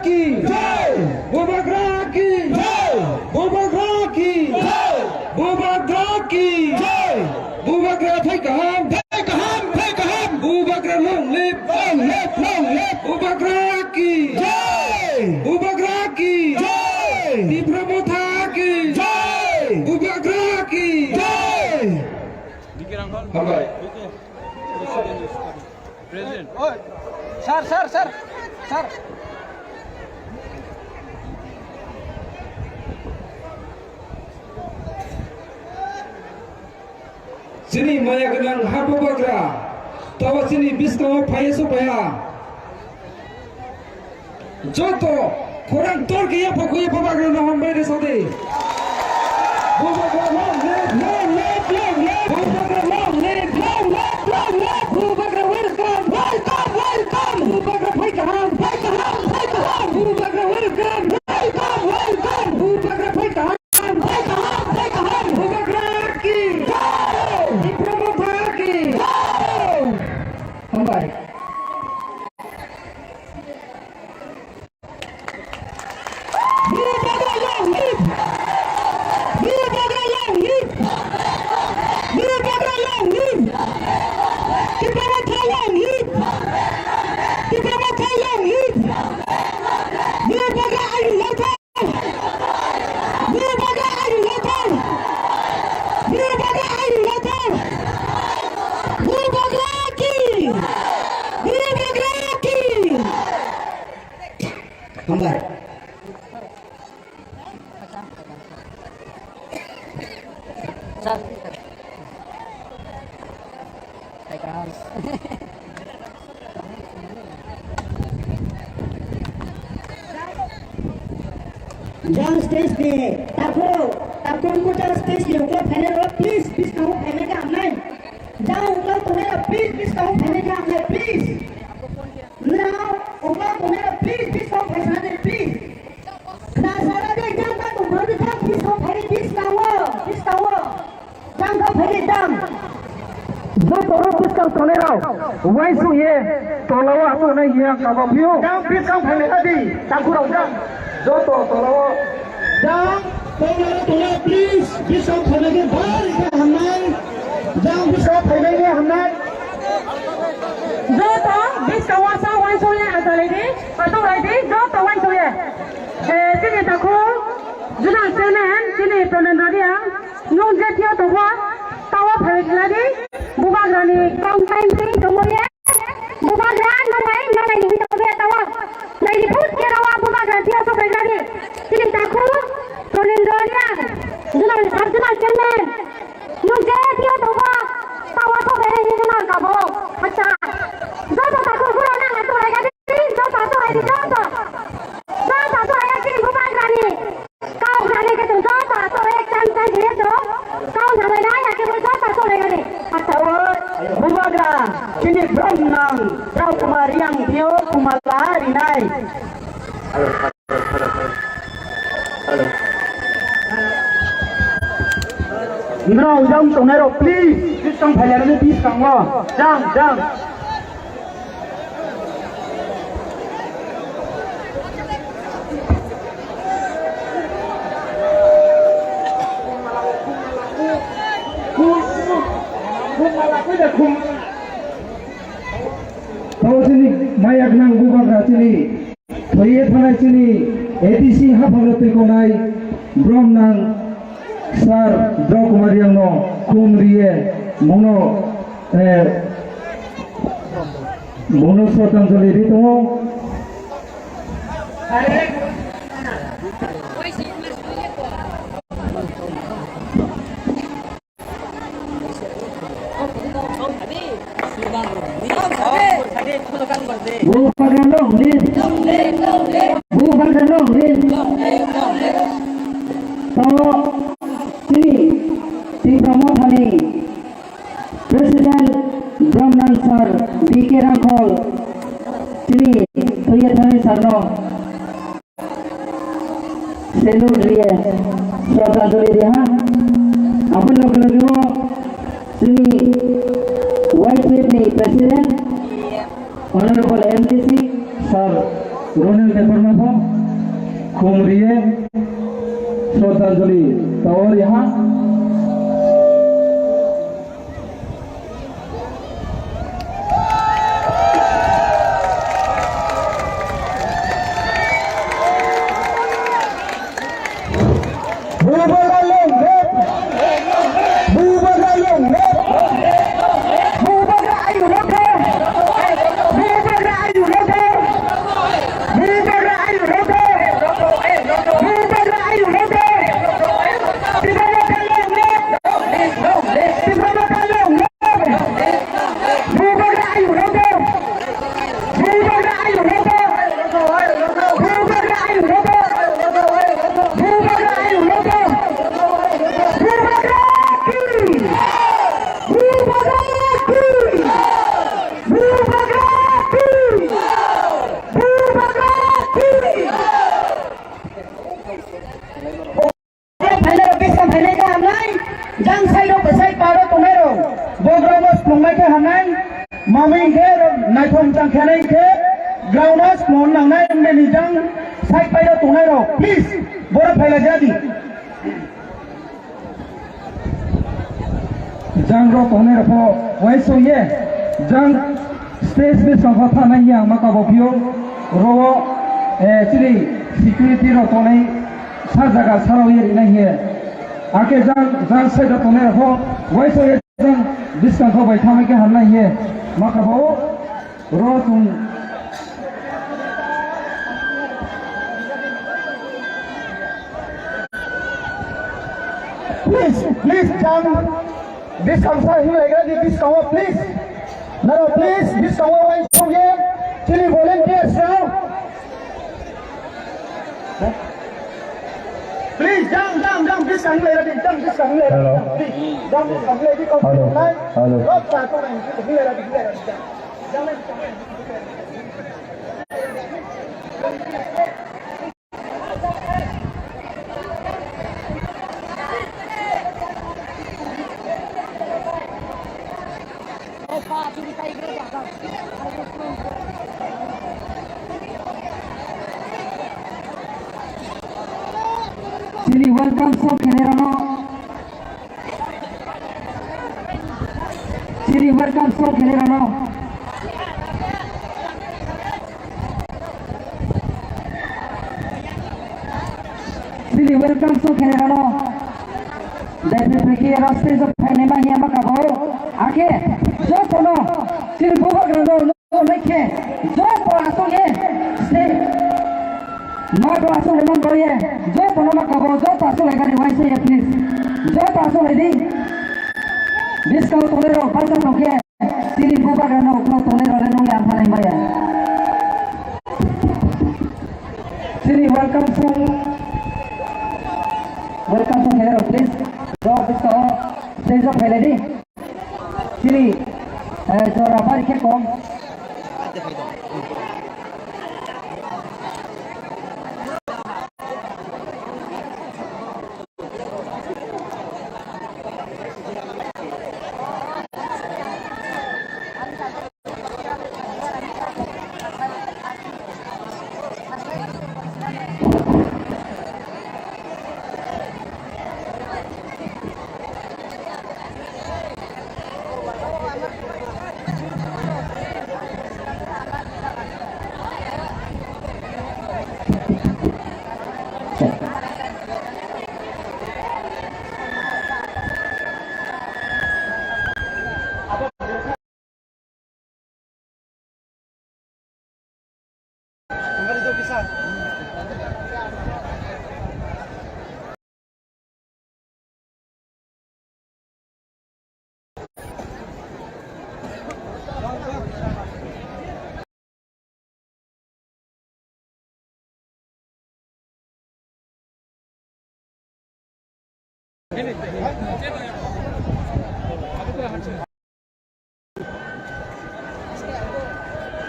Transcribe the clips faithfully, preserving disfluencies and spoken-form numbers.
ki jai! Bubagra ki jai! Bubagra ki jai! Bubagra ki jai! Bubagra thai kaham, thai kaham, thai kaham! Bubagra long live, long live, long live! Bubagra ki jai! Bubagra ki jai! Tipra Motha ki jai! Bubagra ki jai! Hambai. Sir, sir, sir, sir. Chini maya gwnang ha Bubagra, tabo chini bwskango phaiya su phaiya. Joto khorang tor khe yapha khuya Bubagra no hambai de sadi. Bubagra long live, long live, long live. Bubagra long live, long live, long live. Bubagra welcome, welcome, welcome. Bubagra phai kaham, phai kaham, phai kaham. Bubagra welcome, welcome, welcome. Bubagra phai kaham, phai kaham, phai kaham. Bubagra ki jai. Tipra Motha ki jai. Hambai. Bubagra long live! Bubagra long live! Bubagra long live! Tipra Motha long live! Tipra Motha long live! Bubagra aini lothar! Bubagra aini lothar! Bubagra aini lothar! Bubagra ki! Bubagra ki! Hambai. Jang stage ni takhuk, takhuk muchang stage ni ukla phainai rok, please, please, takhuk phainai khe hamnai. Jang ukla tongnai rok, please, please, takhuk phainai khe hamnai, please. Now, ukla tongnai rok, please, please, takhuk phaisa de, please. Khna sara de, jang ba tongphuru de, jang, please, takhuk phainai, please, takhuk, please, takhuk. Tang kha phaidi tang. Joto rok bwskang tongnai rok uaisuk ye tola o aswk nai hiya kabo phio. Tang bwskang phaidi adi tang khurok tang. Joto tola o. Tang tola o tola please bwskang phaidi bari khe hamnai. Tang bwskang phaidi khe hamnai. Joto bwskang o sa uaisuk ye asalaidi aswk laidi joto uaisuk ye. Eh, chini takhuk Junal chairman chini Pranendra Reang. Nwng je thio tongkha, tawa phai khladi, bubagrani kong time twi tongmani, bubagra nonai nonai ni tongmani tawa, naidi phut kerawa bubagra thio sokai khladi, chini takhuk Pranendra Reang, Junal, Sub Junal chairman, nwng je thio tongkha, tawa sokai ni Junal kabo, acha, joto takhuk gura nang ato rai khladi, joto ato rai di, joto, joto ato rai chini bubagrani. Kau jani ke tum jota to ek chan chan je to. Kau na bai na ya ke bo jota to le gani. Ata o. Bubagra, chini brom nang, Rao Kumar Reang bio kumala rinai. Nrao jang tongnai rok, please, please tong phailai rani, please tong o. Jang, jang. Tamo chini maya gwnang bubagra chini thwiwi thanai chini A D C haphangno twikonai brom nang sir Drao Kumar Reangno khum riye mungno, eh, mungno sroddhanjali ri tongo. Bubagra long live. Bubagra long live. Tamo chini Tipra Mothani President Bromnang Sir B K Rangkhol chini thwiwi thanai sir no salute riye, sroddhanjali riha. Aboni loge loge o chini Y P F ni President, Honorable M D C Sir Ronil Debbarma pho khum riye sroddhanjali tawari ha. Bubagra long live! Bubagra long live! Bubagra ayu long live! Bubagra ayu long live! Bubagra ayu long live! Bubagra ayu long live! Tipra Motha long live! Tipra Motha long live! Bubagra ayu long live! Bubagra ayu long live! Bubagra ayu long live! Bubagra ayu long live! Bubagra ki! Bubagra ki! Bubagra ki! Bubagra ki! Phainairok bwskang phainai khe hamnai, jang side rok bwsai paro tongnairok, bogrobo swnamnai khe hamnai, mamwi hinkhe naithok chang khenai hinkhe ground o swnam nangnai, wngmani jang side pairo tongnairok, please, borok phailai jadi. Jang rok tongnai rok pho uaisuk ye, jang stage bwskango thanai ya ma kabo phio ro, eh, chini security rok tongnai sa jaga sarao ye rinai ye. Ake jang, jang side rok tongnai rok pho uaisuk ye jang bwskango bai thanai khe hamnai ye ma kabo. Ro chwng. Please, please, jang. Bwskango sa hinglaigra di bwskango, please. Naro, please, bwskango uaisukye chini volunteers rok. Please, jang, jang, jang, bwskang hinglaigra di, jang, bwskang hinglaigra di, Hello. Please, jang, bwskang hinglaigra di, Hello. Hello. Rok sa to nai, hinglaigra di, hinglaigra di, jang. Chini welcome song khenai rano. Chini welcome song khenai rano. Chini welcome song khenai rano. Dai phai phai khe aro stage o phainai ma hiya ma kabo. Akhe jotono chini bubagra no. Tongnaikhe joto aswk ye se ma bo aswk le man boye joto no ma kabo joto aswk lai gari uaisa ye please joto aswk lai di. Bwskango tongnai rok bachai tongkhe chini bubagra no ukhno tongnai rok le nung le ang thanai maya. Chini welcome song welcome song khe rok please rok bwskango stage o phailai di. Chini, eh, jora bari khe kom.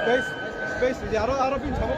Space, space, aro, aro pin sabo.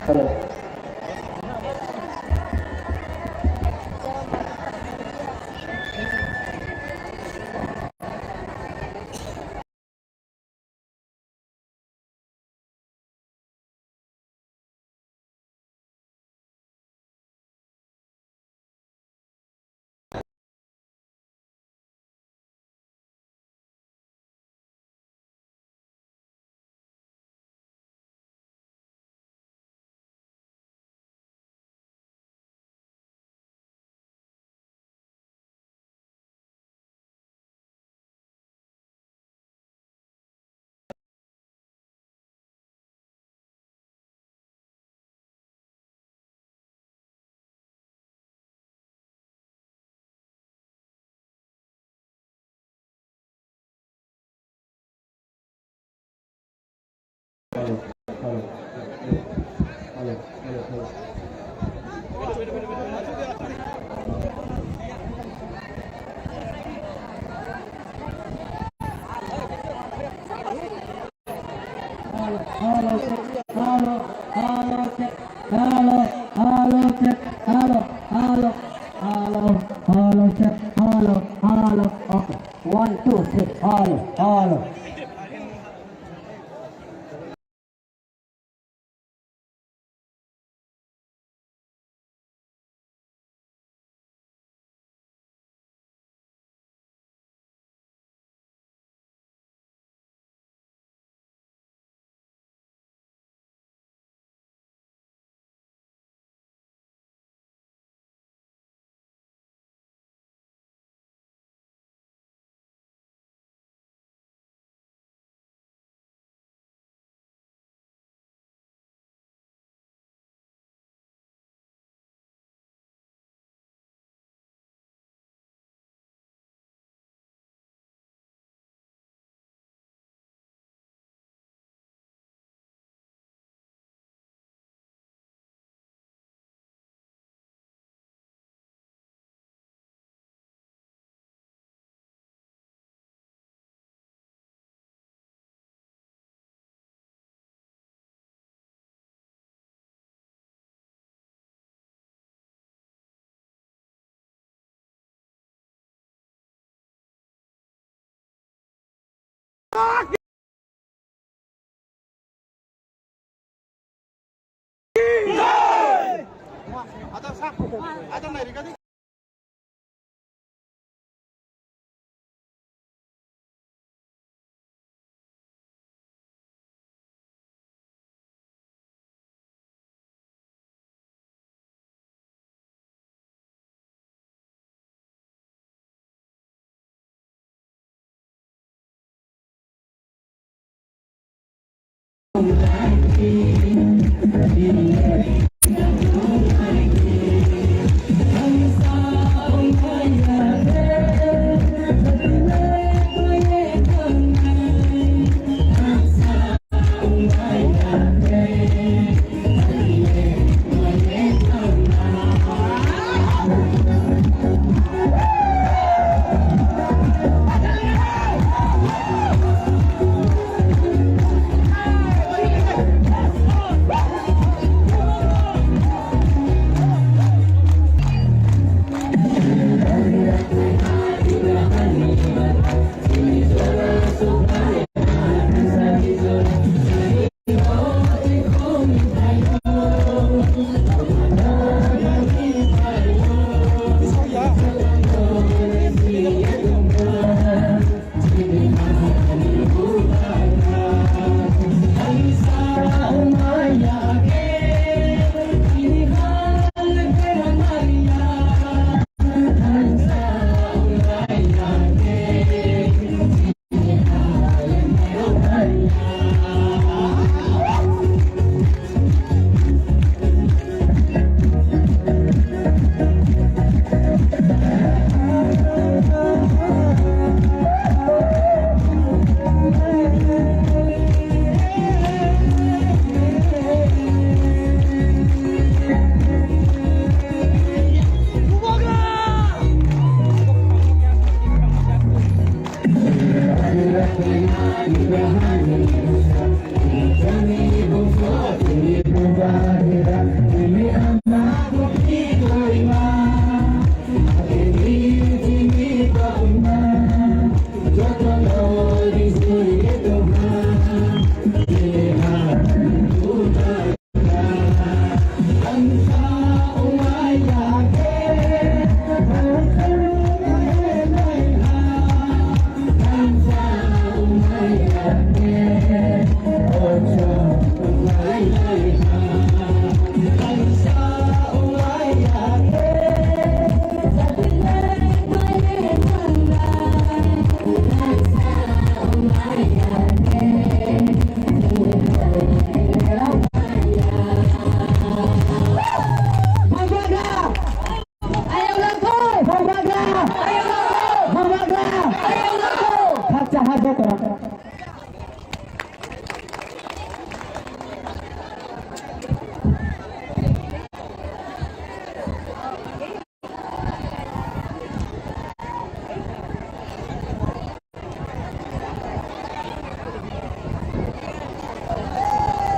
Hello, hello, check, hello, hello, hello, check, hello, hello, hello, hello, check, hello, hello, okay, one, two, three, hello, hello.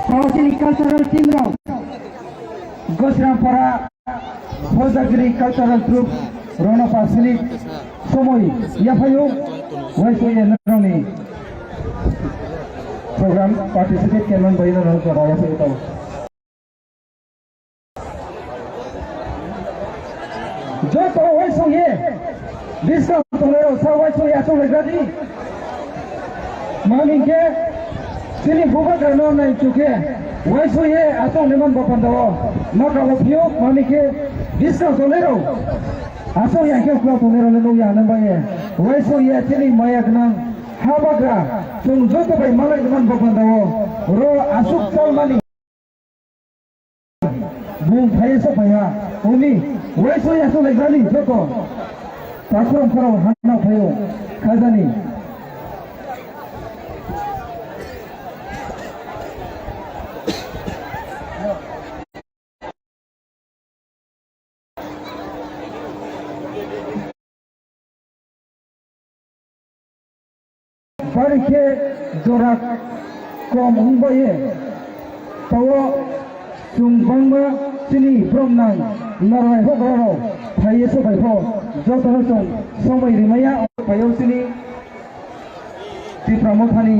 Tawasini cultural team rok Gosrampara Hojagiri cultural group rono pasini somoi yaphayo waiso ya nroni program participate keman bai no rok yaphayo tau. Joto waisong ye, discount tongnai rok sa waisong ye asong lai gadi. Mami ke, sini bubagra no nai chuke, waisong ye asong leman bapanda o, maka o phio, mami ke, discount tongnai rok. Asong ya ke kula tongnai rok le nung ya nang ba ye, waisong ye sini maya gnang, habagra, chung joto bai malai leman bapanda o, ro asuk salmani. Bung phaiya sa phaiya, uni waisoi aswk lai jani joto. Takhrom khorok hano phaio, khajani. Bari khe jora kom wng bai ye. Tao chwng bangma chini borok nang nornai hokra rok phai ye sobai pho joto no chwng somoi rimaya phai o chini Tipra Mothani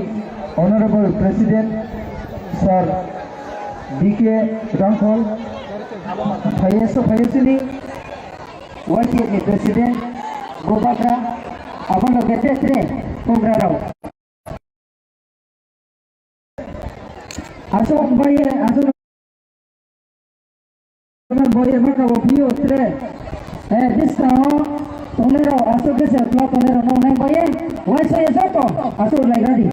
Honorable President Sir D K Rangkhol phai ye sobai chini Y T F ni President Gobakra, abono kete tre program rok. Asok bai, asok bai, maka bo pio tre. Eh, discount tongnai rok, asok kese kla tongnai rok nong nang bai, waisa ya joto, asok lai ready.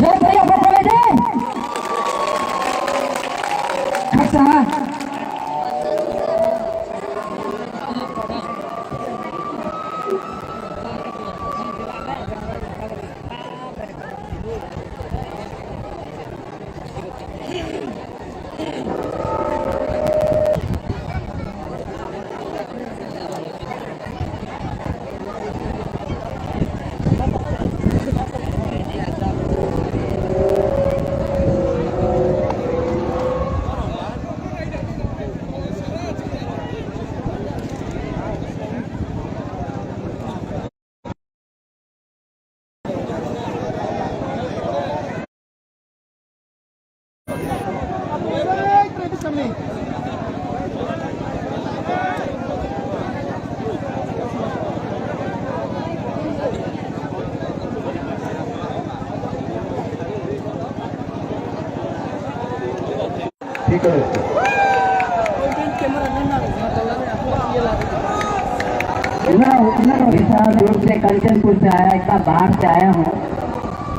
Jai Bhaiya Bhokole jai. Khaksa ha. ठीक है। मैं उतना विशाल रूप से कंचनपुर से आया, इतना बाहर से आया हूँ।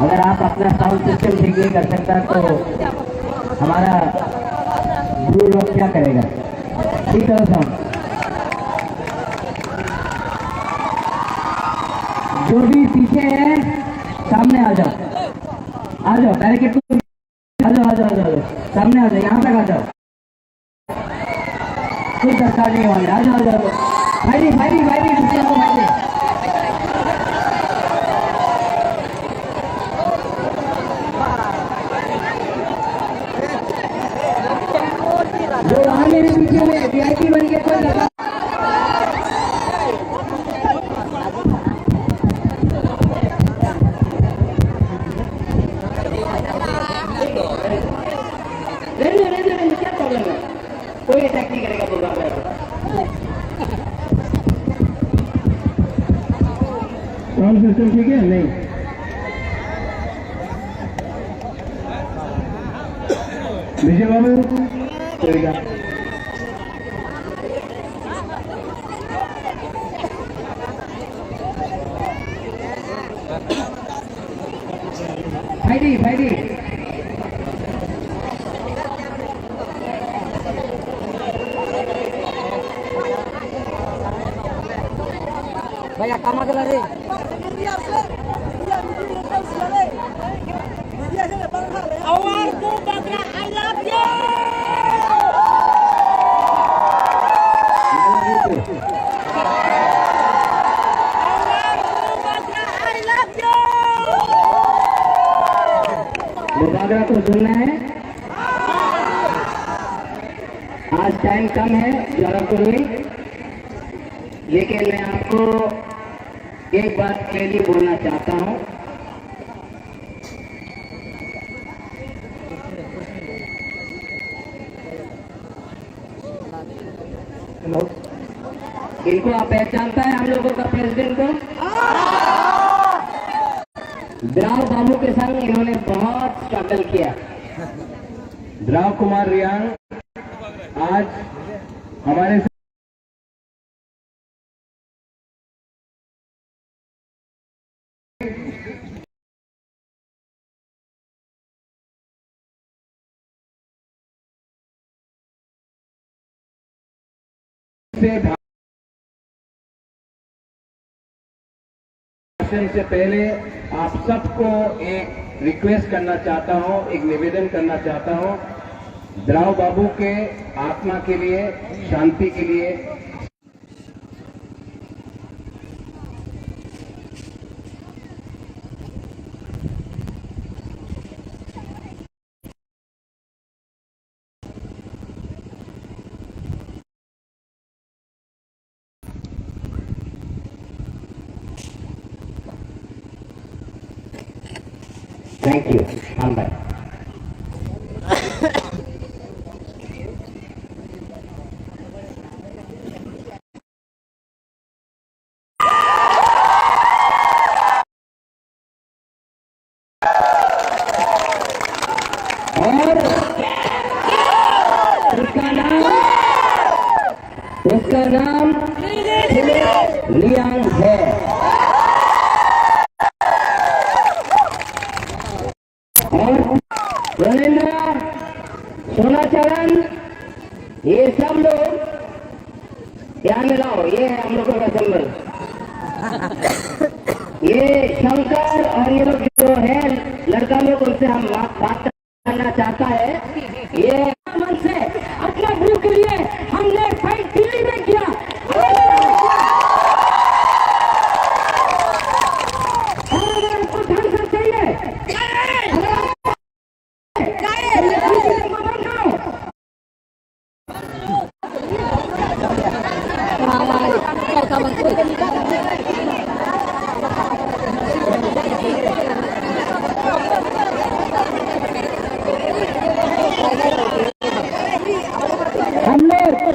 अगर आप अपना साउंड सिस्टम ठीक नहीं कर सकता तो हमारा ब्रू रॉक क्या करेगा? ठीक है साउंड। जो भी पीछे है, सामने आ जाओ, आ जाओ, बैरिकेड को आ जाओ, आ जाओ, आ जाओ, आ जाओ। सामने आ जाओ, यहाँ तक आ जाओ। कोई दरकार नहीं होने, आ जाओ, आ जाओ, आ जाओ। भाई, भाई, भाई, पीछे आओ, भाई। जो वहाँ मेरे पीछे में वीआईपी बन के कोई लगा रहने दो, रहने दो, रहने दो, क्या प्रॉब्लम है? कोई अटैक नहीं करेगा बुलडोजर। साउंड सिस्टम ठीक है? नहीं। विजय बाबू, चलेगा। Phaidi, phaidi. Bhaiya, kama gela re. Our Bubagra, I love you! Our Bubagra, I love you! Bubagra को सुनना है। आज टाइम कम है, ज्यादा तो नहीं, लेकिन मैं आपको एक बात क्लियरली बोलना चाहता हूँ। हेलो, इनको आप पहचानता है हम लोगों का प्रेसिडेंट को? द्राव बाबू के संग इन्होंने बहुत स्ट्रगल किया। द्राव कुमार रियांग आज हमारे से भाषण से पहले आप सबको एक रिक्वेस्ट करना चाहता हूँ, एक निवेदन करना चाहता हूँ, द्राव बाबू के आत्मा के लिए, शांति के लिए Thank you. Hambai. और उसका नाम, उसका नाम लियांग है। और रविंद्र, सोनाचरण, ये सब लोग यहाँ में लाओ, ये है हम लोगों का सिंबल। ये शंकर और ये लोग जो है लड़का लोग, उनसे हम बात, बात करना चाहता है। ये मन से अपना मुंह के लिए हमने फाइट दिल्ली में किया। और अगर आपको ढंग से चाहिए, अगर आप हम लोग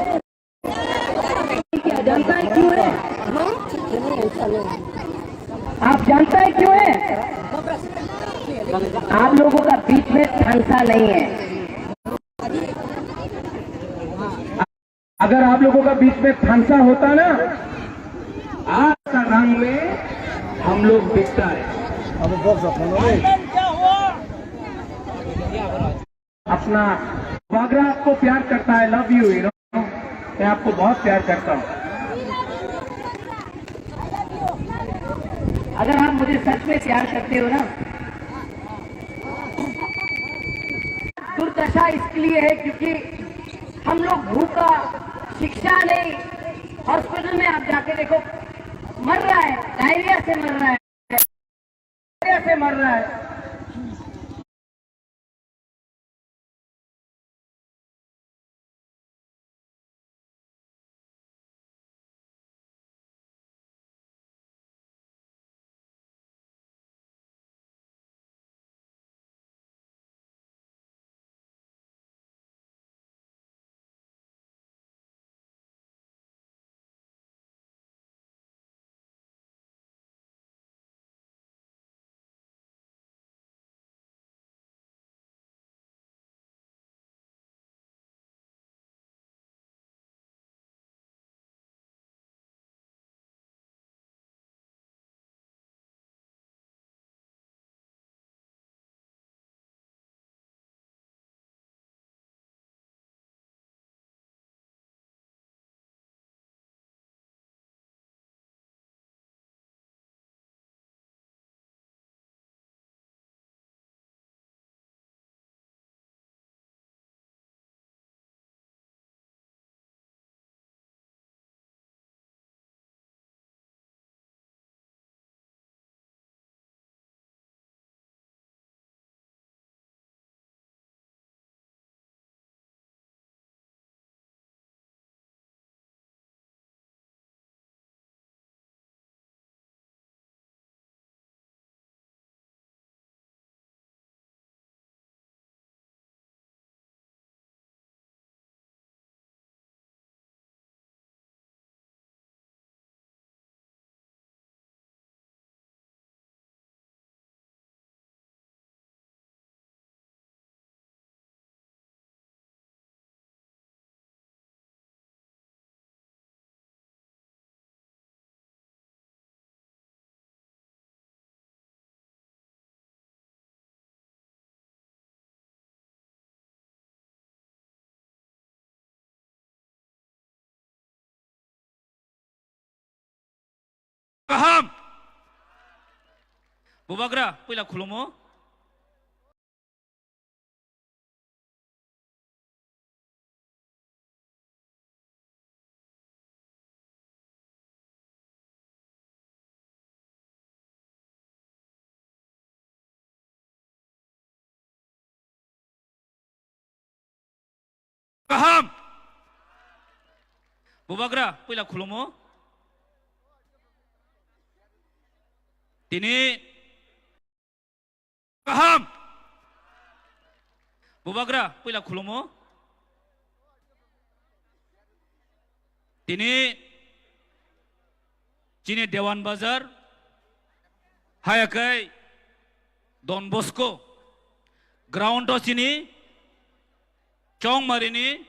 क्या जानता है क्यों है? आप जानता है क्यों है? आप लोगों का बीच में थानसा नहीं है। अगर आप लोगों का बीच में थानसा होता ना, आज का रंग में हम लोग बिकता है। अपना बागरा आपको प्यार करता है, लव यू हीरो, मैं आपको बहुत प्यार करता हूँ। अगर आप मुझे सच में प्यार करते हो ना, दुर्दशा इसके लिए है क्योंकि हम लोग भूखा, शिक्षा नहीं, हॉस्पिटल में आप जाके देखो, मर रहा है, डायरिया से मर रहा है, डायरिया से मर रहा है। Kaham. Bubagra, puila khulumo. Kaham. Bubagra, puila khulumo. Tini kaham. Bubagra, puila khulumo. Tini chini Dewan Bazar, haya khe Don Bosco ground o chini Chongmarini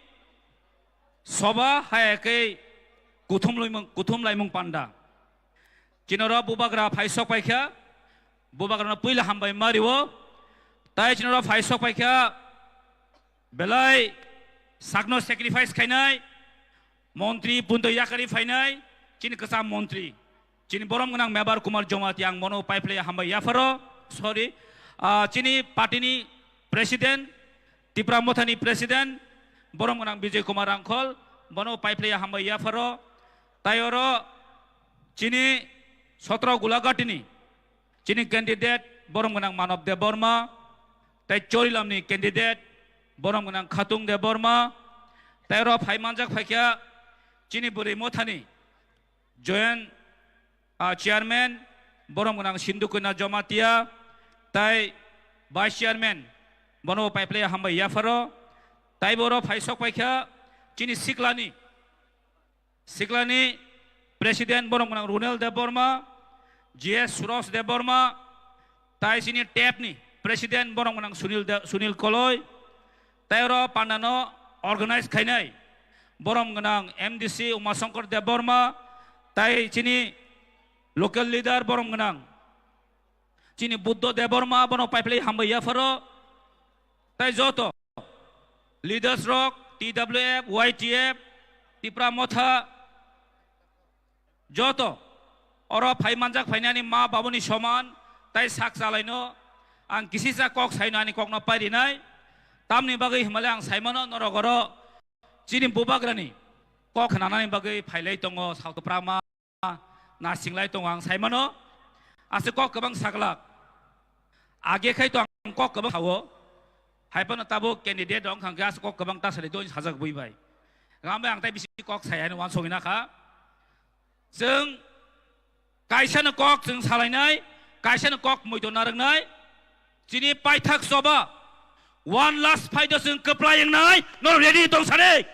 soba haya khe kuthum laimung, kuthum laimung panda. Chinoro bubagra phai sok paikha, bubagrano puila hambai mario, tai chinoro phai sok paikha, belai sakno sacrifice khainai, montri punto yakari phainai, chini kwcham montri, chini borom gwnang Mebar Kumar Jamatia, ang bono paiphilai hambai yapharo, sorry, ah, chini party ni president, Tipra Mothani president, borom gwnang Bijay Kumar Rangkhol, bono paiphilai hambai yapharo, tai oro chini sotro Gulaghatini, chini candidate borom gwnang Manob Debbarma, tai Chorilamni candidate borom gwnang Khatung Debbarma, tai oro phai manjak phaikha chini bwrwi Mothani joint, ah, chairman borom gwnang Sindhu Kanya Jamatia, tai vice chairman bono paiphilai hambai yapharo, tai boro phai sok paikha chini siklani Siklani president borom gwnang Runel Debbarma, G S Suros Debbarma, tai chini tep ni president borom gwnang Sunil De-, Sunil Koloi, tai oro pandano organize khainai borom gwnang M D C Umashankar Debbarma, tai chini local leader borom gwnang chini Buddho Debbarma, bono paiphilai hambai yapharo, tai joto leaders rok, T W F, Y T F, Tipra Motha, joto oro phai manjak phainani ma babuni soman, tai sak chalaino ang kisisa kok saino ani kokno pairinai, tamni bagwi himale ang saimano norok oro chini bubagrani kok khnanani bagwi phailai tongo, Sautopra ma nasinglai tongo ang saimano, ase kok kwbang saglak. Age khai to ang kok kwbang sao. Hai phano tabuk candidate rok wngkha khe ase kok kwbang ta sari doi sajak bui bai. Gam bai ang tai bisi kok saya ni wansogwi nakha. Chwng kaisa no kok chwng salainai, kaisa no kok muito narwknai. Chini paithak soba one last fight o chwng kwplai wngnai, no ready tong sani.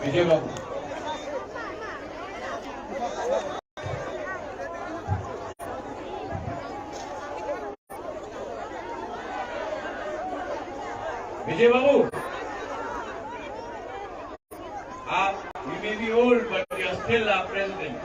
Vijay Babu. Vijay Babu, uh, you may be old, but you are still our president.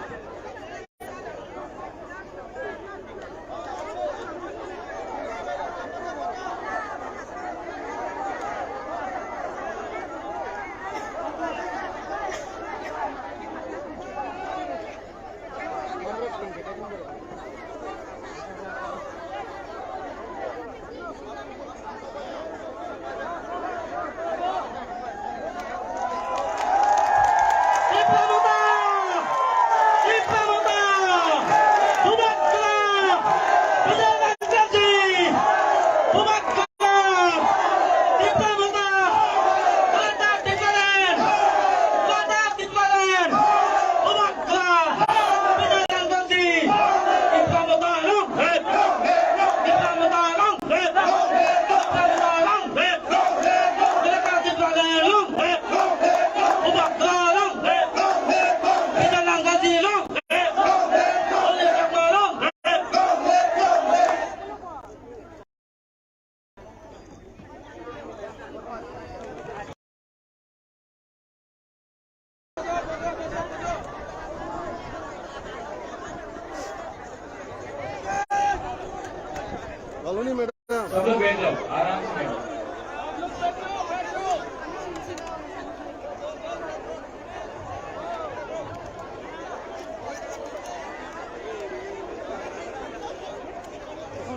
Baloni madam. सब लोग बैठ जाओ, आराम से बैठो।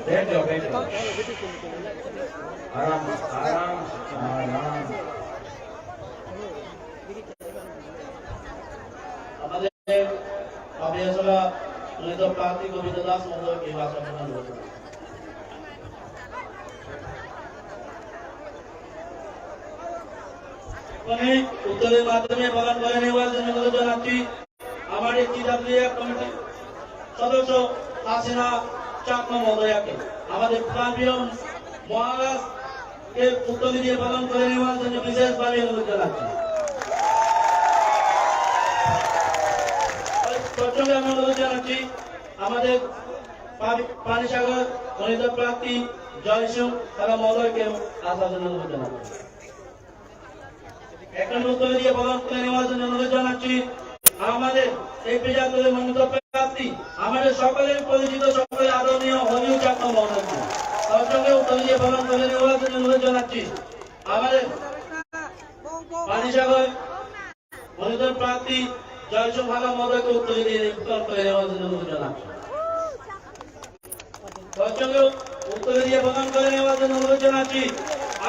बैठ जाओ, बैठ जाओ। आराम, आराम, आराम। আমাদের পাপিয়াছড়া মনোনীত প্রার্থী গোবিন্দ দাস মহোদয়কে বাসন গ্রহণ করতে হবে। উত্তরের মাধ্যমে প্রদান করে নেওয়ার জন্য অনুরোধ জানাচ্ছি। আমাদের টিডাব্লিউএফ কমিটির সদস্য হাসিনা চাকমা মহোদয়াকে, আমাদের প্রাণপ্রিয় মহারাজকে উত্তরীয় দিয়ে পালন করে নেওয়ার জন্য বিশেষভাবে অনুরোধ জানাচ্ছি। তৎসঙ্গে আমি অনুরোধ জানাচ্ছি আমাদের পানি-, পানিসাগর মনোনীত প্রার্থী জয়সুখ খালা মহোদয়কে আসার জন্য অনুরোধ জানাচ্ছি। এখন উত্তরীয় দিয়ে প্রদান করে নেওয়ার জন্য অনুরোধ জানাচ্ছি আমাদের এই বিজয় দলের মনোনীত প্রার্থী, আমাদের সকলের পরিচিত, সকলের আদরণীয় হরিউ চাকমা মহোদয়কে। তার সঙ্গে উত্তরীয় দিয়ে প্রদান করে নেওয়ার জন্য অনুরোধ জানাচ্ছি আমাদের পানিসাগর মনোনীত প্রার্থী জয়সুখ খালা মহোদয়কে উত্তরীয় দিয়ে প্রদান করে নেওয়ার জন্য অনুরোধ জানাচ্ছি। প্রসঙ্গে উত্তরীয় দিয়ে প্রদান করে নেওয়ার জন্য অনুরোধ জানাচ্ছি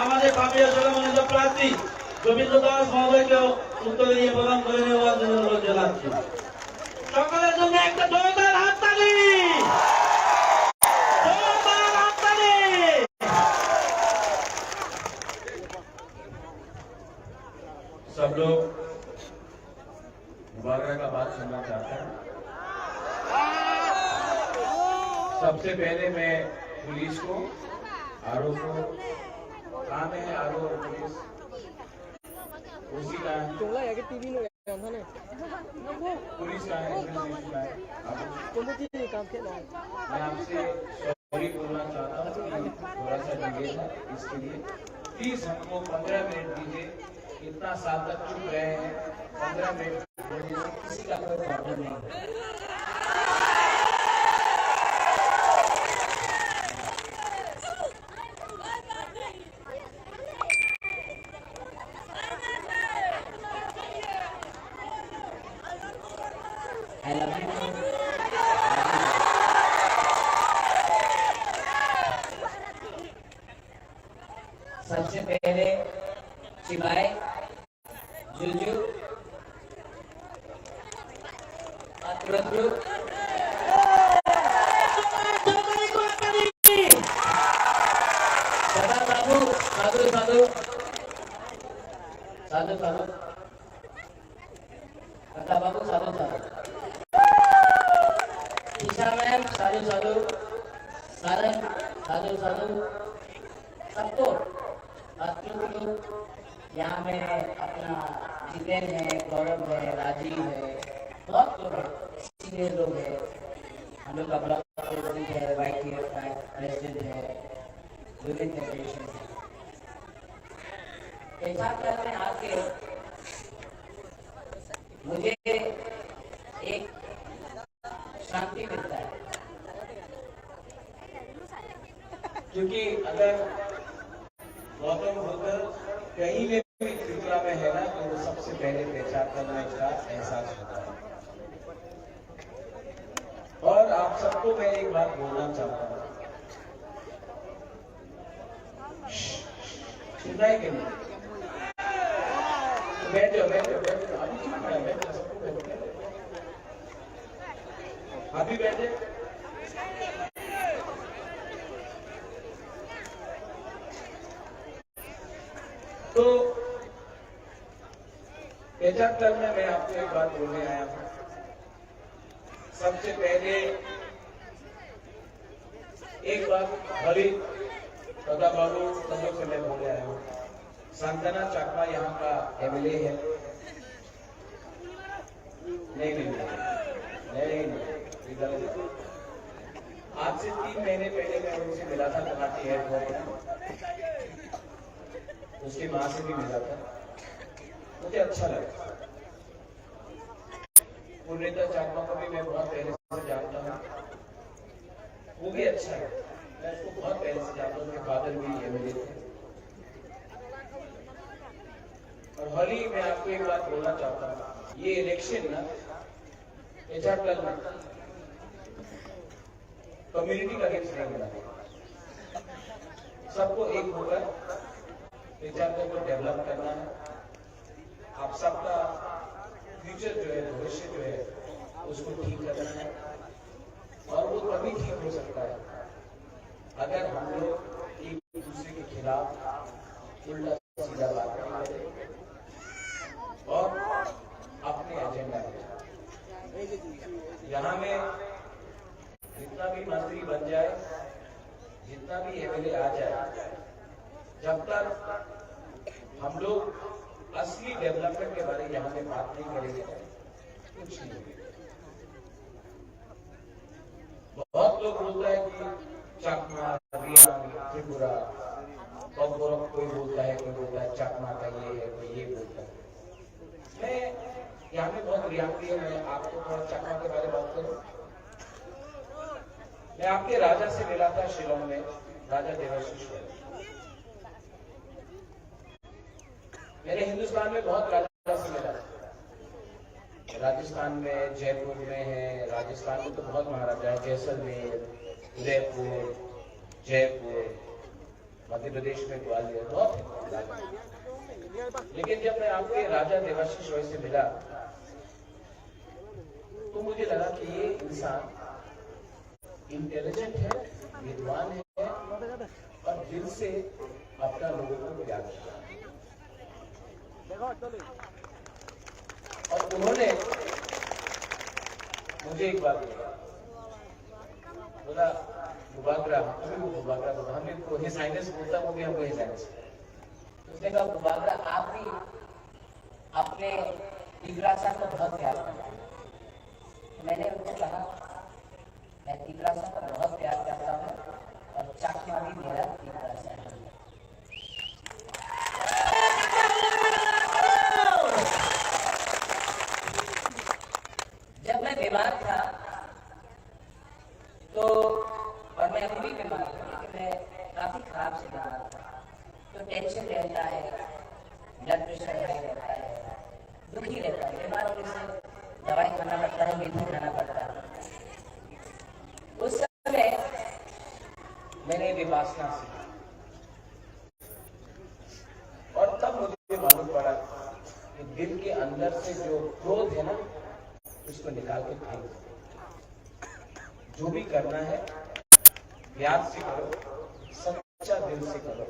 আমাদের পাপিয়াছড়া মনোনীত প্রার্থী গোবিন্দ দাস মহোদয়কেও উত্তরীয় দিয়ে প্রদান করে নেওয়ার জন্য অনুরোধ জানাচ্ছি। সকলের জন্য একটা জোরদার হাততালি, জোরদার হাততালি। सब लोग मुबारक का बात सुनना चाहता है। सबसे पहले मैं पुलिस को, आरओ को, काम है आरओ और पुलिस, उसी का है। पुलिस का है, पुलिस का है। आप मैं आपसे सॉरी बोलना चाहता हूँ कि थोड़ा सा डिले था, इसके लिए प्लीज हमको पंद्रह मिनट दीजिए। इतना साल तक चुप रहे हैं, पंद्रह मिनट बोलने से किसी का कोई प्रॉब्लम नहीं है। I love you. सबसे पहले सिपाही, जुजू, Sadar Babu, sadhu, sadhu. Sadhu, sadhu. Kaka Babu, sadhu, sadhu. Isha ma'am, sadhu, sadhu. Saran, sadhu, sadhu. सबको, बच्चों को, यहाँ में अपना जितेन है, गौरव है, राजीव है, बहुत लोग हैं, सीनियर लोग हैं। हम लोग का ब्लॉक प्रेसिडेंट है, वाईटीएफ का प्रेसिडेंट है, यूनियन फेडरेशन है। पेशाब करने आके मुझे एक शांति मिलता है, क्योंकि अगर गौतम बुद्ध कहीं में भी त्रिपुरा में है ना, तो वो सबसे पहले पेशाब करना उसका एहसास होता है। और आप सबको मैं एक बात बोलना चाहता हूँ, सुनाई के नहीं? बैठ जाओ, बैठ जाओ, बैठ जाओ। अभी क्यों खड़ा है? बैठ जाओ, सबको बैठ जाओ। अभी बैठ जाओ। तो पेशाब करने में आपको एक बात बोलने आया हूँ। सबसे पहले एक बात हरि सदा बाबू, तुम लोग से मैं बोले आया हूँ। सांत्वना चाकमा यहाँ का एमएलए है। नहीं, नहीं, नहीं, नहीं, नहीं, नहीं, इधर नहीं। आज से तीन महीने पहले मैं उनसे मिला था गुवाहाटी एयरपोर्ट पर। उसकी माँ से भी मिला था। मुझे अच्छा लगा। पूर्णिता चाकमा को भी मैं बहुत पहले से जानता हूँ, वो भी अच्छा है। मैं उसको बहुत पहले से जानता हूँ, उसके फादर भी एमएलए थे। और हॉली, मैं आपको एक बात बोलना चाहता हूँ, ये इलेक्शन ना, एचआर कल में कम्युनिटी का अगेंस्ट नहीं होना, सबको एक होकर एचआर को डेवलप करना है। आप सबका फ्यूचर जो है, भविष्य जो है, उसको ठीक करना है। और वो तभी ठीक हो सकता है, अगर हम लोग एक दूसरे के खिलाफ उल्टा सीधा बात नहीं करें और अपने एजेंडा पे चलें। यहाँ में जितना भी मंत्री बन जाए, जितना भी एमएलए आ जाए, जब तक हम लोग असली डेवलपमेंट के बारे में यहाँ में बात नहीं करेंगे, कुछ नहीं होगा। बहुत लोग बोलता है कि चकमा, रियांग, त्रिपुरा, ककबरक कोई बोलता है, कोई बोलता है चकमा का ये है, कोई ये बोलता है। मैं यहाँ में बहुत रियांग भी है, मैं आपको थोड़ा चकमा के बारे में बात करूँ। मैं आपके राजा से मिला था शिलोंग में, राजा देवाशीष। मैंने हिंदुस्तान में बहुत राजा से मिला। राजस्थान में, जयपुर में है, राजस्थान में तो बहुत महाराजा है, जैसलमेर, उदयपुर, जयपुर, मध्य प्रदेश में ग्वालियर, बहुत है। लेकिन जब मैं आपके राजा देवाशीष रॉय से मिला, तो मुझे लगा कि ये इंसान इंटेलिजेंट है, विद्वान है और दिल से अपना लोगों को प्यार करता है। और उन्होंने मुझे एक बात बोला, बोला, "बुबाग्रा, हम भी वो बुबाग्रा बोलते हैं, हम भी वो हिज हाइनेस बोलता है, वो भी हमको हिज हाइनेस।" उसने कहा, "बुबाग्रा, आप भी अपने तिग्रासा को बहुत प्यार करते हैं।" मैंने उनको कहा, मैं तिग्रासा को बहुत प्यार करता हूँ और चकमा भी मेरा तिग्रासा है। जब मैं बीमार था, तो, और मैं अभी भी बीमार हूँ, लेकिन मैं काफी खराब से बीमार था, तो टेंशन रहता है, ब्लड प्रेशर हाई रहता है, दुखी रहता है, बीमार होने से दवाई खाना पड़ता है, मेथी खाना पड़ता है। उस समय मैंने विपासना सीखी और तब मुझे मालूम पड़ा कि दिल के अंदर से जो क्रोध है ना, उसको निकाल के फेंक दो। जो भी करना है, प्यार से करो, सच्चा दिल से करो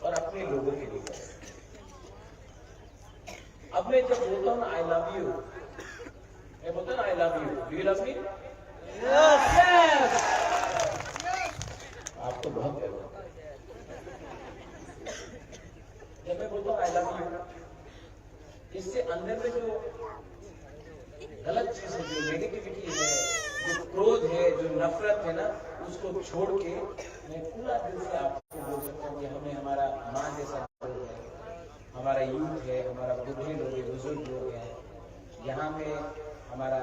और अपने लोगों के लिए करो। अब मैं जब बोलता हूँ ना, "I love you," मैं बोलता हूँ ना, "I love you, do you love me?" Yes. आप तो बहुत प्यारे हो। जब मैं बोलता हूँ, "I love you," इससे अंदर में जो गलत चीज है, जो नेगेटिविटी है, जो क्रोध है, जो नफरत है ना, उसको छोड़ के मैं पूरा दिल से आपको बोल सकता हूँ कि हमें हमारा माँ जैसा लोग है, हमारा यूथ है, हमारा बूढ़े लोग हैं, बुजुर्ग लोग हैं, यहाँ पे हमारा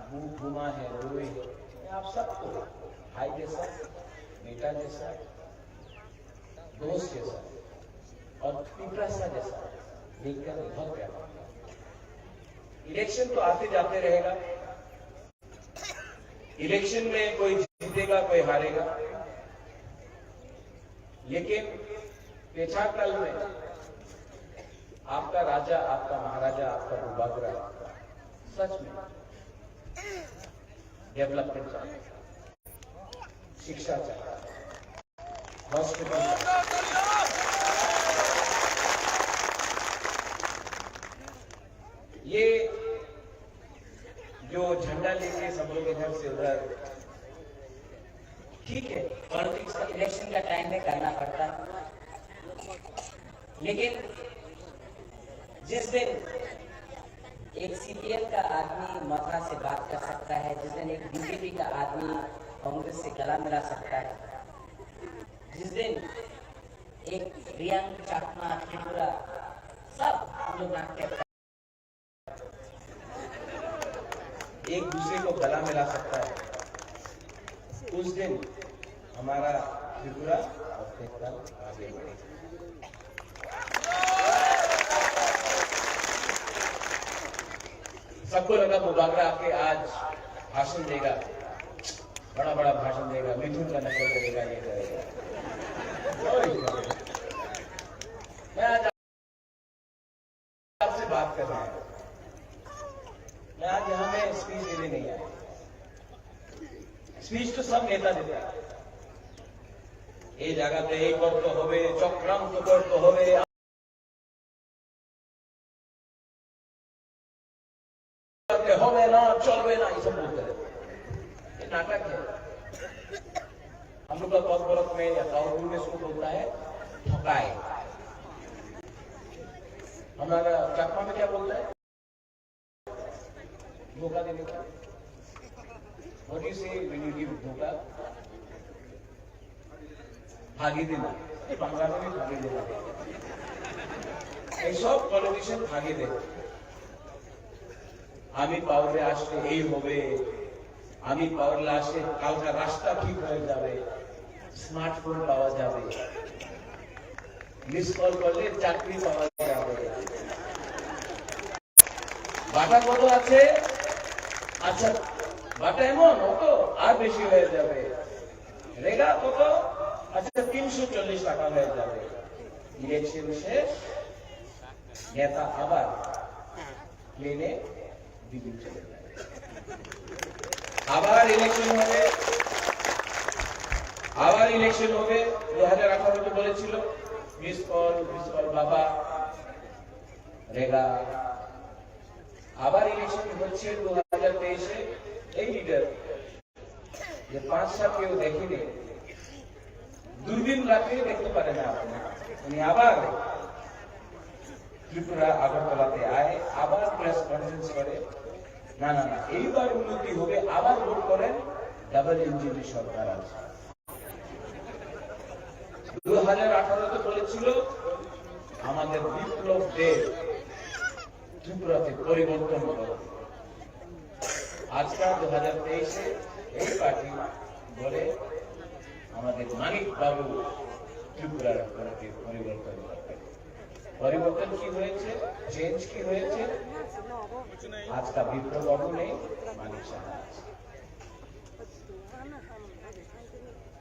बू-, बुआ है, बुआ है, मैं आप सबको भाई जैसा, बेटा जैसा, दोस्त जैसा और पिपरासा जैसा देखकर बहुत प्यार आता है। इलेक्शन तो आते जाते रहेगा, इलेक्शन में कोई जीतेगा, कोई हारेगा, लेकिन पेछाकल में आपका राजा, आपका महाराजा, आपका बुबागरा सच में डेवलपमेंट चाहता है, शिक्षा चाहता है, हॉस्पिटल चाहता है। ये जो झंडा लेके सब लोग इधर से उधर, ठीक है, पॉलिटिक्स का, इलेक्शन का टाइम में करना पड़ता है, लेकिन जिस दिन एक सीपीएम का आदमी मथुरा से बात कर सकता है, जिस दिन एक बीजेपी का आदमी कांग्रेस से गला मिला सकता है, जिस दिन एक रियांग, चकमा, त्रिपुरा, सब हम लोग नाक के एक दूसरे को गला मिला सकता है, उस दिन हमारा त्रिपुरा और तेलंगाना आगे बढ़ेगा। सबको लगा बुबागरा आके आज भाषण देगा, बड़ा बड़ा भाषण देगा, मिथुन का नकल करेगा, ये करेगा। और क्या करेगा? मैं आज आपसे बात कर रहा हूँ। मैं आज यहाँ में स्पीच देने नहीं आया। স্পিচ তো সব নেতা দেবে। এই জায়গাতে এই করতে হবে, চক্রান্ত করতে হবে, করতে হবে না, চলবে না, এইসব বলতে হবে। ये नाटक है। हम लोग का कॉकबरक में या काउंट में इसको बोलता है ठकाई। हमारा चकमा में क्या बोलता है? धोखा देने का। What do you say when you give धोखा? ফাঁকি দেনা। এই বাংলা নামে ফাঁকি দেনা। এইসব পলিটিশিয়ান ফাঁকি দেয়। আমি পাওয়ারে আসলে এই হবে, আমি পাওয়ারে আসলে কালকা রাস্তা ঠিক হয়ে যাবে, স্মার্টফোন পাওয়া যাবে, মিস কল করলে চাকরি পাওয়া যাবে। বাটা কত আছে? আচ্ছা, বাটা এমন অত আর বেশি হয়ে যাবে। রেগা কত? আচ্ছা, তিনশো চল্লিশ টাকা হয়ে যাবে। ইলেকশন শেষ, নেতা আবার প্লেনে দিল্লি চলে যায়। আবার ইলেকশন হবে, আবার ইলেকশন হবে। দু হাজার আঠারোতে বলেছিল, মিস কল, মিস কল বাবা, রেগা। আবার ইলেকশন হচ্ছে দু হাজার তেইশে। এই লিডার যে পাঁচ সাত কেউ দেখেনি, দুর্দিন রাতে দেখতে পারে না আপনি। উনি আবার ত্রিপুরা আগরতলাতে আয়, আবার প্রেস কনফারেন্স করে, "না, না, না, এইবার উন্নতি হবে, আবার ভোট করেন, ডাবল ইঞ্জিনের সরকার আছে।" দু হাজার আঠারোতে বলেছিল, "আমাদের বিপ্লব দেব ত্রিপুরাতে পরিবর্তন করবে।" আজকাল দু হাজার তেইশে এই পার্টি বলে, "আমাদের মানিক বাবু ত্রিপুরার পরিবর্তন করবে।" পরিবর্তন কি হয়েছে? চেঞ্জ কি হয়েছে? আজকাল বিপ্লব বাবু নেই, মানিক সাহা আছে।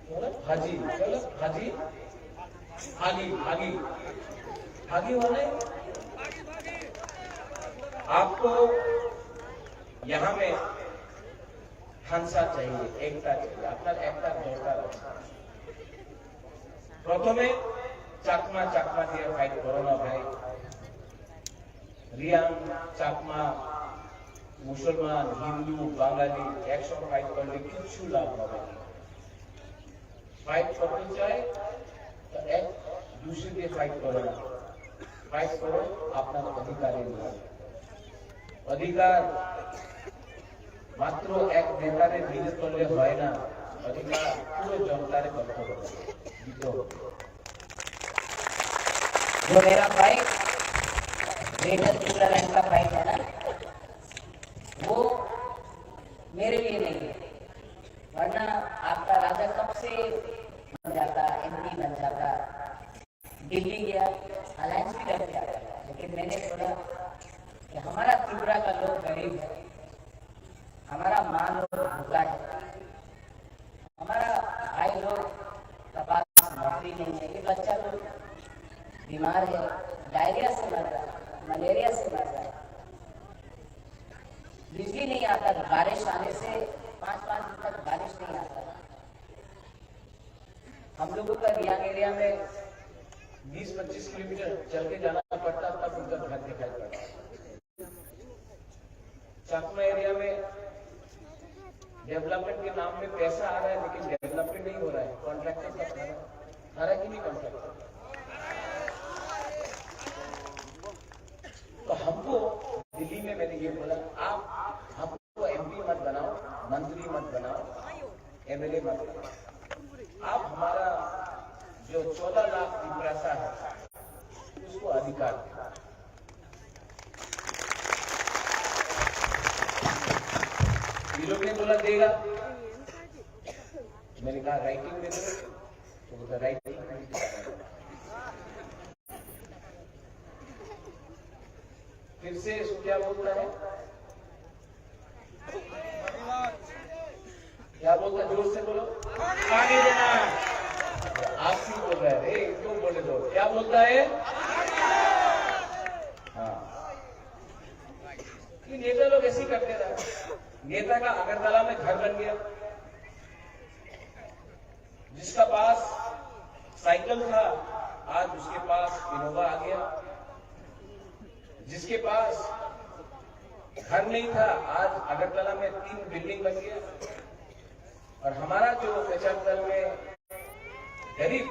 बोला, भाजी, बोला, भाजी, भागी, भागी, भागी होने आपको यहाँ में ढांचा चाहिए, एकता चाहिए, আপনার একতার দরকার আছে। প্রথমে চাকমা চাকমা দিয়ে ফাইট করো না ভাই। রিয়াং, চাকমা, মুসলমান, হিন্দু, বাঙালি একসঙ্গে ফাইট করলে কিচ্ছু লাভ হবে না। ফাইট করতে চায় তো এক দুসরে দিয়ে ফাইট করে না, ফাইট করো আপনার অধিকারের জন্য। অধিকার মাত্র এক নেতারে বিরোধ করলে হয় না, অধিকার পুরো জনতারে করতে হবে, দিতে হবে। जो मेरा फाइट ग्रेटर टिप्रा लैंड का फाइट है ना, वो मेरे लिए नहीं है। वरना आपका राजा कब से बन जाता, एमपी बन जाता, दिल्ली गया, अलायंस भी करके आ गया। लेकिन मैंने बोला कि हमारा त्रिपुरा का लोग गरीब है, हमारा माँ लोग भूखा है, हमारा भाई लोग का पास नौकरी नहीं है, ये बच्चा लोग बीमार है, डायरिया से मर रहा है, मलेरिया से मर रहा है, बिजली नहीं आता, बारिश आने से पाँच पाँच दिन तक बारिश नहीं आता। हम लोगों का रियांग एरिया में बीस पच्चीस किलोमीटर चल के जाना पड़ता, तब उनका घर दिखाई पड़ता। चाकमा एरिया में डेवलपमेंट के नाम में पैसा आ रहा है, लेकिन डेवलपमेंट नहीं हो रहा है। कॉन्ट्रैक्टर का खाना खा रहा है कि नहीं कॉन्ट्रैक्टर? तो हमको दिल्ली में मैंने ये बोला, आप हमको एमपी मत बनाओ, मंत्री मत बनाओ, एमएलए मत बनाओ। आप हमारा जो चौदह लाख तिपरासा है, उसको अधिकार दो। ये लोग ने बोला देगा, मैंने कहा राइटिंग में दो, तो बोलता राइटिंग में भी देगा। फिर से इसको क्या बोलता है? क्या बोलता है? जोर से बोलो। आगे देना। आप क्यों बोल रहे हैं? ए, क्यों बोलने दो? क्या बोलता है? हाँ। ये नेता लोग ऐसे ही करते रहते हैं। नेता का अगरतला में घर बन गया, जिसका पास साइकिल था, आज उसके पास इनोवा आ गया। जिसके पास घर नहीं था, आज अगरतला में तीन बिल्डिंग बन गया। और हमारा जो कचरतल में गरीब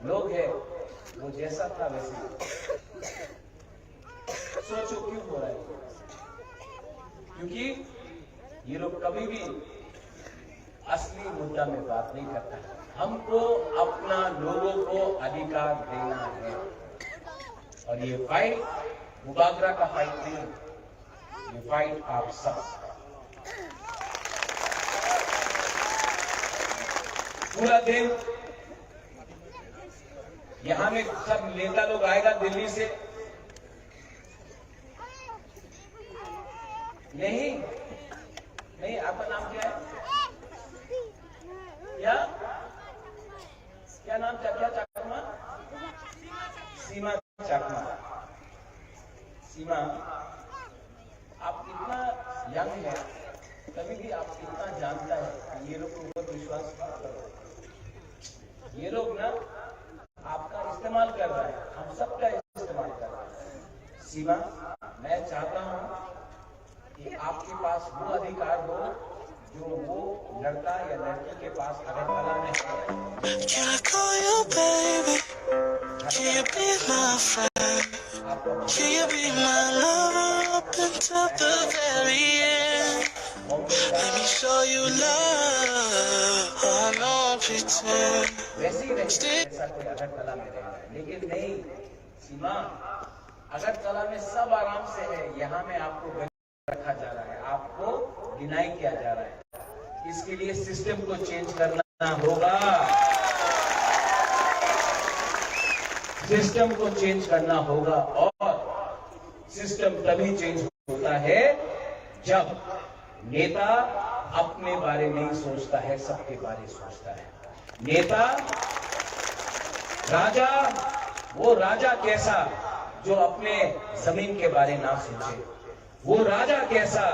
लोग हैं, वो जैसा था वैसे ही। सोचो क्यों हो रहा है? क्योंकि ये लोग कभी भी असली मुद्दा में बात नहीं करता। हमको अपना लोगों को अधिकार देना है। और ये फाइट बुबागरा का फाइट नहीं है, ये फाइट आप सब। पूरा दिन यहाँ में सब नेता लोग आएगा दिल्ली से, नहीं, नहीं, आपका नाम क्या है? क्या? क्या नाम, क्या, क्या चाकमा? सीमा चाकमा। सीमा, आप इतना यंग है, कभी भी आप इतना जानता है, ये लोग के ऊपर विश्वास मत करो। ये लोग ना आपका इस्तेमाल कर रहा है, हम सबका इस्तेमाल कर रहा है। सीमा, मैं चाहता हूँ कि आपके पास वो अधिकार हो जो वो लड़का या लड़की के पास अगर कला में है। Can I call you baby? Can you be my friend? Can you be my lover up until the very end? Let me show you love. Oh, no pretend. वैसे ही नहीं, ऐसा कोई अगर कला में रहना है, लेकिन नहीं सीमा, अगरतला में सब आराम से है, यहाँ में आपको गरीब रखा जा रहा है, आपको डिनाई किया जा रहा है। इसके लिए सिस्टम को चेंज करना होगा, सिस्टम को चेंज करना होगा। और सिस्टम तभी चेंज होता है जब नेता अपने बारे नहीं सोचता है, सबके बारे सोचता है। नेता, राजा, वो राजा कैसा जो अपने जमीन के बारे ना सोचे, वो राजा कैसा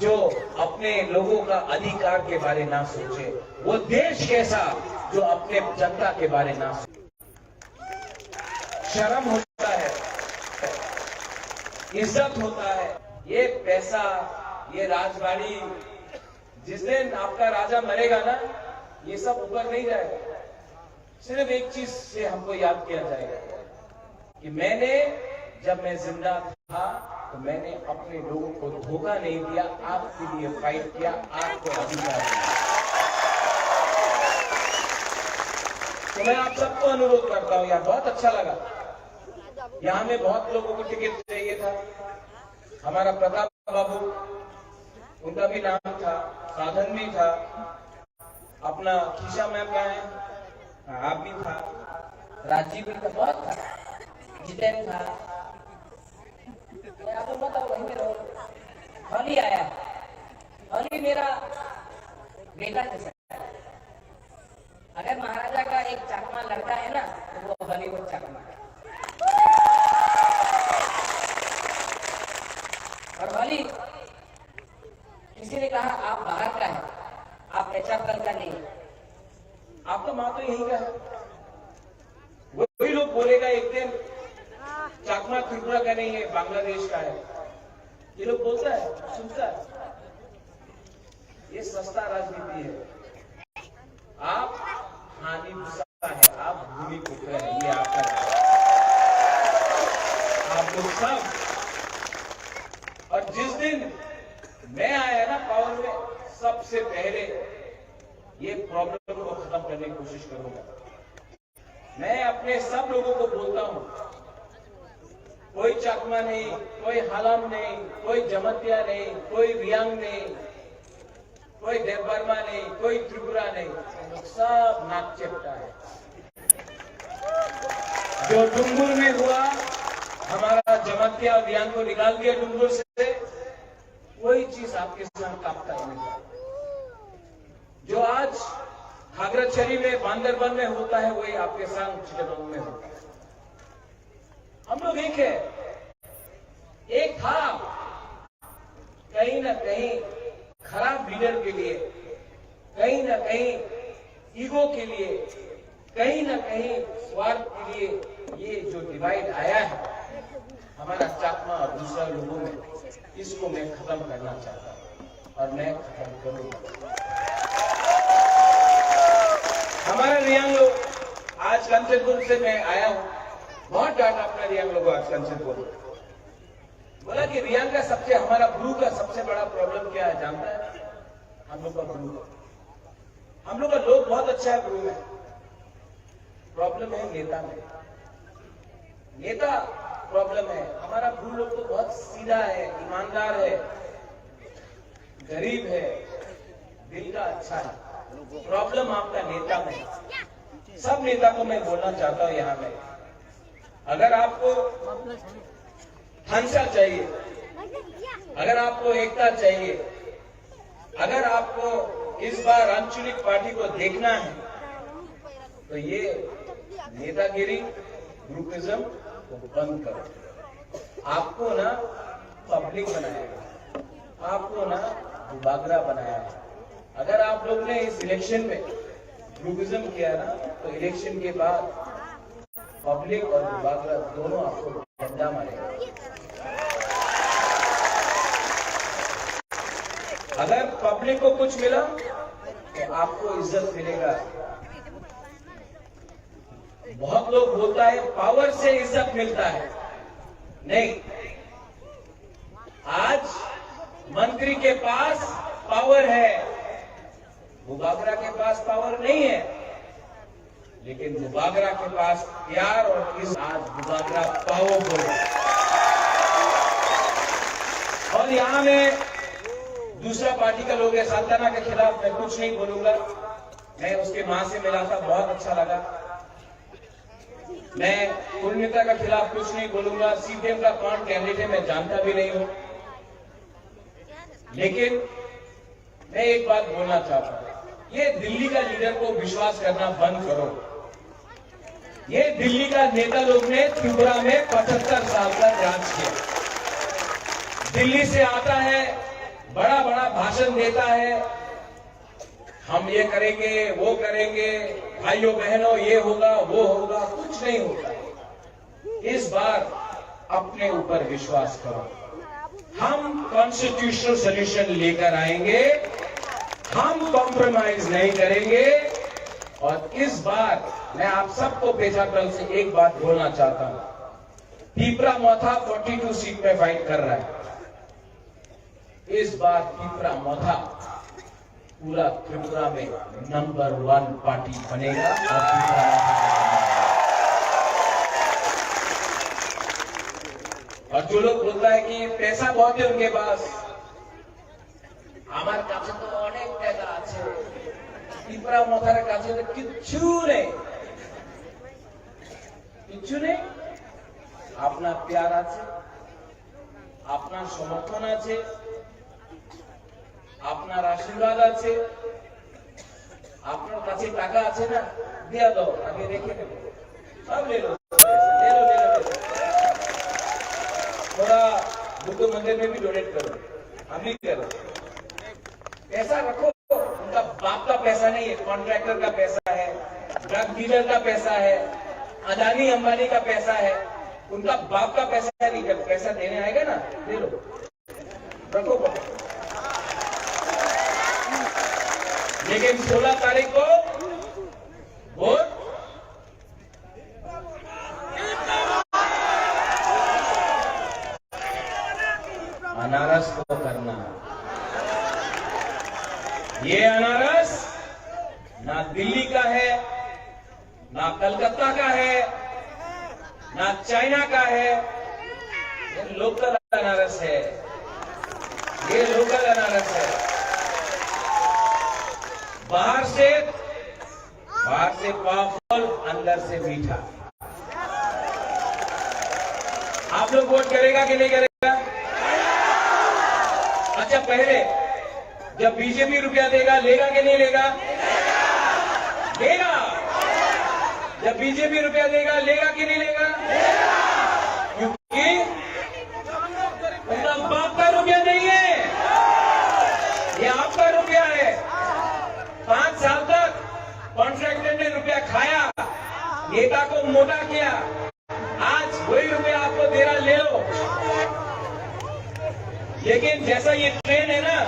जो अपने लोगों का अधिकार के बारे ना सोचे, वो देश कैसा जो अपने जनता के बारे ना सोचे। शर्म होता है, इज्जत होता है। ये पैसा, ये राजबाड़ी, जिस दिन आपका राजा मरेगा ना, ये सब ऊपर नहीं जाएगा। सिर्फ एक चीज से हमको याद किया जाएगा कि मैंने, जब मैं जिंदा था, तो मैंने अपने लोगों को धोखा नहीं दिया, आपके लिए फाइट किया, आपको अधिकार दिया। तो मैं आप सबको अनुरोध करता हूँ यार, बहुत अच्छा लगा। यहाँ में बहुत लोगों को टिकट चाहिए था। हमारा प्रताप बाबू, उनका भी नाम था, साधन भी था, अपना खीसा में क्या है, हाँ, आप भी था, राजीव भी था, बहुत था, जितेन था। मैं आपको बताऊं, वहीं पे रहो। हली आया, हली मेरा बेटा जैसा। अगर महाराजा का एक चाकमा लड़का है ना, तो वो हली वो चाकमा है। और हली, किसी ने कहा, "आप बाहर का है, आप पेशावर का नहीं है।" आपका माँ तो यहीं का है। वही लोग बोलेगा एक दिन, "चाकमा त्रिपुरा का नहीं है, बांग्लादेश का है।" ये लोग बोलता है, सुनता है। ये सस्ता राजनीति है। आप हानि भूसा है, आप भूमि पुत्र है, ये आपका है। आप लोग सब, और जिस दिन मैं आया ना पावर में, सबसे पहले ये प्रॉब्लम को खत्म करने की कोशिश करूंगा। मैं अपने सब लोगों को बोलता हूँ, कोई चकमा नहीं, कोई हलम नहीं, कोई जमतिया नहीं, कोई रियांग नहीं, कोई देवबर्मा नहीं, कोई त्रिपुरा नहीं, हम लोग सब नाक चेपटा है। जो डुंगुर में हुआ, हमारा जमतिया और रियांग को निकाल दिया डुंगुर से, कोई चीज आपके साथ कांपता ही नहीं। जो आज खागराछड़ी में, बांदरबन में होता है, वही आपके साथ चिटागोंग में होता है। हम लोग एक है, एक था। कहीं ना कहीं खराब लीडर के लिए, कहीं ना कहीं ईगो के लिए, कहीं ना कहीं स्वार्थ के लिए ये जो डिवाइड आया है हमारा चाकमा और दूसरा लोगों में, इसको मैं खत्म करना चाहता हूँ और मैं खत्म करूंगा। हमारा रियांग लोग, आज कंचनपुर से मैं आया हूँ, बहुत डांटा अपना रियांग लोगों को आज कंचनपुर। बोला कि रियांग का सबसे, हमारा ब्रू का सबसे बड़ा प्रॉब्लम क्या है जानता है? हम लोग का ब्रू, हम लोग का लोग बहुत अच्छा है ब्रू में, प्रॉब्लम है नेता में। नेता प्रॉब्लम है। हमारा ब्रू लोग तो बहुत सीधा है, ईमानदार है, गरीब है, दिल का अच्छा है। प्रॉब्लम आपका नेता में है। सब नेता को मैं बोलना चाहता हूँ यहाँ में, अगर आपको हंसा चाहिए, अगर आपको एकता चाहिए, अगर आपको इस बार आंचलिक पार्टी को देखना है, तो ये नेतागिरी, ग्रुपिज्म को बंद करो। आपको ना पब्लिक बनाया है, आपको ना बुबागरा बनाया है। अगर आप लोग ने इस इलेक्शन में ग्रुपिज्म किया ना, तो इलेक्शन के बाद पब्लिक और बुबागरा दोनों आपको डंडा मारेगा। अगर पब्लिक को कुछ मिला तो आपको इज्जत मिलेगा। बहुत लोग बोलता है पावर से इज्जत मिलता है, नहीं, आज मंत्री के पास पावर है, बुबागरा के पास पावर नहीं है। लेकिन बुबागरा के पास प्यार और इस, आज बुबागरा पावरफुल है। और यहाँ में दूसरा पार्टी का लोग है, साल्ताना के खिलाफ मैं कुछ नहीं बोलूंगा। मैं उसके माँ से मिला था, बहुत अच्छा लगा। मैं पूर्णिता का खिलाफ कुछ नहीं बोलूंगा। सीपीएम का कौन कैंडिडेट है मैं जानता भी नहीं हूँ, लेकिन मैं एक बात बोलना चाहता हूँ, ये दिल्ली का लीडर को विश्वास करना बंद करो। ये दिल्ली का नेता लोग ने त्रिपुरा में पचहत्तर साल तक राज किया। दिल्ली से आता है, बड़ा बड़ा भाषण देता है, हम ये करेंगे, वो करेंगे, भाइयों बहनों, ये होगा, वो होगा, कुछ नहीं होता। इस बार अपने ऊपर विश्वास करो। हम कॉन्स्टिट्यूशनल सॉल्यूशन लेकर आएंगे, हम कॉम्प्रोमाइज नहीं करेंगे। और इस बार मैं आप सबको पेजापल से एक बात बोलना चाहता हूं, पिपरा मोथा फोर्टी टू सीट पे फाइट कर रहा है। इस बार पिपरा मोथा पूरा त्रिपुरा में नंबर वन पार्टी बनेगा और पिपरा मोथा का और जो लोग बोलता है कि पैसा बहुत है उनके पास, আমার কাছে তো অনেক টাকা আছে, পিপরা মথার কাছে তো কিচ্ছু নেই, কিচ্ছু নেই। আপনার প্যার আছে, আপনার সমর্থন আছে, আপনার আশীর্বাদ আছে, আপনার কাছে টাকা আছে না, দিয়া দাও, আমি রেখে দেবো। সব লে লো, লে লো, লে লো। थोड़ा बुद्ध मंदिर में भी डोनेट करो, हम भी करो। पैसा रखो, उनका बाप का पैसा नहीं है, कॉन्ट्रैक्टर का पैसा है, ड्रग डीलर का पैसा है, अदानी अंबानी का पैसा है, उनका बाप का पैसा नहीं। जब पैसा देने आएगा ना, ले लो। रखो। लेकिन सोलह तारीख को वोट अनारस को करना। ये अनारस ना दिल्ली का है, ना कलकत्ता का है, ना चाइना का है, ये लोकल अनारस है, ये लोकल अनारस है। बाहर से, बाहर से पावरफुल, अंदर से मीठा। आप लोग वोट करेगा कि नहीं करेगा? अच्छा, पहले जब बीजेपी रुपया देगा, लेगा कि नहीं लेगा? लेगा। जब बीजेपी रुपया देगा, लेगा कि नहीं लेगा? क्योंकि उनका बाप का रुपया नहीं है, ये आपका रुपया है। पांच साल तक कॉन्ट्रैक्टर ने रुपया खाया, नेता को मोटा किया, आज वही रुपया आपको दे रहा, ले लो। लेकिन जैसा ये ट्रेंड है ना,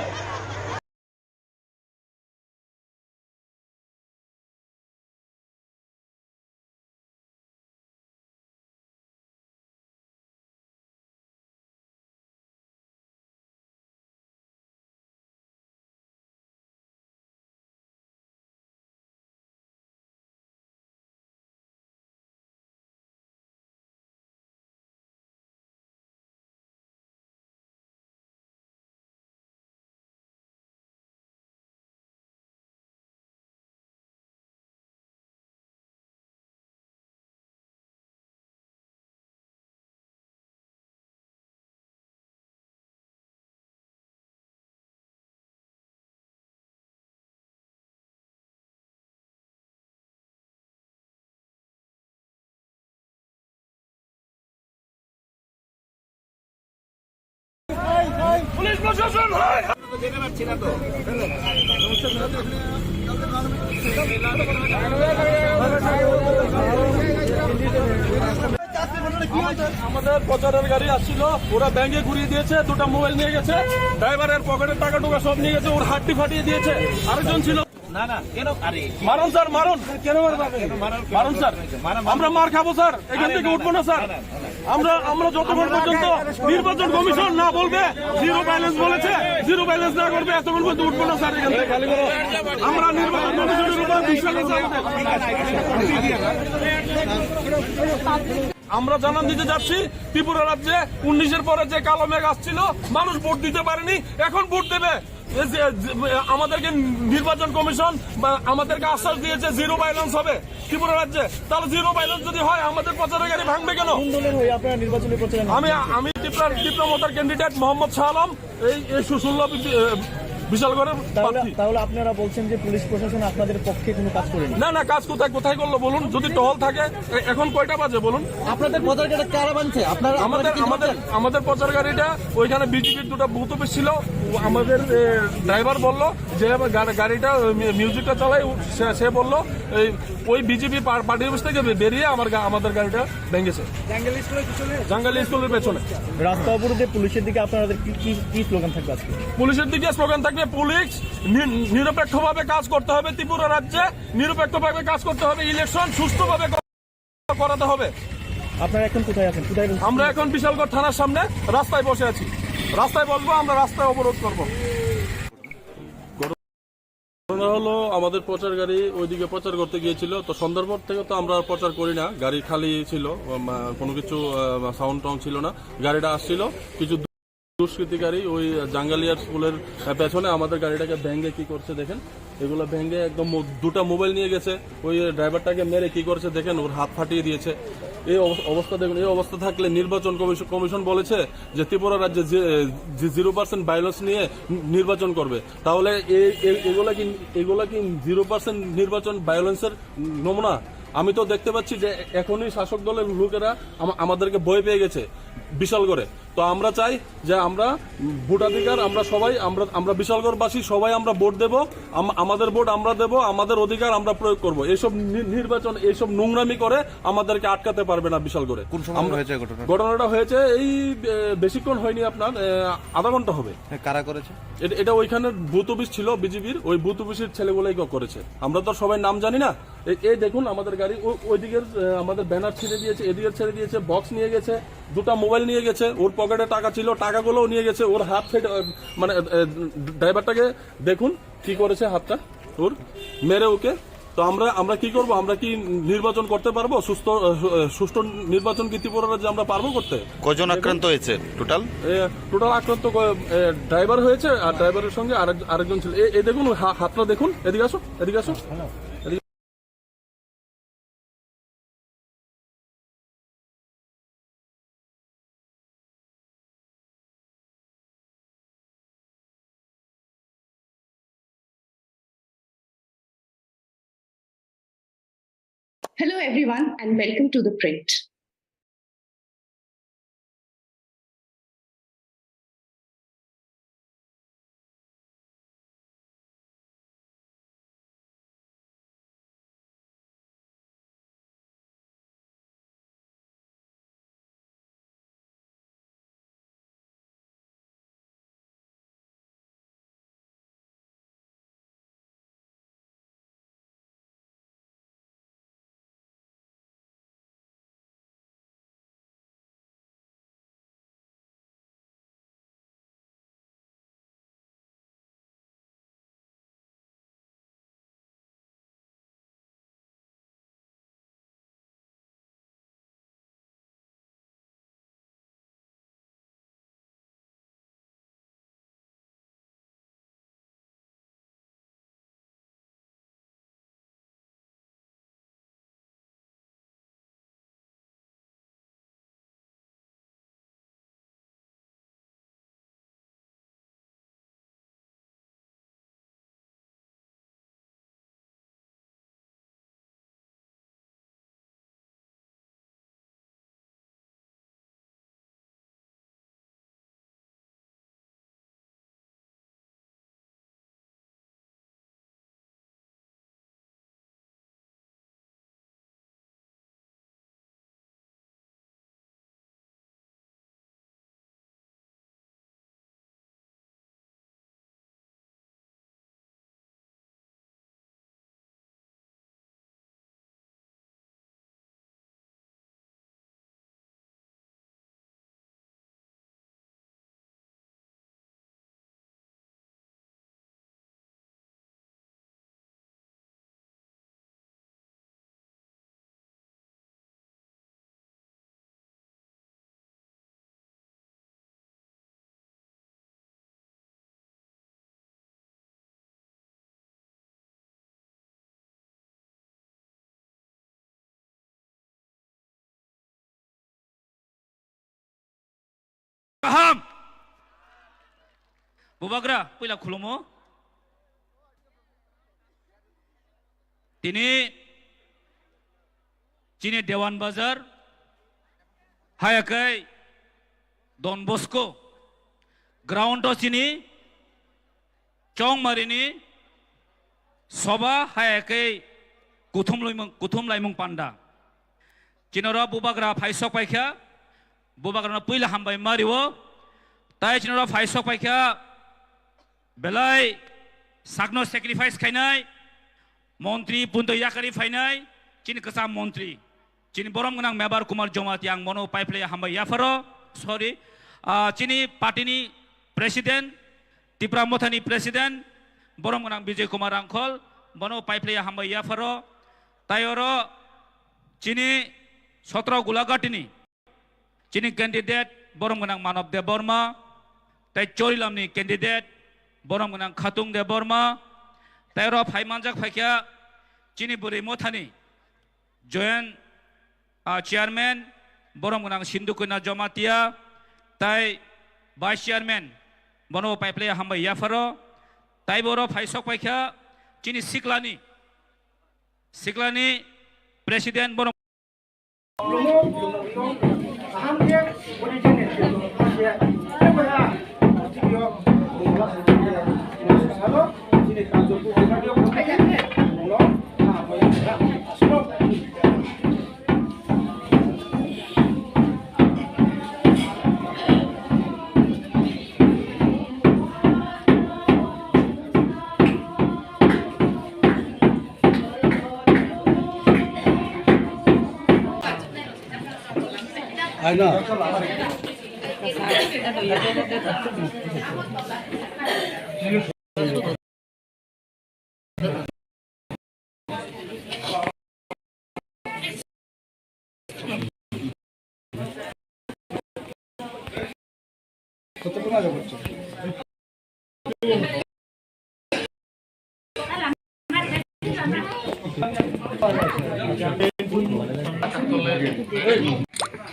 পুলিশ প্রশাসন হয়। আমাদের, আমাদের প্রচারের গাড়ি আসছিল, ওরা ব্যাঙে ঘুরিয়ে দিয়েছে, দুটো মোবাইল নিয়ে গেছে, ড্রাইভারের পকেটের টাকা টুকা সব নিয়ে গেছে, ওর হাড্ডি ফাটিয়ে দিয়েছে। আরেকজন ছিল। না, না, কেন? আরে, মারুন স্যার, মারুন। কেন মারবেন? মারুন, মারুন স্যার। মারুন। আমরা মার খাবো স্যার, এখান আরে, থেকে না, উঠবো না, না, স্যার। না, না, না। আমরা, আমরা যতক্ষণ পর্যন্ত নির্বাচন কমিশন না বলবে, জিরো ব্যালেন্স বলেছে, জিরো ব্যালেন্স না করবে, এতক্ষণ পর্যন্ত উঠবো না স্যার এখান থেকে। আমরা নির্বাচন কমিশনের উপর বিশ্বাস আছে আমাদের। আমরা জানান দিতে যাচ্ছি, ত্রিপুরা রাজ্যে উনিশের পরে যে কালো মেঘ আসছিল, মানুষ ভোট দিতে পারেনি, এখন ভোট দেবে। এই যে, যে, আমাদেরকে নির্বাচন কমিশন বা আমাদেরকে আশ্বাস দিয়েছে জিরো ভায়োলেন্স হবে ত্রিপুরা রাজ্যে, তাহলে জিরো ভায়োলেন্স যদি হয়, আমাদের প্রচারের গাড়ি ভাঙবে কেন? কোন দলের হয়ে আপনারা নির্বাচনী প্রচারে নামছেন? আমি, আমি ত্রিপুরার, ত্রিপুরা মোর্চার ক্যান্ডিডেট মোহাম্মদ শাহ আলম। এই, এই সু-, ষোলো বি-, এ, বিশালগড়ের তাহলে প্রার্থী। তাহলে আপনারা বলছেন যে পুলিশ প্রশাসন আপনাদের পক্ষে কোনো কাজ করেনি? না, না, কাজ কোথায়, কোথায় করলো বলুন? যদি টহল থাকে, এ-, এখন কয়টা বাজে বলুন? আপনাদের প্রচার গাড়ি কারা বানছে? আপনারা, আপনারা আমাদের, কি আমাদের, জানতেন? আমাদের প্রচার গাড়িটা ওইখানে বিজেপির দুটো বুথ অফিস ছিল, ও আমাদের, এ, ড্রাইভার বলল যে এবার গাড়ি, গাড়িটা, ওই মি-, মিউজিকটা চালাই, ও সে, সে বলল এই, ওই বিজেপি পার-, পার্টির অফিস থেকে বে-, বেরিয়ে আমার গা-, আমাদের গাড়িটা ভেঙেছে। জাঙ্গালি স্কুলের পিছনে? জাঙ্গালি স্কুলের পেছনে। রাস্তা অবরোধে পুলিশের দিকে আপনাদের কি, কি, কি স্লোগান থাকবে আজকে? পুলিশের দিকে স্লোগান থাকবে, "পুলিশ নি-, নিরপেক্ষভাবে কাজ করতে হবে ত্রিপুরা রাজ্যে, নিরপেক্ষভাবে কাজ করতে হবে, ইলেকশন সুষ্ঠুভাবে ক-, করাতে হবে।" আপনারা এখন কোথায় আছেন? কোথায় রয়েছেন? আমরা এখন বিশালগড় থানার সামনে রাস্তায় বসে আছি, রাস্তায় বসবো, আমরা রাস্তায় অবরোধ করব। ঘটনা হলো, আমাদের প্রচার গাড়ি ওইদিকে প্রচার করতে গিয়েছিল, তো সন্ধ্যার পর থেকে তো আমরা আর প্রচার করি না, গাড়ি খালি ছিল, উম, আহ, কোনো কিছু, আহ, সাউন্ড টাউন্ড ছিল না। গাড়িটা আসছিল, কিছু দুষ্কৃতিকারী ওই জাঙ্গালিয়ার স্কুলের, আহ, পেছনে আমাদের গাড়িটাকে ভেঙে কি করছে দেখেন, এগুলো ভেঙে একদম মো-, দুটা মোবাইল নিয়ে গেছে, ওই ড্রাইভারটাকে মেরে কি করছে দেখেন, ওর হাত ফাটিয়ে দিয়েছে। এই অবস-, অবস্থা দেখুন, এই অবস্থা থাকলে নির্বাচন কমিশন, কমিশন বলেছে যে ত্রিপুরা রাজ্যে যে, যে জিরো পার্সেন্ট ভায়োলেন্স নিয়ে নির্বাচন করবে। তাহলে এ-, এ-, এগুলা কি, এগুলা কি জিরো পার্সেন্ট নির্বাচন ভায়োলেন্সের নমুনা? আমি তো দেখতে পাচ্ছি যে এখনই শাসক দলের লোকেরা আমা-, আমাদেরকে ভয় পেয়ে গেছে বিশাল করে। তো আমরা চাই যে আমরা ভোটাধিকার, আমরা সবাই, আমরা, আমরা বিশালগড়বাসী সবাই আমরা ভোট দেব, আম-, আমাদের ভোট আমরা দেব, আমাদের অধিকার আমরা প্রয়োগ করব। এইসব নি-, নির্বাচন, এইসব নোংরামি করে আমাদেরকে আটকাতে পারবে না বিশালগড়ে। কোন সময় আমরা হয়েছে ঘটনা? ঘটনাটা হয়েছে এই, এ, বেশিক্ষণ হয়নি আপনার, এ, আধা ঘন্টা হবে। হ্যাঁ, কারা করেছে? এ-, এটা ওইখানে বুথ অফিস ছিল বিজেপির, ওই বুথ অফিসের ছেলেগুলোই ক-, করেছে। আমরা তো আর সবাই নাম জানি না। এ-, এই দেখুন আমাদের গাড়ি, ও-, ওইদিকের, এ, আমাদের ব্যানার ছিঁড়ে দিয়েছে, এদিকে ছেড়ে দিয়েছে, বক্স নিয়ে গেছে, দুটো মোবাইল নিয়ে গেছে, ওর পকেটে টাকা ছিল, টাকাগুলোও নিয়ে গেছে, ওর হাত ফেটে, এ, মানে, এ, ড্রাইভারটাকে দেখুন কি করেছে হাতটা ওর, মেরে ওকে। তো আমরা, আমরা কি করব? আমরা কি নির্বাচন করতে পারবো? সুস্থ, এ, সু-, এ, সুষ্ঠু নির্বাচন কি ত্রিপুরা রাজ্যে আমরা পারবো করতে? কজন আক্রান্ত হয়েছে টোটাল? এ, টোটাল আক্রান্ত ক-, এ, ড্রাইভার হয়েছে, আর ড্রাইভারের সঙ্গে আরেক, আরেকজন ছিল। এ, এ দেখুন, ওই হা-, হাতটা দেখুন, এদিকে আসো, এদিকে আসো। এদিকে। Hello, everyone, and welcome to The Print. Kaham. Bubagra, puila khulumo. Tini chini Dewan Bazar, haya khe Don Bosco ground o chini Chongmarini soba haya khe kuthum laimung, kuthum laimung panda. Chini oro bubagra phaisok paikha, bubagrano puila hambai mario. Tai chini oro phaisok paikha, belai sakno sacrifice khainai montri punto yakari phainai chini kwcham montri, chini borom gwnang Mebar Kumar Jamatia, ang bono paiplai hambai yapharo, sorry, ah, chini party ni president, Tipra Mothani president, borom gwnang Bijay Kumar Rangkhol, bono paiplai hambai yapharo. Tai oro chini sotro Gulaghatini chini candidate borom gwnang Manob Debbarma, tai Chorilamni candidate borom gwnang Khatung Debbarma, tai oro phai manjak phaikha chini bwrwi Mothani joint, ah, chairman borom gwnang Sindhu Kanya Jamatia, tai vice chairman bono paiplai hambai yapharo. Tai boro phaisok paikha chini siklani, siklani president borom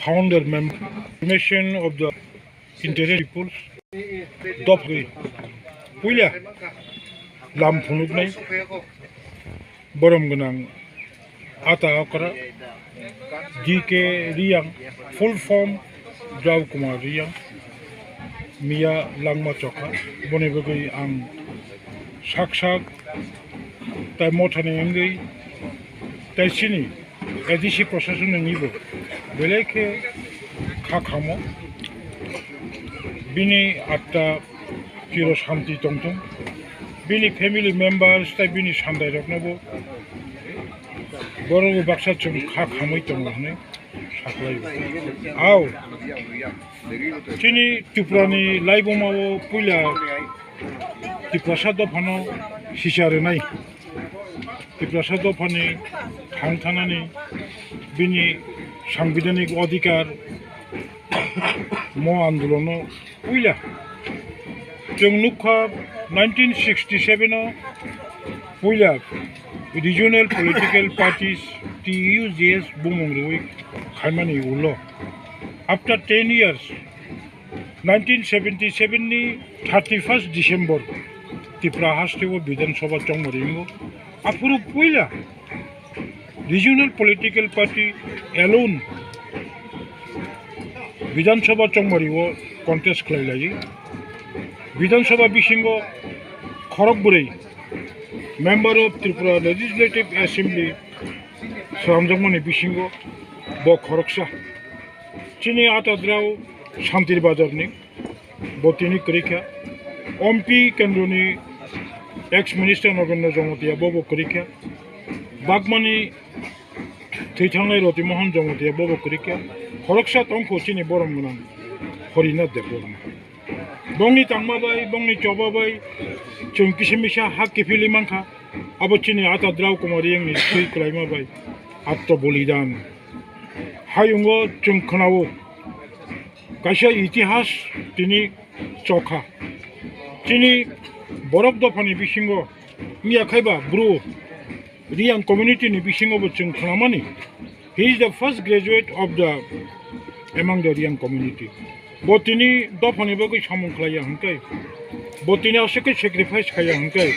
Founder member, Commission of the Indigenous Peoples, Dopri, puila lam phunuknai borom gwnang Ata Okra, D K Riyang, full form Drau Kumar Riyang, Miya Langma Chokha, boni bagwi ang sak sak tai mothani wngwi tai chini A D C procession ni bo belai khe kha khamo. Bini atta chiro shanti tongthung. Bini family members tai bini sandairokno bo borok bo baksa chwng kha khamwi tongo hwnwi saklai o. Ao chini Tripura ni laibuma o puila Tiprasa dophano sisa rwnai. Tiprasa dophani thang thanani bini sangbidhanik odhikar mo andolono puila. Chwng nukha nineteen sixty-seven o puila regional political parties T U J S bumung rwui khaimani ulo. After ten years, nineteen seventy-seven ni thirty-first December Tripura hasteo Bidhan Sabha chongmari wngo. Aphuru puila regional political party alone Bidhan Sabha chongmari o contest khlai lai. Bidhan Sabha bisingo khorok bwrwi Member of Tripura Legislative Assembly swnamjakmani bisingo bo khoroksa. Chini Atadrao Santir Bazarni bo tini kwrwikha. Ompi Kendroni ex minister Nagendra Jamatia bobo kwrwikha. Bagmani thwi thangnai Roti Mohan Jamatia bobo kwrwikha. Khoroksa tongkho chini borom gwnang Horinath Debbarma. Bongni tangma bai, bongni choba bai chwng kisa misa ha kiphilwi mankha. Abo chini Atadrao Kumar Riyangni thwi kwlaima bai atto bolidan. Hayungo chwng khwnao kaisa itihas tini chokha. Chini borok dophani bisingo wngya khaiba bru Riyang community ni bisingo bo chwng khwnamani. He is the first graduate of the, among the Riyang community. Bo tini dophani bagwi samung khlaiya hwnkhe, bo tini aswk khe sacrifice khaiya hwnkhe,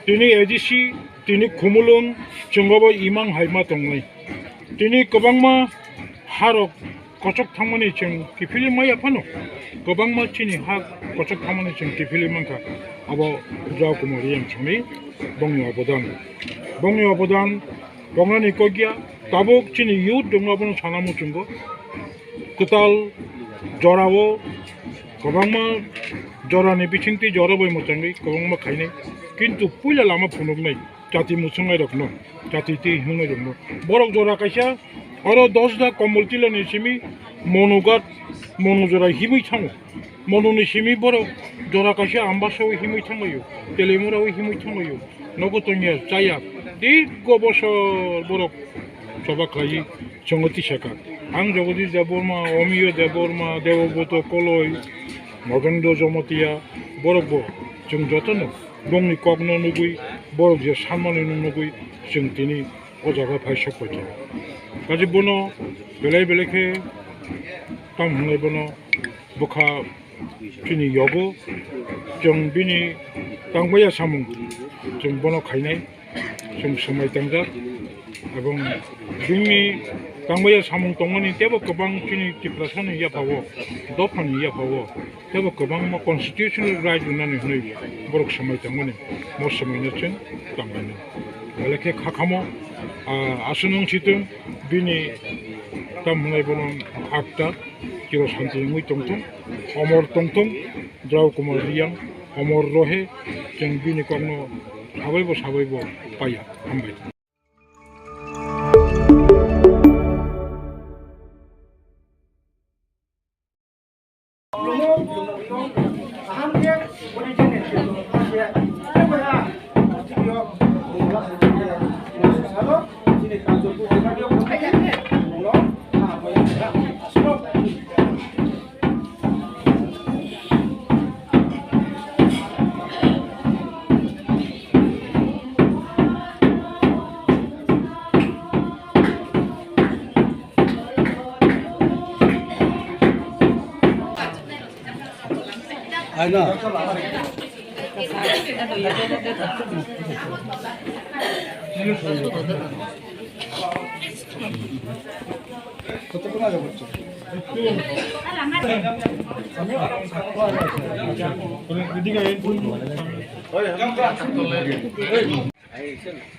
tini A D C Tini khumulwng chwng obo imang hai ma tongnai. Tini kwbangma harok kochok thangmani chwng kiphilwi maya phano, kwbangma chini ha kochok thangmani chwng kiphilwi mankha. Abo Jao Kumar Reang songni bongni obodan. Bongni obodan tongnani kokya, tabuk chini youth rokno abono sana muchungo. Kwtal jorao kwbangma jorani bisingtwi jora bai mwchangwi kwbangma khainai, kintu puila lama phunuknai jati muchungnai rokno, jati twi hwngnai rokno. Borok jora kaisa oro Dosda Komol Tilani simi Monugat, Monu jora himwi thango. Monuni simi borok jora kaisa Ambasao himwi thanglaio, Telimurao himwi thanglaio. Nogo tongya chaya, dirgo bosor borok choba khlaiwi chongo tisaka. Ang Jagadish Debbarma, Omiyo Debbarma, Debobroto Koloi, Mogendro Jomotia, borokbo chwng jotono bongni kokno nugwi, borok je sanmani nugwi chwng tini o jaga phai sok paikha. Kaje bono belai belai khe tam hwnwi bono bwkha chini yogo, chwng bini tangmaya samung chwng bono khainai, chwng swmai tangjak, ebong bini tangmaya samung tongmani teibo kwbang chini Tiprasani yaphao, dophani yaphao teibo kwbangma constitutional right rwnani hwnwi borok swmai tangmani, mo swmaino chwng tangmani. Belai khe kha khamo, ah, aswk wng si thung, bini tam hwnwi bono akta chiro santi wngwi tongthung, omor tongthung, Jao Kumar Reang, omor rohe, chwng bini kokno sabaibo sabaibo paiya. Hambai.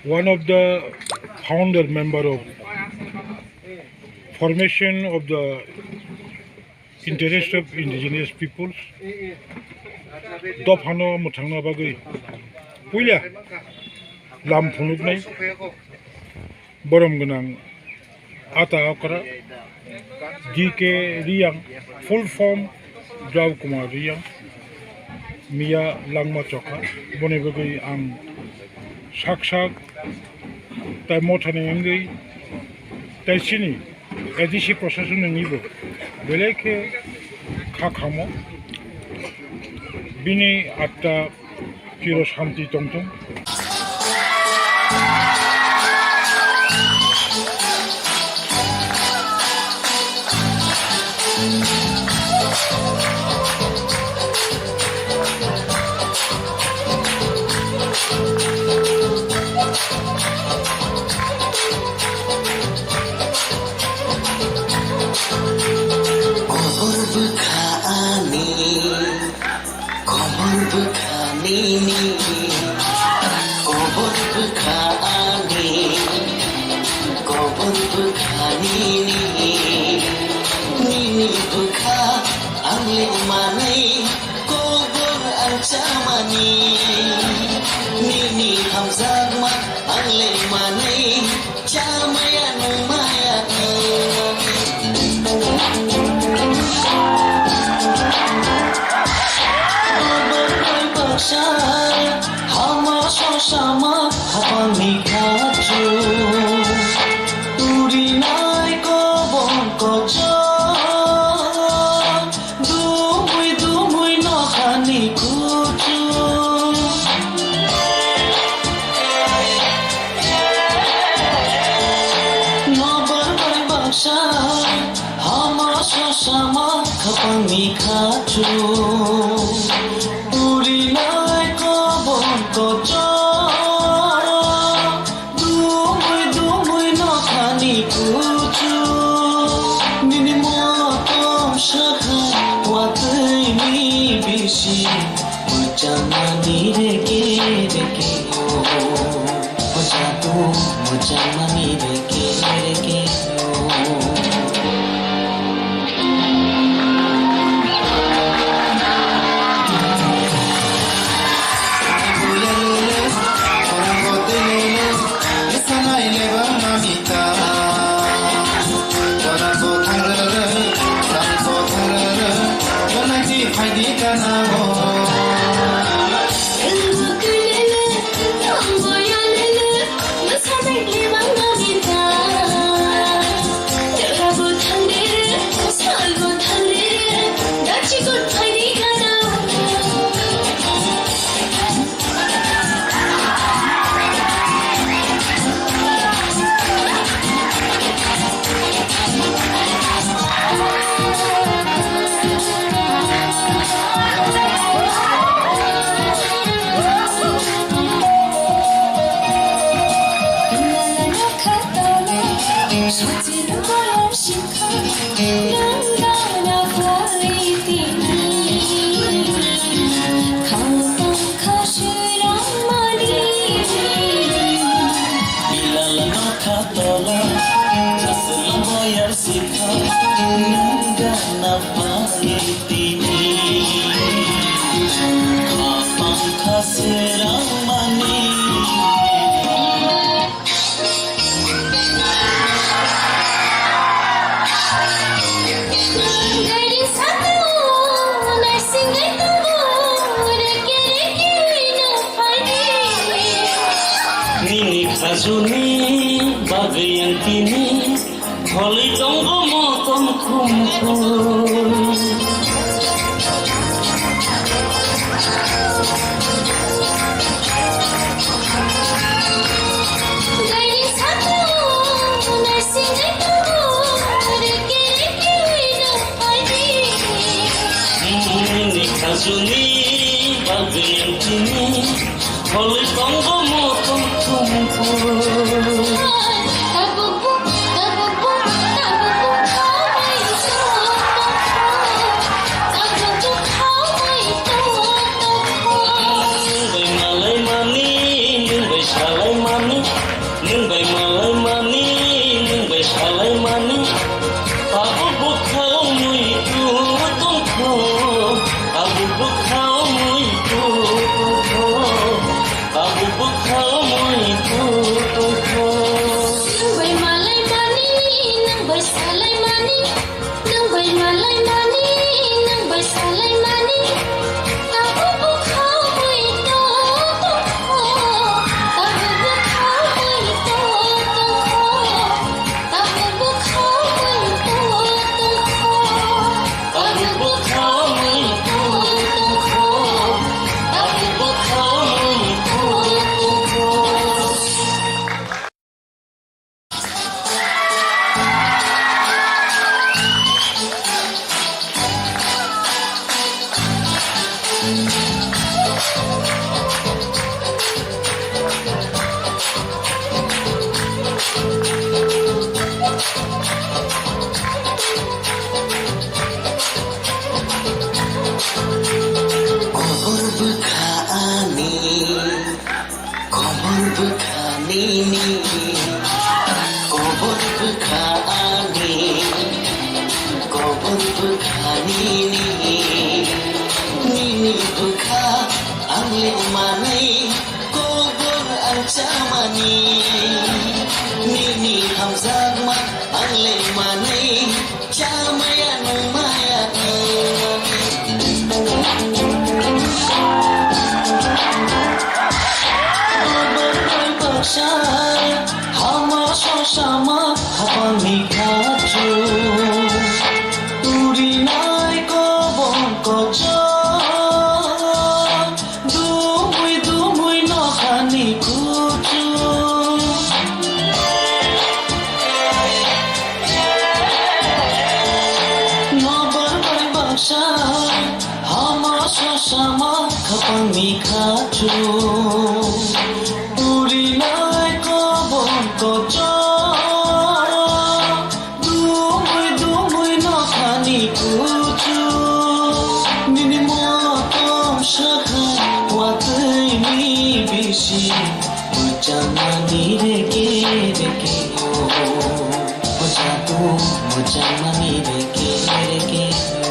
One of the founder member of formation of the interest of indigenous peoples, dophano mwthangna bagwi puila lam phunuknai borom gwnang Ata Okra, D K Reang, full form Jao Kumar Reang, Miya Langma Chokha, boni bagwi ang sak sak tai mothani wngwi tai chini A D C procession wngwibo belai khe kha khamo. Bini atta chiro shanti tongthung. Kobor bwkha ani, kobor bwkha nini, kobor bwkha ani, kobor bwkha nini, nini bwkha ang le manwi. Kobor ang chamani, nini hamjakma ang le manwi, chamaya nungmaya. Kobor bai baksa, hama sosama, hapangni khachu, turinai kobor kochok. Dumui dumui nokhani kuchuk. Nobar bai baksa, hama sosama khapangni khachu. Purinai kobor kochok. Mani reke reke o, o jadu moja mani reke reke o. Bilal nokha tola, jasla boyar sikha, nungga na pari tini. Khapang khasirang mani. Nini khajuni bagwi ang tini, holi tongo motom khumkhum. Nini khajuni bagwi ang tini, holi tongo motom khumkhum. Nung bai malai mani, nung bai salai mani, nung bai malai mani, nung bai salai mani. Tabuk bwkhao muitu tongkho, tabuk bwkhao muitu tongkho, tabuk bwkhao muitu tongkho. Nung bai malai mani, nung bai salai mani, nung bai malai mani, nung bai salai mani. Tabuk bwkhao muitu tongkho, tabuk bwkhao muitu tongkho. Kobor bwkha ani, kobor bwkha nini, kobor bwkha ani, kobor bwkha nini, nini bwkha ang le manwi. Kobor ang chamani, nini hamjakma ang le manwi, chamaya nungmaya. Kobor bai baksa, hama sosama, hapangni khachu, turinai kobor kochok. Dumui dumui nokhani kuchu. Nobar bai baksa, hama sosama khapangni khachu. Turinai kobor kochok. Dumui dumui nokhani kuchu, nini motom sakha, o Mochangmani reke reke o, mochatu mochangmani reke reke o.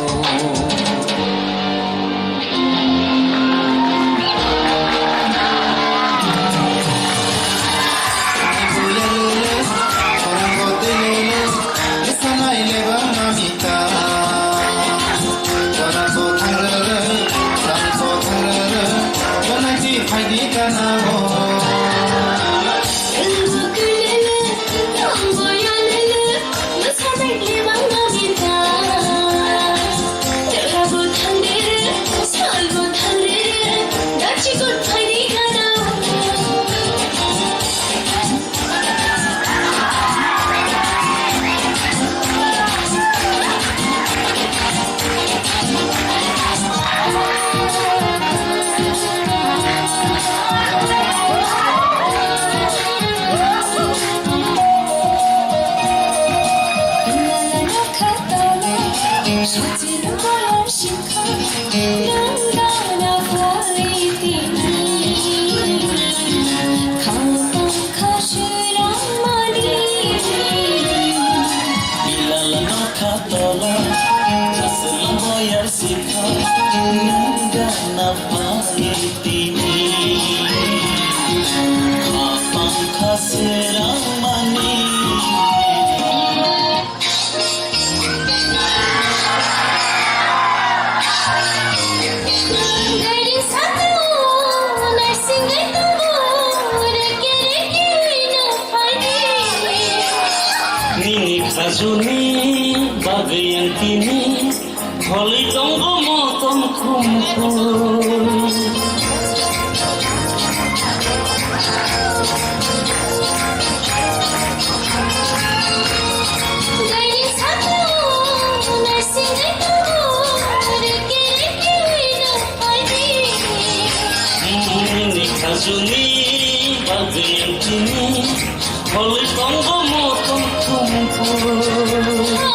Bilala nokha tola, jaswrwng boyar sikha, nwng gana phaitini. Khapang kha srwngmani. Nini khajuni bagwi ang tini, holi tongo motom khumkhum. Nini khajuni bagwi ang tini, holi tongo motom khumkhum.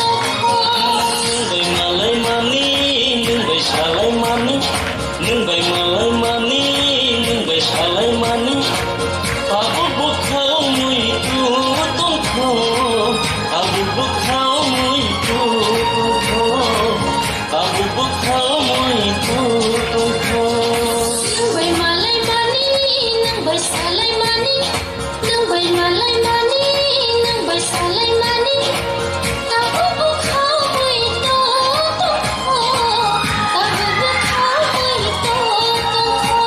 Nwng bai malai mani, nwng bai salai mani, nwng bai malai mani, nwng bai salai mani. Abo bwkha wngwi tu tongkho, abo bwkha wngwi tu tongkho, abo bwkha wngwi tu tongkho. Nwng bai malai mani, nwng bai salai mani, nwng bai malai mani, nwng bai salai mani. Abo bwkha wngwi tu tongkho, abo bwkha wngwi tu tongkho.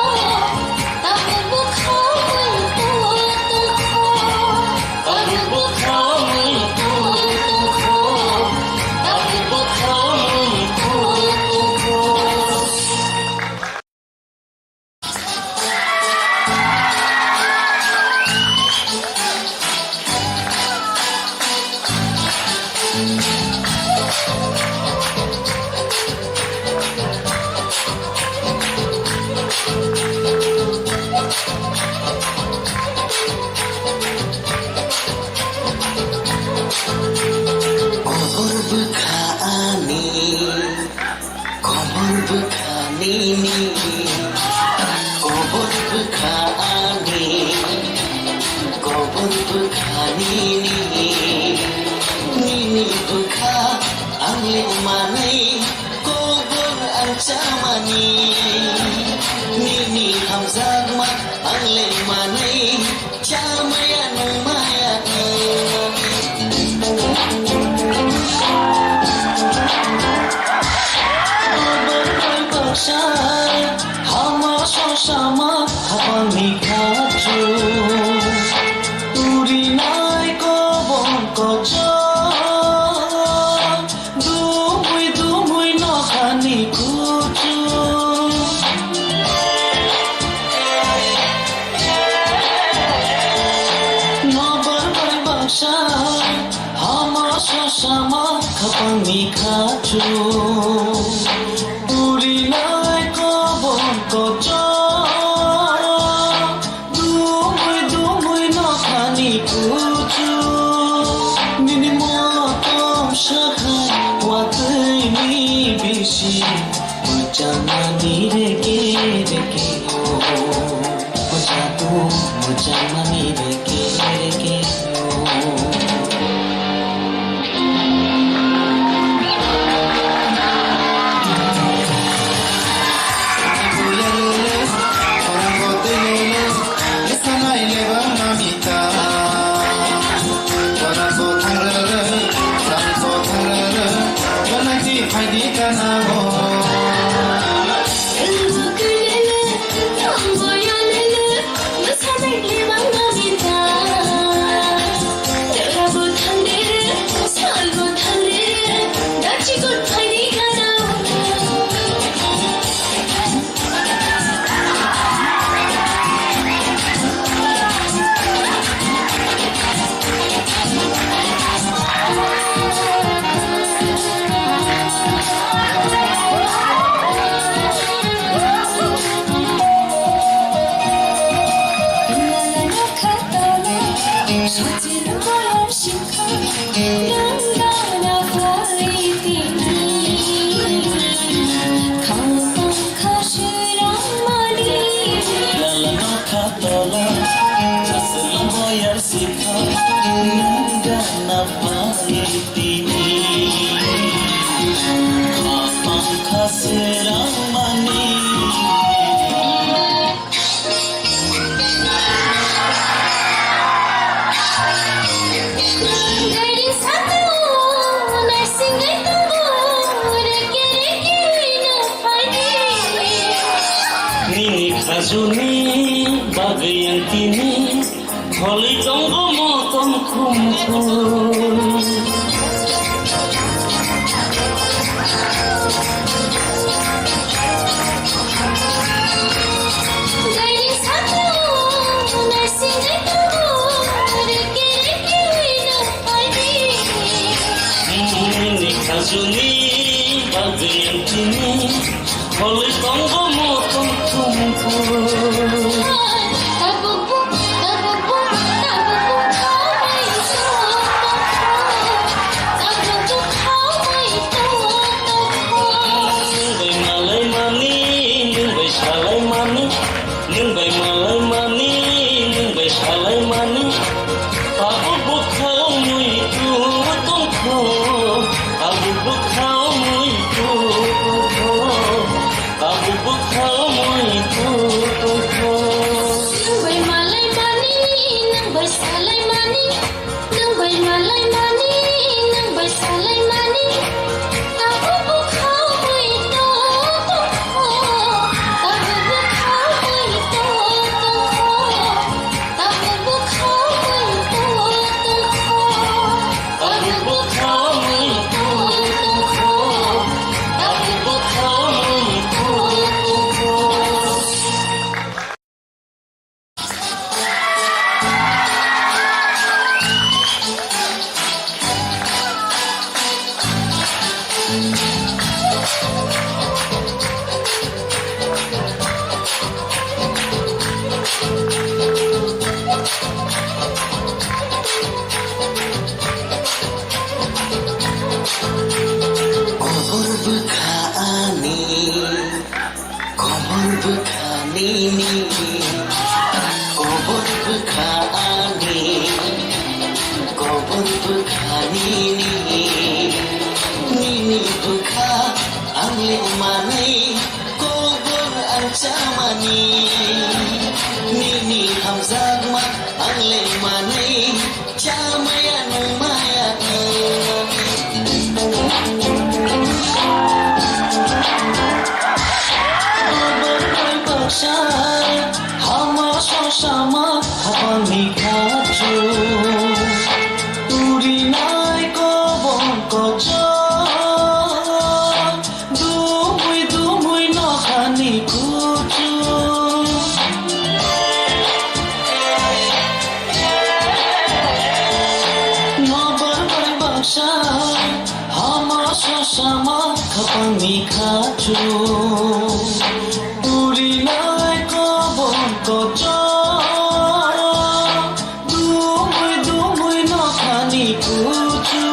Kobor bwkha ani, kobor bwkha nini, kobor bwkha ani, kobor bwkha nini, nini bwkha ang le manwi. Kobor ang chamani, nini hamjakma ang le manwi, chamaya nungmaya nungmani. Kobor bai baksa, hama sosama, hapangni khachu. Turinai kobor kochok. Dumui dumui nokhani kuchu. Nobar bai baksa, hama sosama khapangni khachu. Turinai kobor kochok. Dumui dumui nokhani kuchu, nini moto Watwi ni bisi muchangmani reke reke o. Muchatu muchangmani reke reke o. Nini khajuni bagwi ang tini kholi tongo motom khumkhum. Nini khajuni bagwi ang tini kholi tongo motom khumkhum. Nung bai malai mani, nung bai salai mani, nung bai malai mani, nung bai salai mani. Tabuk bwkhao muitu tongkho, tabuk bwkhao muitu tongkho, tabuk bwkhao muitu tongkho. Nung bai malai mani, nung bai salai mani. Nung bai malai mani, nung bai salai mani. Tabuk bwkhao muitu tongkho, tabuk bwkhao muitu tongkho, tabuk bwkhao muitu tongkho, tabuk bwkhao muitu tongkho, tabuk bwkhao muitu tongkho. Kobor bwkha ani. Kobor bwkha nini, kobor bwkha ani, kobor bwkha nini, nini bwkha ang lengmani, kobor ang chamani, nini hamjakma ang lengmani. Chamaya nungmaya. Baksa hama sosama habangni khachu. Turinai kobong kochok. Dumui dumui nokhani kuchu. Nobar bai baksa hama sosama khapangni khachu. Turinai kobong kochok. Dumui dumui nokhani kuchu.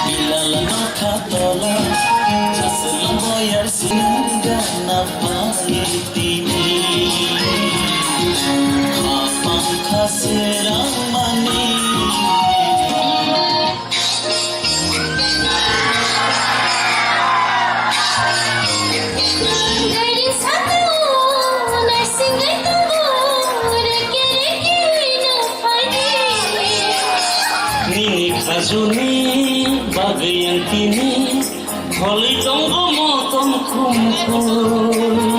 Bilal nokha tola, chaslam boyar singa na pangitini. Khapang khasirang mani. Nini khajuni bagwi ang tini kholi tongo motom khumkhum.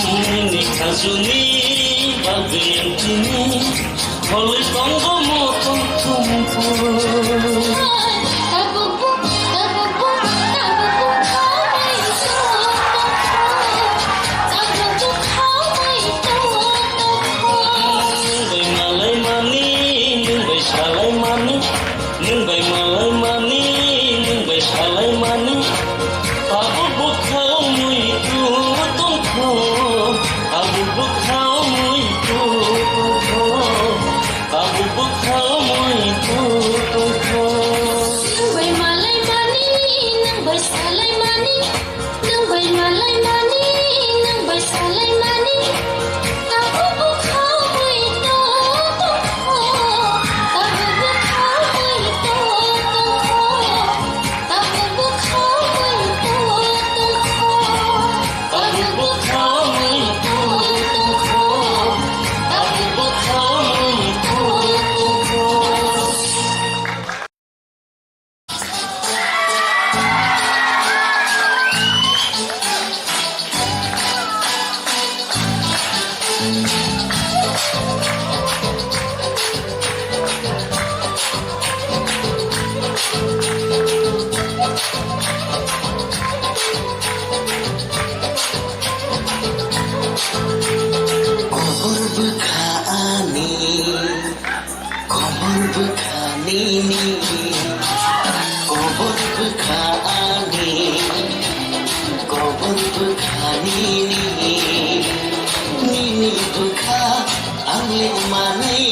Nini khajuni bagwi ang tini kholi tongo motom khumkhum. Nwng bai malai mani, nwng bai salai mani, nwng bai malai mani, nwng bai salai mani. Abo bwkha wngwi tu tongkho, abo bwkha wngwi tu tongkho, abo bwkha wngwi tu tongkho. Nwng bai malai mani, nwng bai salai mani, nwng bai malai mani, nwng bai salai mani. Abo bwkha wngwi tu tongkho, abo bwkha wngwi tu tongkho. Kobor bwkha ani, kobor bwkha nini, kobor bwkha ani, kobor bwkha nini, nini bwkha ang le manwi.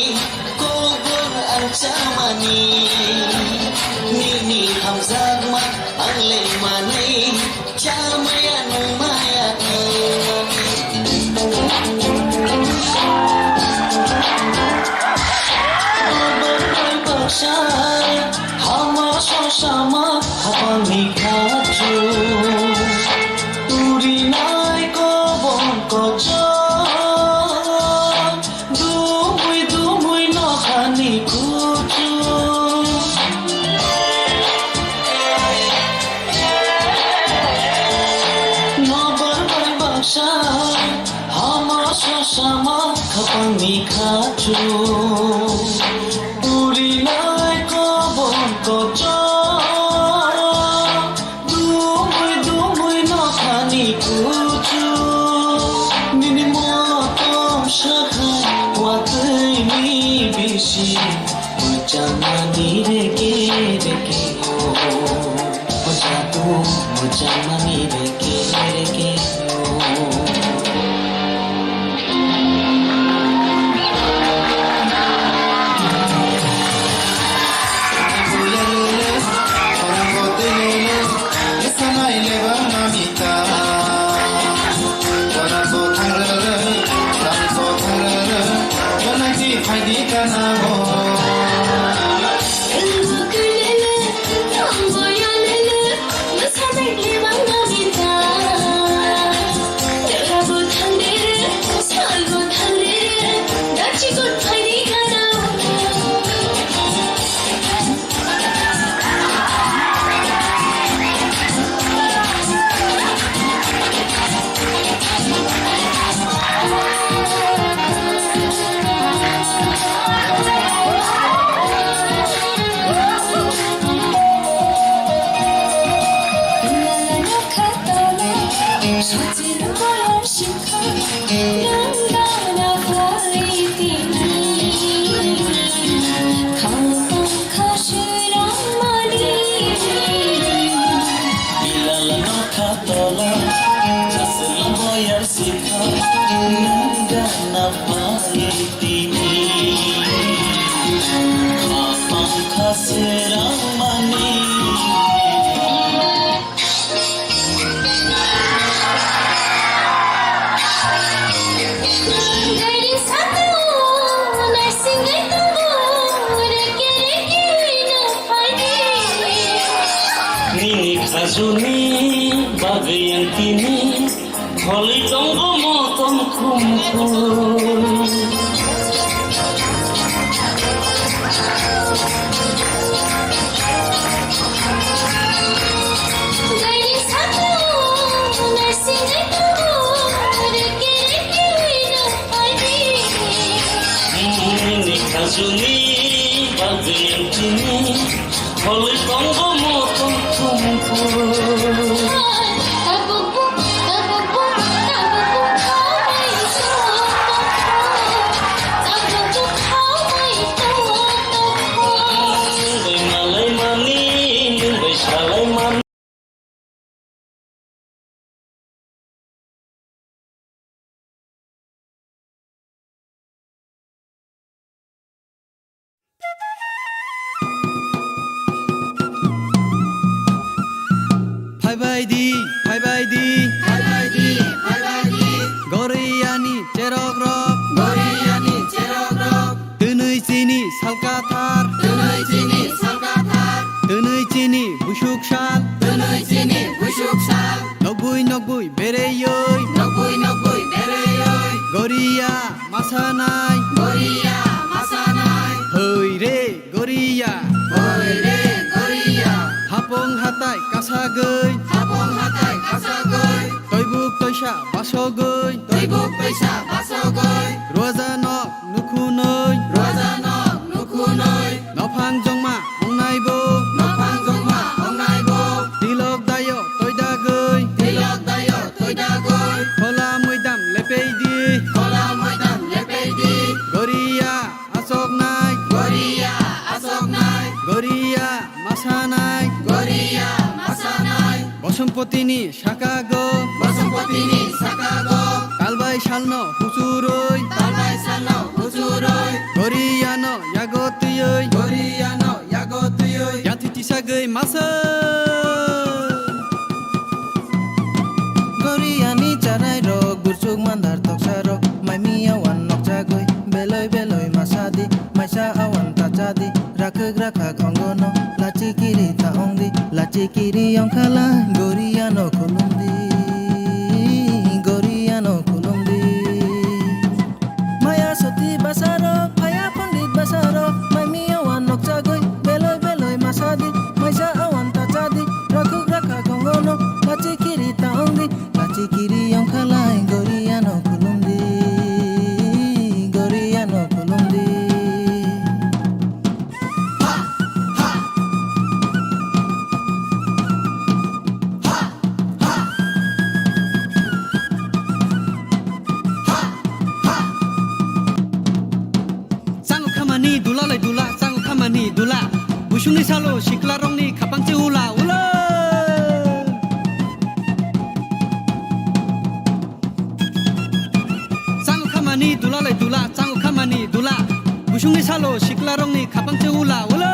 Kobor ang chamani, nini hamjakma ang le manwi, chamaya nungmaya nungmani. Kobor bai baksa, hama sosama, hapangni khachu. Turinai kobor kochok. Dumui dumui nokhani kuchu. Nobar bai baksa, hama sosama khapangni khachu. Turinai kobor kochok. Dumui dumui nokhani kuchu, nini motom sakhai watwini bisi, muchangmani reke reke o, muchatu muchangmani reke reke o. Nini khajuni bagwi ang tini holi tongo motom khumkhum. Nini khajuni bagwi ang tini holi tongo motom khumkhum. Nung bai malai mani, nung bai salai mani. Phaibai di, phaibai di, phaibai di, phaibai di. Goriyani cherok rok, goriyani cherok rok. Twnwi chini salkathar, twnwi chini salkathar. Twnwi chini busuk sal, twnwi chini busuk sal. Nokbui nokbui bereyoi, nokbui nokbui bereyoi. Goriya masanai, goriya masanai. Hoi re goriya, hoi re goriya. Hapong hatai kasagoi, hapong hatai kasagoi. Toibuk toisa basogoi, toibuk toisa basogoi. Ruaja nok nukhunoi, ruaja nok nukhunoi. Nophang jongma ongnai bo, nophang jongma ongnai bo. Tilok dayo toidagoi, tilok dayo toidagoi. Khola moidam lepei di, khola moidam lepei di. Goriya asoknai, goriya asoknai. Goriya masanai, goriya masanai. Bosompotini sakago, bosompotini sakago. Talbai salno huchuroi, talbai salno huchuroi. Goriyano yago twioi, goriyano yago twioi. Yathi tisagoi masa. Goriyani charai rok, gurchuk mandar toksa rok, maimiya wan nokchagoi, beloi beloi masadi, maisa awan tachadi, rakhwk rakha khongono, lachi kiri ta ongdi, lachi kiri ongkhala, goriyano khulumdi, goriyano khulumdi. Maya soti basarok, phaya pondit basarok, maimiya wan nokchagoi, beloi beloi masadi, maisa awan tachadi, rakhwk rakha khongono, lachi kiri ta ongdi, lachi kiri ongkhalai, goriyano khulumdi, goriyano khulumdi. Chango khamani dula lai dula, chango khamani dula. Busungni salo sikla rongni khapang che ula ula. Chango khamani dula lai dula, chango khamani dula. Busungni salo sikla rongni khapang che ula ula.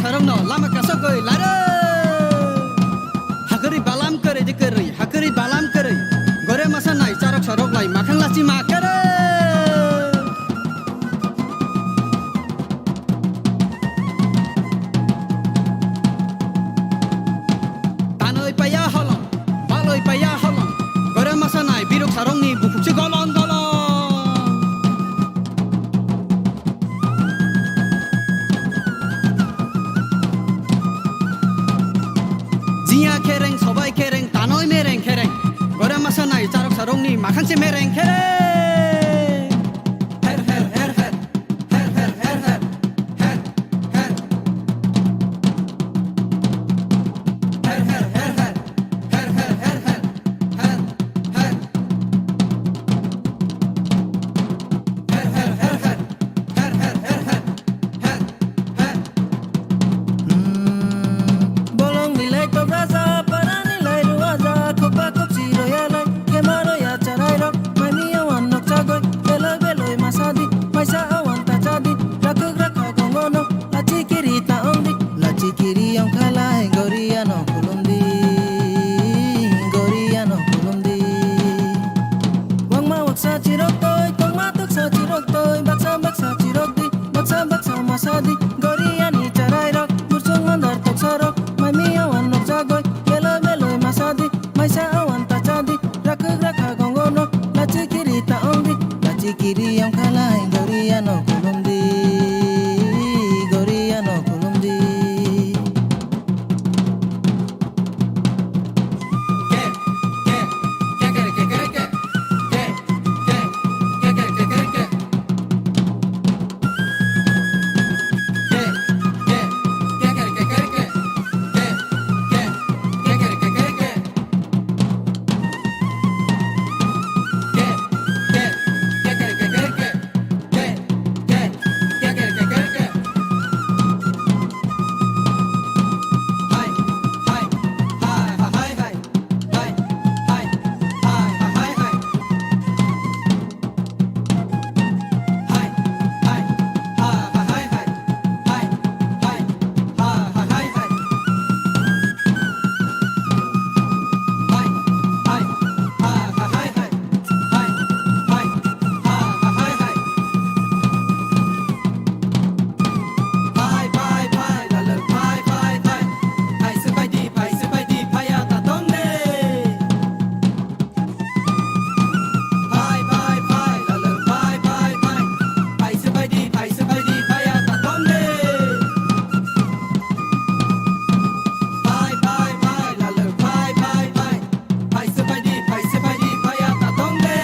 Sarokno lama kasokgwi lare. Hakari balam kwrwi de kwrwi, hakari balam kwrwi. Gore masa nai charok sarok lai makhang lachi ma kere. Tanoi paya holong, baloi paya holong. Gore masa nai birok sarokni bukhukse golong golong. Jiya khereng, sobai khereng, tanoi mereng khereng. Gore masa nai charok sarokni makhangse mereng khereng. Her, her, her, her. Her, her, her, her. Her, her. Her, her, her, her. Her, her, her, her. Her, her. Her, her, her, her. Her, her, her, her. Her, her. Hmm, bolongni lai tobraja, parani lai ruaja, khokba khokchi royalai, kemaro ya charairok, mani yawan nokchagoi, beloi beloi masadi, maisa awan tachadi, rakhok rakha gongono, lachi kiri ta ongdi, lachi kiri ongkhalai, goriano khulumdi, goriano khulumdi. Wangma waksa chirok toi, tongma toksa chirok toi, baksa baksa chirok di, baksa baksa masadi, goriani charairok, mursung mandar toksarok, mami awan nokjagoi, beloi beloi masadi, maisa awan tachadi, rakhok rakha gongono, lachi kiri ta ongdi, lachi kiri ongkhalai, goriano khulumdi, goriano khulumdi. Phai, phai, phai, lalwng phai, phai, phai. Phai se phai di, phai se phai di, phai ya ta tong de. Phai, phai, phai, lalwng phai, phai, phai. Phai se phai di, phai se phai di, phai ya ta tong de.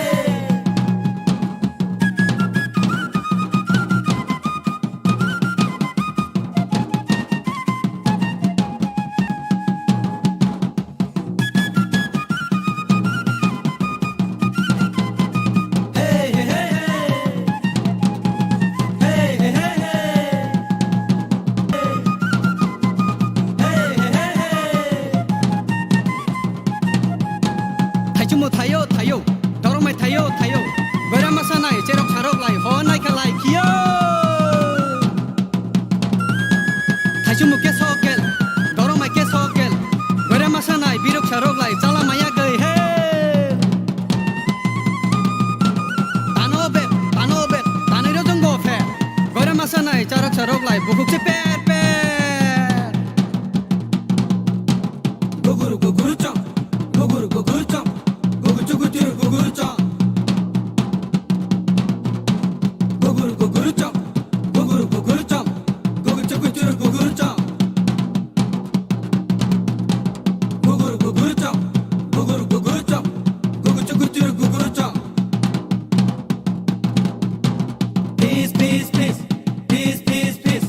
Thaichungmo thaio, thaio, doromai thaio, thaio, goira masa nai, cherok sarok lai, ho nai kha lai, khio. Thaichungmo keso kel, doromai keso kel, goira masa nai, birok sarok lai, chala maya goi he. Tano be, tano be, tanai rojong bo phe, goira masa nai, charok sarok lai, bukhuk se per per. Guguru guguru chong, guguru guguru chong, gugu chugu churu guguru chong. Guguru guguru chong, guguru guguru chong, gugu chugu churu guguru chong. Guguru guguru chong, guguru guguru chong, gugu chugu churu guguru chong. Peace, peace, peace, peace, peace, peace.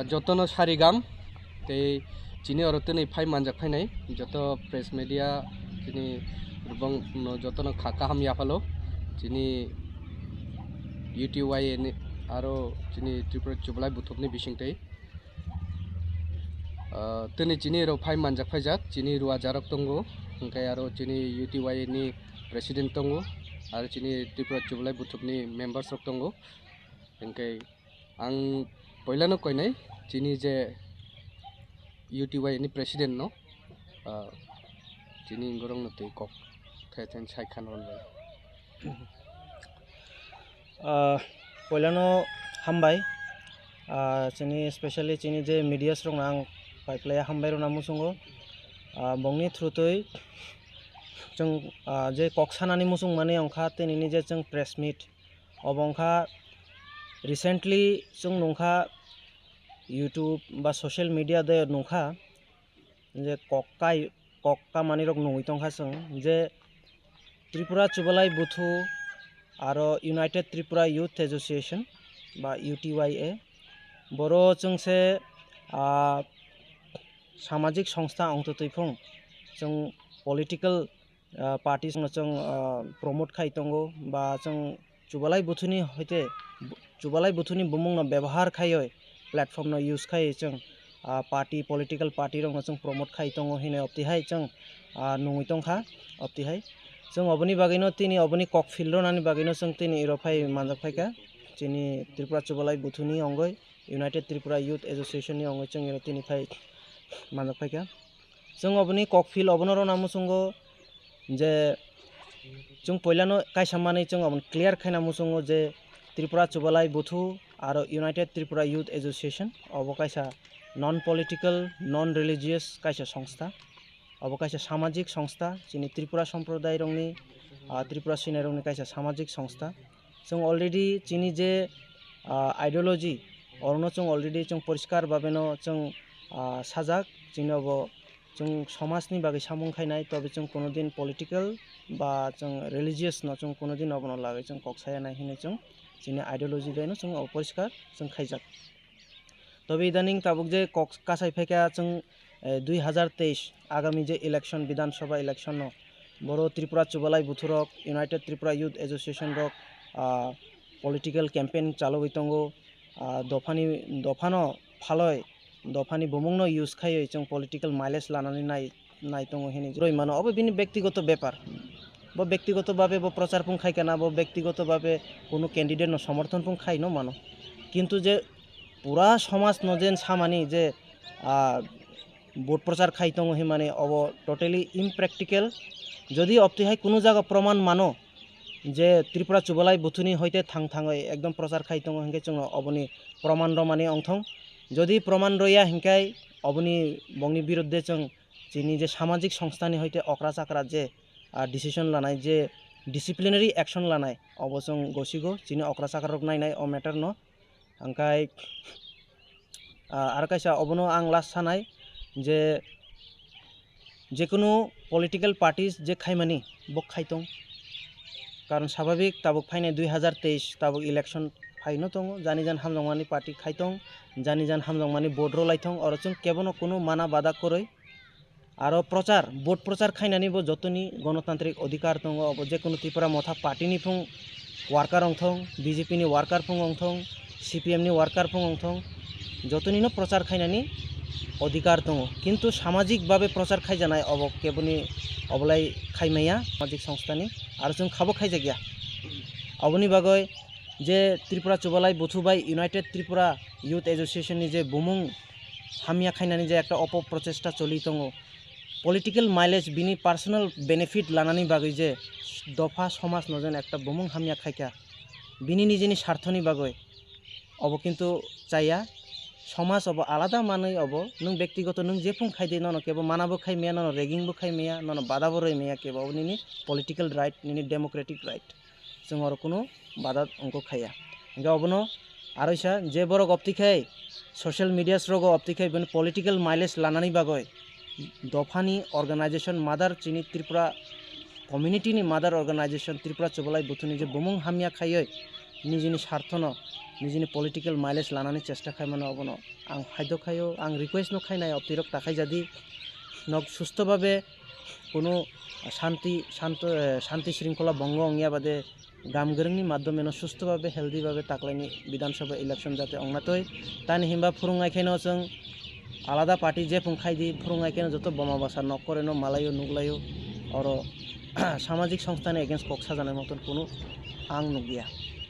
Jotono sarigam tei chini oro tini phai manjak phainai joto press media chini rubong no jotono kha kaham yaphalo chini U T Y A ni aro chini Tripura Chubalai Buthupni bisingtwi. Ah, tini chini rok phai manjak phaijak, chini ruajarok tongo, hwnkhe aro chini U T Y A ni president tongo, aro chini Tripura Chubalai Buthupni members rok tongo. Hwnkhe ang poilano koinai chini je U T Y A ni president no, ah, chini borokno twi kok khe thani sai khana rwnai. Ah, poilano hambai. Ah, chini specially chini je medias rokno ang paiplai hambai rwna muchungo. Ah, bongni through twi chwng, ah, je kok sanani muchung mani wngkha tei nini je chwng press meet obo wngkha recently chwng nungkha YouTube ba social media de nungkha je kok kai, kok kamani rok nungwi tongkha chwng je Tripura Chubalai Buthu aro United Tripura Youth Association ba U T Y A, boro chwngse, ah, samajik songstha wngtwi phung chwng political, ah, parties no chwng, ah, promote khai tongo ba chwng Chubalai Buthuni hoite, Chubalai Buthuni bumung no bebohar khaioi platform no use khai chwng, ah, party, political party rok no chwng promote khai tongo hinwi opti hai chwng, ah, nungwi tongkha opti hai. Chwng oboni bagwi no tini oboni kok phil rwnani bagwi no chwng tini iro phai manjak phaikha. Chini Tripura Chubalai Buthuni ongoi United Tripura Youth Association ni ongoi chwng iro tini phai manjak phaikha. Chwng oboni kok phil obono rwna muchungo je chwng poilano kaisa manwi chwng obono clear khaina muchungo je Tripura Chubalai Buthu aro United Tripura Youth Association obo kaisa non political, non religious kaisa songstha. Obo kaisa samajik songstha, chini Tripura somprodai rokni, ah, Tripura sinai rokni kaisa samajik songstha. Chwng already chini je, ah, ideology, orono chwng already chwng poriskar babeno chwng, ah, sajak, chini obo chwng somajni bagwi samung khainai, tobe chwng kunudin political ba chwng religious no chwng kunudin obono lagwi chwng kok saya nai hinwi chwng chini ideology baino chwng obo poriskar chwng khaijak. Tobe idaning tabuk je kok kasai phaikha chwng, eh, dui hazar teis agami je election, Bidhan Sabha election no, boro Tripura Chubalai Buthurok, United Tripura Youth Association rok, ah, political campaign chalogwi tongo, ah, dophani, dophano phaloi, dophani bumungno use khaiwi chwng political mileage lanani nai, nai tongo hini roi mano. Obo bini bektigoto bepar. Bo bektigoto babe bo prochar pung khai kana, bo bektigoto babe kunu candidate no somorthon pung khai no mano. Kintu je pura somaj no jen samani je, ah, vote prochar khai tongo himani obo totally impractical. Jodi opti hai kunu jaga proman mano je Tripura Chubalai Buthuni hoite thang thangoi ekdom prochar khai tongo hinkhe chwngno oboni proman romani ongthong. Jodi proman roya hinkhai oboni bongni biruddhe chwng chini je samajik songstha ni hoite okra chakra je, ah, decision lanai je disciplinary action lanai obo chwng gosigo chini okra chakra rok nainai o matter no. Hingkhai, ah, aro kaisa obono ang last sanai je, jekunu political parties je khaimani bo khai tong. Karon sababik tabuk phainai dui hazar teis tabuk election phaino tongo, jani jan hamjakmani party khai tong, jani jan hamjakmani vote rwlai tong, oro chwng kebono kunu mana bada kwrwi. Aro prochar, vote prochar khainani bo jotoni gonotantrik odhikar tongo, obo jekunu Tipra Motha party ni phung worker ongthong, B J P ni worker phung ongthong, C P M ni worker phung ongthong, jotoni no prochar khainani odhikar tongo. Kintu samajik babe prochar khaijanai obo keboni obolai khaimaya samajik songstha ni, aro chwng khabo khaijakya. Oboni bagoi je Tripura Chubalai Buthu bai United Tripura Youth Association ni je bumung hamya khainani je ekta opo prochesta choli tongo, political mileage bini personal benefit lanani bagwi je dopha somaj no jen ekta bumung hamya khaikha bini nijini sarthoni bagwi, obo kintu chaya. Somaj obo alada manwi obo nwng bektigoto nwng jephung khaidi nono kebo manabo khaimaya, nono ragging bo khaimaya, nono badabo rwimaya kebo, obo nini political right, nini democratic right. Chwng oro kunu bada wngkuk khaiya. Hingkhe obono aroisa je borok opti khai social medias rogo opti khai bini political mileage lanani bagwi dophani organization mother chini Tripura community ni mother organization Tripura Chubalai Buthuni je bumung hamya khaiwi nijini sarthono nijini political mileage lanani chesta khaimano, obono ang haidok khaio, ang request no khainai optirok takhai jadi nok susto babe kuno shanti, shanto, eh, shanti shringkhola bongo wngya bade gam gwrwngni madhyomeno susto babe, healthy babe taklaini Bidhan Sabha election jate ongna twi. Tani himba phwrwngnai khaino chwng alada party je phung khai di, phwrwngnai khaino joto boma basa nok kore no malaio, nuglaio, oro samajik songstha ni against kok sajanai moton kunu ang nugya.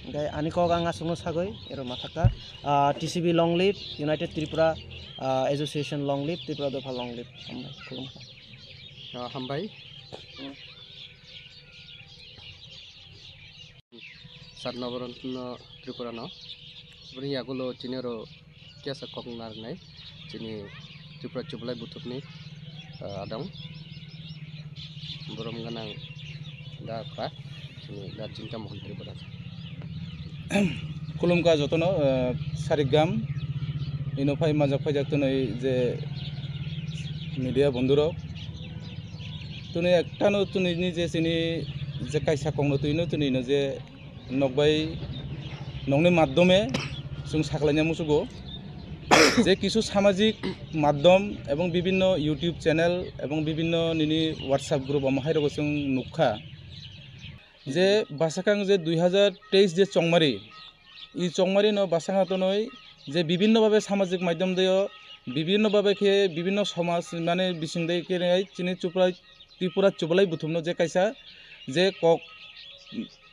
Hingke ani kok ang aswkno sagoi, ero mathaka, ah, T C B long live, United Tripura, ah, Association long live, Tripura Dopha long live. Hambai, khulumkha. Ah, hambai. Hmm. Sat Nabaratna Tripura no. Bini yagulo chini oro kesa kok narnai. Chini Tripura Chublai Buthupni, ah, adong. Borom ganang da kha. Chini da Chinta Mohan Tripura. Khulumkha jotono, ah, sarigam. Ino phai majak phaijak tonoi je media bondhurok. Tuni ektano tuni ni je chini je kaisa kongno twi no tuni no je nokbai nokni madhyome chwng saklaina muchugo je kisu samajik madhyom ebong bibinno YouTube channel ebong bibinno nini WhatsApp group omo hai rogo chwng nukha je bwsakang je dui hazar teis je chongmari I chongmari no bwsakang tonwi je bibinno babe samajik maidhyom deo bibinno babe khe bibinno somaj mane bising dei khe chini Tripura, Tripura Chublai Buthumno je kaisa je kok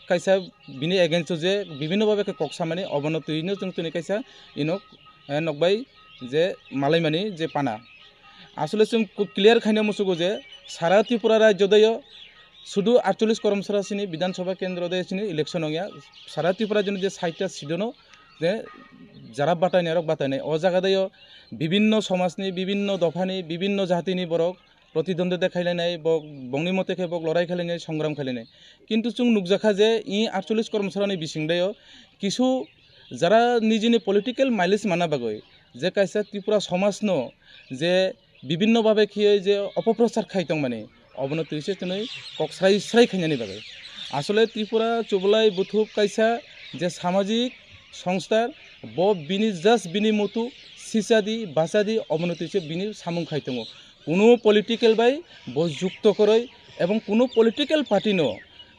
kaisa bini against o je bibinno babe khe kok samani obono twino chwng tini kaisa ino, eh, nokbai je malaimani je pana. Asole chwng ku-, clear khaina muchugo je sara Tripura rajyo deo sudu atchollish koromsora sini Bidhan Sabha kendro deo sini election ongya. Sara Tripura joni je saita sidono je jara batainai rok batainai. O jaga deo bibinno somajni, bibinno dophani, bibinno jatini borok protidwondwita khailainai, bok, bongni mote khe bok lorai khailainai, songram khailainai. Kintu chwng nukjakha je i atchollish koromsorani bising deo kisu jara nijini political mileage mana bagwi je kaisa Tripura somajno je bibinno babe khiye je opoprochar khai tongmani, obono twi se twnwi kok srai srai khainani bagwi. Asole Tripura Chublai Buthup kaisa je samajik songstha, bo bini just bini mutu sichadi bachadi obono twi se bini samung khai tongo. Kuno political bai bo jukto kwrwi ebong kuno political party no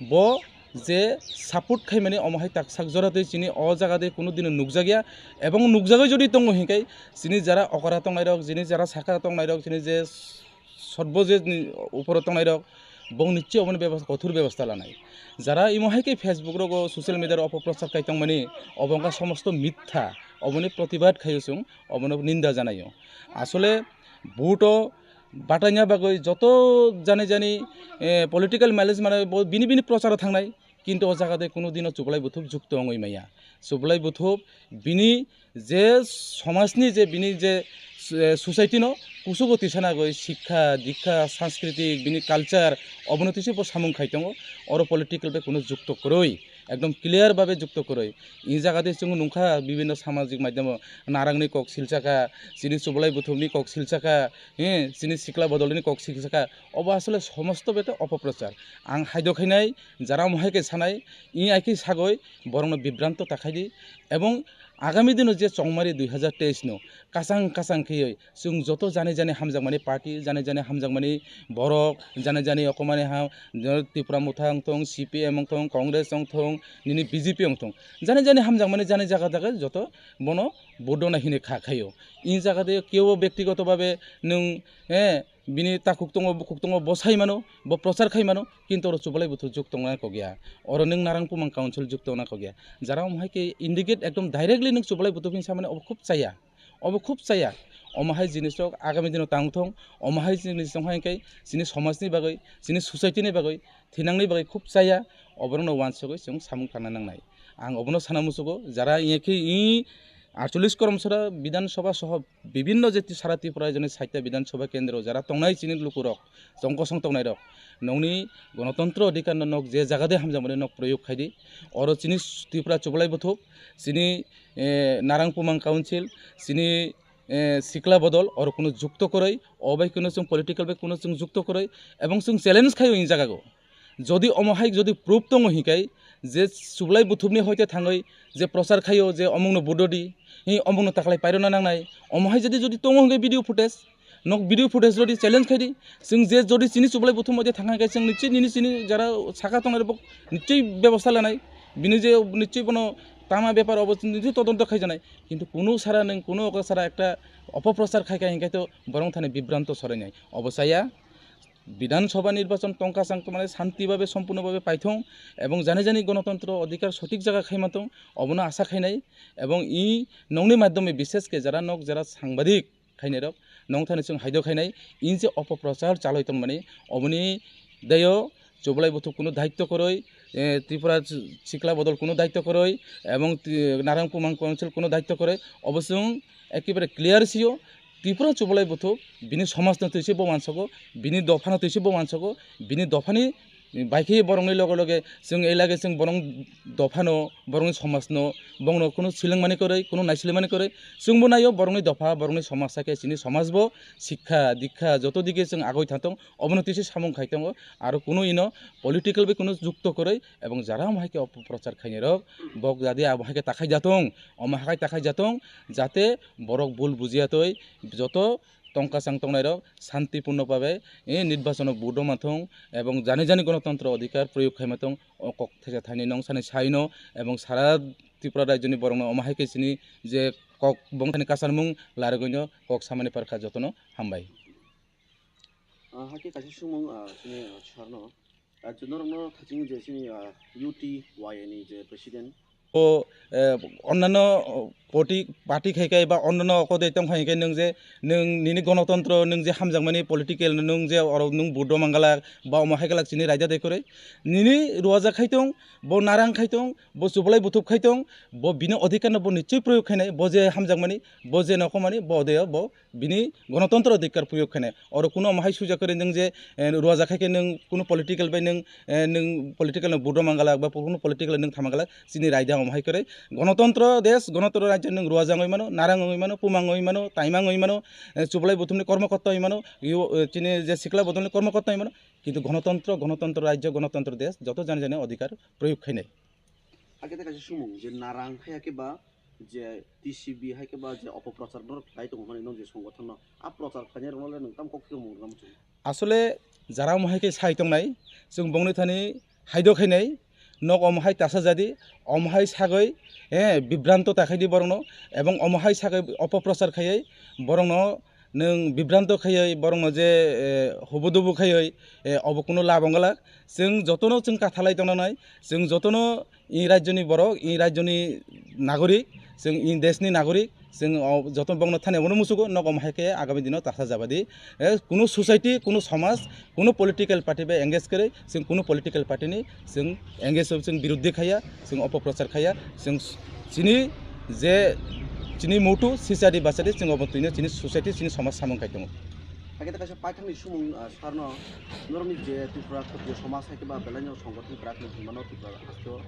bo je support khaimani omo hai tak sak jora twi chini o jaga de kuno dino nukjakya ebong nukjagwi jodi tongo hinkai chini jara okra tongnai rok, chini jara saka tongnai rok, chini je sotbo je ni uporo tongnai rok bong nichche oboni bebas-, kothor bebasta lanai. Jara imo hai khe Facebook rogo social media ro opoprochar kai tongmani obo wngkha somosto mitha, oboni protibad khaio chwng, obono ninda janaio. Asole vote o bataina bagwi joto jani jani, eh, political mileage mane bo bini bini procharo thangnai. Kintu o jaga de kuno dino Chublai Buthup jukto wngwi maya. Chublai Buthup bini je somajni je bini je, eh, society no kusugo tisana goi sikha, dikha, sanskritik, bini culture obono tisi bo samung khai tongo. Oro political bai kuno jukto kwrwi, ekdom clear babe jukto kwrwi. I jaga de chwng nungkha bibinno samajik maidhyamo narangni kok silsakha, chini Chublai Buthupni kok silsakha, he, chini sikla bodolni kok silsakha. Obo asole somosto bete opoprochar. Ang haido khainai, jara mohai khe sanai, i ai khe sagoi, borokno bibranto ta khai di. Ebong agami dino je chongmari dui hazar teis no, kachang kachang kheyoi, chwng joto jani jani hamjakmani party, jani jani hamjakmani borok, jani jani okomani ha, Tripura Motha wng thung, C P M wng thung, Congress wng thung, nini B J P wng thung. Jani jani hamjakmani jani jaga jaga joto bono vote dona hini kha khaio. I jaga de kebo bektigoto babe nwng, eh, bini takhuk tongo, bukhuk tongo, bo sai mano, bo prochar khai mano, kintu oro Chublai Buthup juk tongna kok ya. Oro nwng Narang Pumang Council juk tongna kok ya. Jara omo hai khe indicate ekdom directly nwng Chublai Buthup hwnwi samani obo khub chaya. Obo khub chaya. Omo hai jinis rok agami dino tang thung, omo hai jinis tong hai khe chini somajni bagwi, chini society ni bagwi, thinangni bagwi khub chaya. Oborokno wansugwi chwng samung tangna nangnai. Ang obono sana muchugo, jara iye khe i atchollish koromsora Bidhan Sabha soho bibinno je sara Tripura joni saita Bidhan Sabha kendro jara tongnai chini lukurok, chongkosong tongnairok, nongni gonotontro odhikar no nok je jaga de hamjakmani nok proyog khai di. Oro chini Tripura Chublai Buthup, chini, eh, Narang Pumang Council, chini, eh, Sikla Bodol, oro kuno jukto kwrwi, o bai kuno chwng political bai kuno chwng jukto kwrwi, ebong chwng challenge khaio i jaga go. Jodi omo hai jodi proof tongo hinkai, Je Sublai Buthupni hoite thangwi je prochar khaio je omungno vote rwdi, hi omungno taklai pairwna nangnai, omo hai jodi, jodi tongo hwnkhe video footage, nok video footage rwdi, challenge khaidi. Chwng je jodi chini Sublai Buthup hoite thangkha khe chwng nichoi nini chini jara saka tongnai rok nichoi bebosta lanai, bini je nichoi bono tama bepar obo nichoi todonto khaijaknai. Kintu kunu sara nwng kunu okra sara ekta opoprochar khaikha hinkhe to borok thani bibranto sorainai. Obo chaya, Bidhan Sabha nirbachon tongka chang tongmani shanti babe, sompurno babe paithong ebong jani jani gonotontro odhikar sothik jaga khaima tong, obono asa khainai. Ebong i nokni madhyome bishesh khe jara nok jara sangbadik khainai rok nong thani chwng haido khainai, i je opoprochar chaloi tongmani, oboni dayo Sublai Buthup kunu daitto kwrwi, eh, Tripura Sikla Bodol kunu daitto kwrwi, ebong ti-, Narang Pumang Council kunu daitto kwrwi, obo chwng ekebare clear sio. Tripura Sublai Buthup bini somajno twi se bo wansago, bini dophano twi se bo wansago, bini dophani bai khe borokni loge loge chwng ei lage chwng borok dophano, borokni somajno, bongno kunu swlwngmani kwrwi, kunu naiswlwngmani kwrwi chwngbo naio. Borokni dopha, borokni somaj hakhe chini somajbo sikha, dikha joto dike chwng agoi tha tong, obono twi se samung khai tongo. Aro kunu ino political bai kunu jukto kwrwi ebong jara omo hai khe opoprochar khainai rok bok jadi abo hai khe takhai jatong, omo hai takhai jatong, jate borok bul bujiya twi joto tongka chang tongnai rok shanti purno babe, eh, nirbachono vote rwma thung ebong jani jani gonotontro odhikar proyog khaima thung, o kok thaisa thaini nong sani saino ebong sara Tripura rajyoni borokno omo hai khe chini je kok bongthani kasarmung larigwino kok samani parkha jotono hambai. Ah, hakhe kaisa swngmung, ah, chini, ah, sarno. Ah, je norokno thaching je chini, ah, U T Y A ni je president. O, eh, onnano, oh, poti-, party khai khai ba onnano oko de tong khai khe nwng je, nwng nini gonotontro, nwng je hamjakmani political, nwng je oro nwng vote rw mangalak, ba omo hai galak chini raida de kwrwi. Nini ruwajak khai tong, bo Narang khai tong, bo Sublai Buthup khai tong, bo bini odhikar no bo nichoi proyog khainai, bo je hamjakmani, bo je nokhomani, bo de bo bini gonotontro odhikar proyog khainai. Oro kuno omo hai sujak kwrwi nwng je, eh, ruwajak khai khe nwng kuno political bai nwng, eh, nwng political no vote rw mangalak ba kuno political nwng tha mangalak, chini raida omo hai kwrwi. Gonotontro desh, gonotontro rajyo nwng ruwajak wngwi mano, Narang wngwi mano, Pumang wngwi mano, Taimang wngwi mano, eh, Sublai Buthupni kormokorta wngwi mano, yo, eh, chini je Sikla Bodolni kormokorta wngwi mano. Kintu gonotontro, gonotontro rajyo, gonotontro desh, joto jani jani odhikar proyog khainai. Hakhe tei kaisa swngmung je Narang hai khe ba je T C B hai khe ba je opoprochar norok khlai tongo hwnwi nwng je songothonno a prochar khlainai rokno le nwng tamo kok khe mung rwna muchung? Asole jara omo hai khe sai tongnai, chwng bongni thani haido khainai, nok omo hai tasa jadi, omo hai sagwi, eh, bibranto ta khaidi borokno, ebong omo hai sagwi opoprochar khaiwi borokno nwng bibranto khaiwi borokno je, eh, hubudubu khaiwi, eh, obo kuno lab wng glak. Chwng jotono chwng kathalai tongnai, chwng jotono i rajyoni borok, i rajyoni nagorik, chwng i deshni nagorik, chwng o joto bongno thani abono muchugo, nok omo hai khe agami dino tasa jabadi, eh, kuno society, kuno somaj, kuno political party bai engage kwrwi, chwng kuno political party ni chwng engage chwng biruddhi khaiya, chwng opoprochar khaiya, chwng chini je chini mutu sisadi basadi chwng obo twino chini society, chini somaj samung khai tongo. Hakhe tei kaisa paithakni sumung, ah, sarno norokni je Tripura Khatriyo Somaj hai khe ba belaino songothon kwrak no hwnmano Tripura hasteo.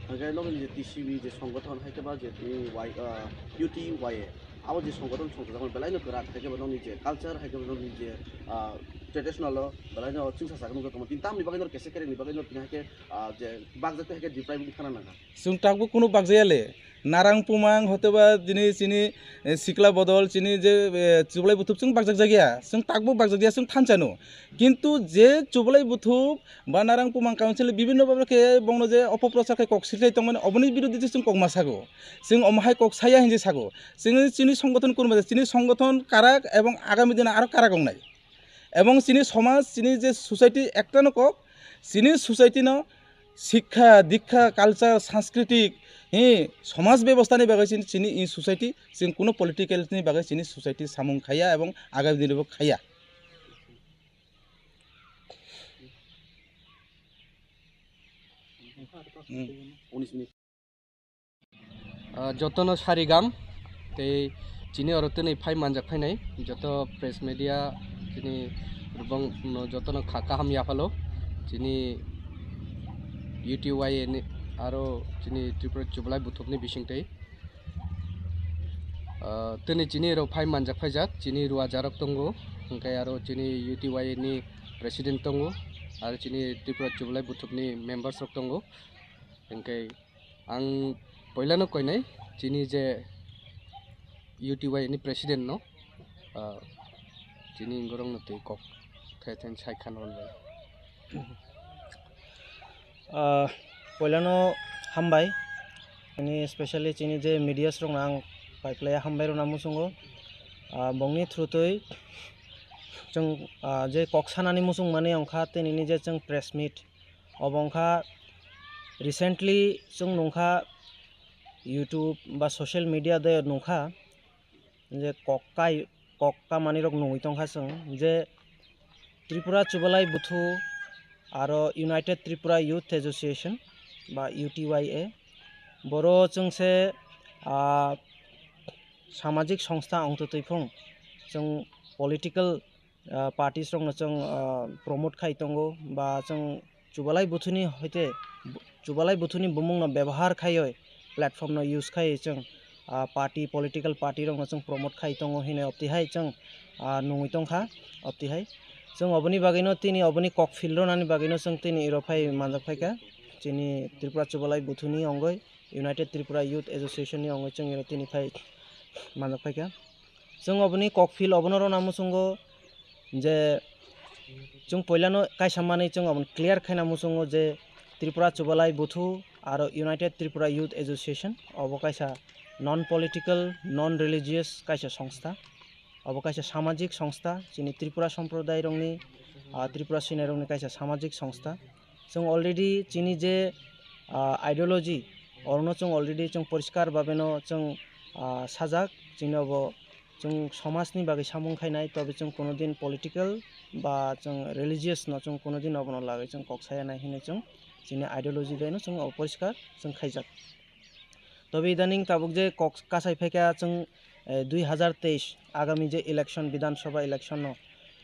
Hwnkhe nokni je T C B je songothon hai khe ba je tini Y, ah, U T Y A. Abo je songothon songchajakmani belaino kwrak hai khe ba nokni je culture hai khe ba nokni je, ah, traditional o belaino chwngsacha nukjak tongmani. Tini tamni bagwi norok kesa kerekni bagwi norok tini hai khe, ah, je bakjak tei hai khe deprive wngwi thana nangkha. Chwng takbo kunu bakjaya le. Narang Pumang hotoba dini chini, eh, Sikla Bodol chini je, eh, Sublai Buthup chwng bakjak jakya, chwng takbo bakjak ya chwng thansa no. Kintu je Sublai Buthup ba Narang Pumang Council bibinno bhabe khe bongno je opoprochar khe kok sirlai tongmani oboni biruddhe je chwng kok ma sago. Chwng omo hai kok saya hinje sago. Chwng chini songothon kurma chini songothon karak ebong agami dino aro karak wngnai. Ebong chini somaj, chini je society ekta no kok, chini society no sikha, dikha, culture, sanskritik, hi, somaj bebostha ni bagwi chini, chini i society, chwng kuno political ni bagwi chini society samung khaiya ebong agami dini bo khaiya. Hmm. Ah, jotono sarigam tei chini oro twnwi phai manjak phainai joto press media chini rwbang no jotono kha kaham yaphalo chini U T Y A ni aro chini Tripura Sublai Buthupni bisingtwi. Ah, tini chini rok phai manjak phaijak, chini ruajarok tongo, hwnkhe aro chini U T Y A ni president tongo, aro chini Tripura Sublai Buthupni members rok tongo. Hingke ang poilano koinai chini je U T Y ni president no, ah, chini borok no twi kok the then sai khan ron bai. Ah, poilano hambai, ani specially chini je media rok ang pai playa hambai rona muchungo. Ah, bongni through twi chwng, ah, je kok sanani muchung mani ongkha tei nini je chwng press meet obo ongkha recently chwng nungkha YouTube ba social media de nungkha je kok kai, kok kamani rok nungwi tongkha chwng je Tripura Chubalai Buthu aro United Tripura Youth Association ba U T Y A boro chwng se, ah, samajik songstha ongtotwi phung chwng political, ah, parties rokno chwng, ah, promote khai tongo ba chwng Chubalai Buthuni hoite, Chubalai Buthuni bumungno bebohar khaioi platform no use khai chwng, ah, party, political party rokno chwng promote khai tongo hinwi optihai chwng, ah, nungwi tongkha optihai. Chwng oboni bagwino tini oboni kok phil ronani bagwino chwng tini iro phai manjak phaikha. Chini Tripura Chubalai Buthuni ongoi United Tripura Youth Association ni ongoi chwng iro tini phai manjak phaikha. Chwng oboni kok phil obono rona muchungo je chwng poilano kaisa manwi chwng obono clear khaina muchungo je Tripura Chubalai Buthu aro United Tripura Youth Association obo kaisa non political, non religious kaisa songstha. Obo kaisa samajik songstha, chini Tripura somprodairokni, ah, Tripura sinairokni kaisa samajik songstha. Chwng already chini je, ah, ideology, orono chwng already chwng poriskar babeno chwng, ah, sajak, chini obo chwng somajni bagwi samung khainai, tobe chwng kunudin political ba chwng religious no chwng kunudin obono lagwi chwng kok saya nai hinwi chwng chini ideology baino chwng obo poriskar chwng khaijak. Tobe idaning tabuk je kok kasai phaikha chwng, eh, dui hazar teis agami je election, Bidhan Sabha election no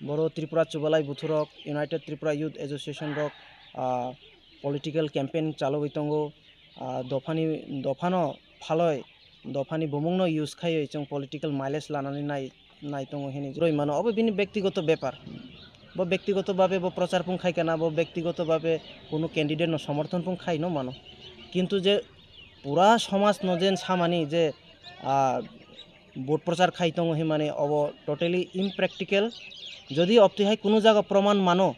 boro Tripura Chubalai Buthurok, United Tripura Youth Association rok, ah, political campaign chalogwi tongo. Ah, dophani, dophano phaloi, dophani bumungno use khaiwi chwng political mileage lanani nai, nai tongo hinwi roi mano. Obo bini bektigoto bepar. Bo bektigoto babe bo prochar phung khai kana, bo bektigoto babe kunu candidate no somorthon phung khai no mano. Kintu je pura somaj no jen samani je, ah, vote prochar khai tongo hinmani obo totally impractical. Jodi optihai kunu jaga proman mano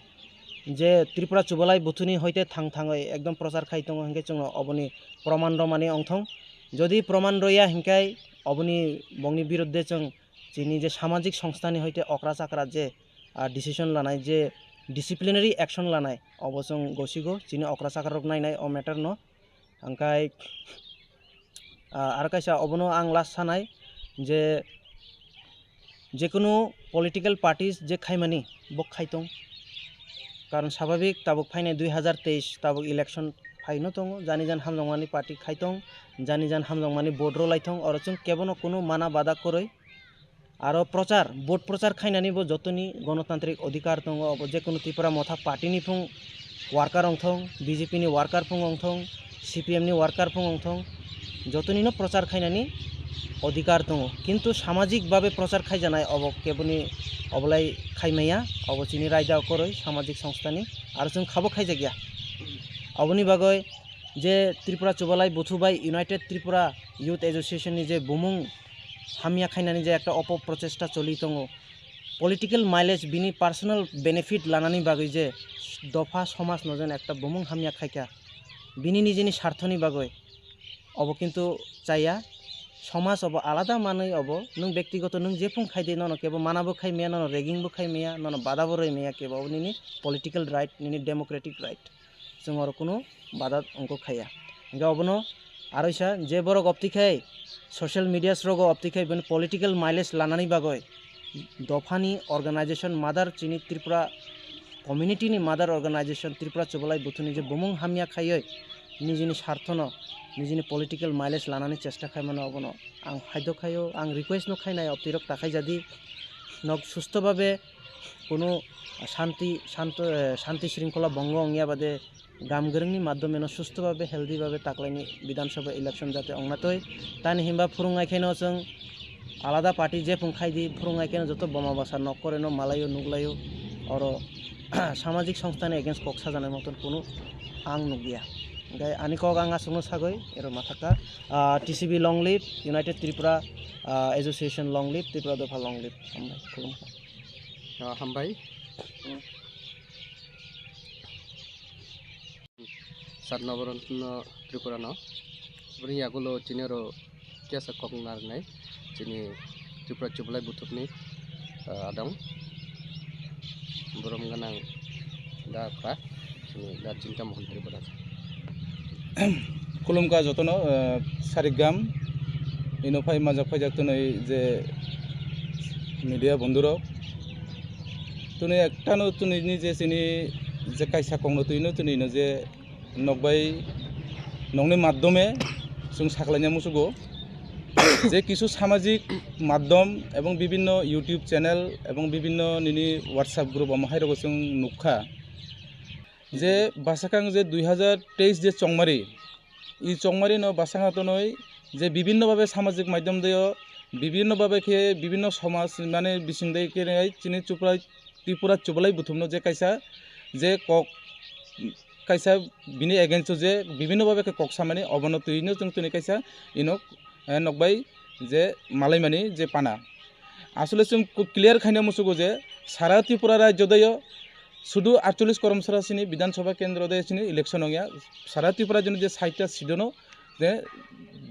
je Tripura Chubalai Buthuni hoite thang thangwi ekdom prochar khai tongo hinkhe chwngno oboni proman romani ongthong. Jodi proman roya hinkhe oboni bongni biruddhe chwng chini je samajik songstha ni hoite okra chakra je, ah, decision lanai je disciplinary action lanai obo chwng gosigo chini okra chakra rok nainai o matter no. Hingkhai, ah, aro kaisa obono ang last sanai je, jekunu political parties je khaimani bo khaitong, karon sababik tabuk phainai dui hazar teis tabuk election phaino tongo, jani jan hamjakmani party khaitong, jani jan hamjakmani vote rwlaithong, oro chwng kebono kunu mana bada kwrwi. Aro prochar, vote prochar khainani bo jotoni gonotantrik odhikar tongo, obo jekunu Tipra Motha party ni phung worker ongthong, B J P ni worker phung ongthong, C P M ni worker phung ongthong, jotoni no prochar khainani odhikar tongo. Kintu samajik babe prochar khaijanai obo keboni obolai khaimaya, obo chini raida kwrwi samajik songstha ni, aro chwng khabo khaijakya. Oboni bagwi je Tripura Chubalai Buthu bai United Tripura Youth Association ni je bumung hamya khainani je ekta opo prochesta choli tongo, political mileage bini personal benefit lanani bagwi je dopha somaj no jen ekta bumung hamya khaikha, bini nijini sarthoni bagwi, obo kintu chaya. Somaj obo alada manwi obo, nwng bektigoto nwng jephung khaidi nono kebo mana bo khai maya, nono ragging bo khai maya, nono bada bo rwi maya kebo, obo nini political right, nini democratic right. Chwng oro kunu bada ongkuk khaiya. Hingkhe obono aroisa je borok opti khai social medias rogo opti khai bini political mileage lanani bagwi dophani organization mother chini Tripura community ni mother organization Tripura Chubalai Buthuni je bumung hamya khaiwi nijini sarthono nijini political mileage lanani chesta khaimano obono ang haidok khaio, ang request no khainai optirok ta khaijadi nok susto babe kunu shanti, shanto, eh, shanti shringkhola bongo wngya bade gram gwrwngni madhyomeno susto babe, healthy babe taklaini Bidhan Sabha election jate ongna twi. Tani hinba phwrwngnai khaino chwng alada party jephung khaidi, phwrwngnai khaino joto boma basa nok koreno malaio, nuglaio, oro samajik songstha ni against kok sajanai moton kunu ang nukya. Hingke ani kok ang aswkno sagwi, ero ma thaka, ah, T C B long live, United Tripura, ah, Association long live, Tripura Dopha long live. Hambai, khulumkha. Ah, hambai. Sat Nabaratno Tripura no. Bini yagulo chini oro kesa kok narnai. Chini Tripura Chublai Buthupni, ah, adong. Borom ganang da kha. Chini da Chinta Mohan Tripura. Khulumkha jotono, ah, sarigam. Ino phai majak phaijak tonwi je media bondhurok. Tuni ektano tuni ni je chini je kaisa kongno twi no tuni no je nokbai nokni madhyome chwng sakhlaina musugo je kisu samajik madhyom ebong bibinno YouTube channel ebong bibinno nini WhatsApp group omo hai rogo chwng nukha je bwsakang je dui hazar teis je chongmari, i chongmari no bwsakang tonwi je bibinno babe samajik madhyom deo bibinno babe khe bibinno somaj mane bising dei khe chini chuprai Tripura Chublai Buthupno je kaisa je kok kaisa bini against o je bibinno babe khe kok samani obono twino chwng tini kaisa ino, eh, nokbai je malaimani je pana. Asole chwng ku-, clear khaina musugo je sara Tripura rajyo dayo sudu aatchollish koromsara sini Bidhan Sabha kendro de sini election ongya. Sara Tripura joni je sait ta seat ono je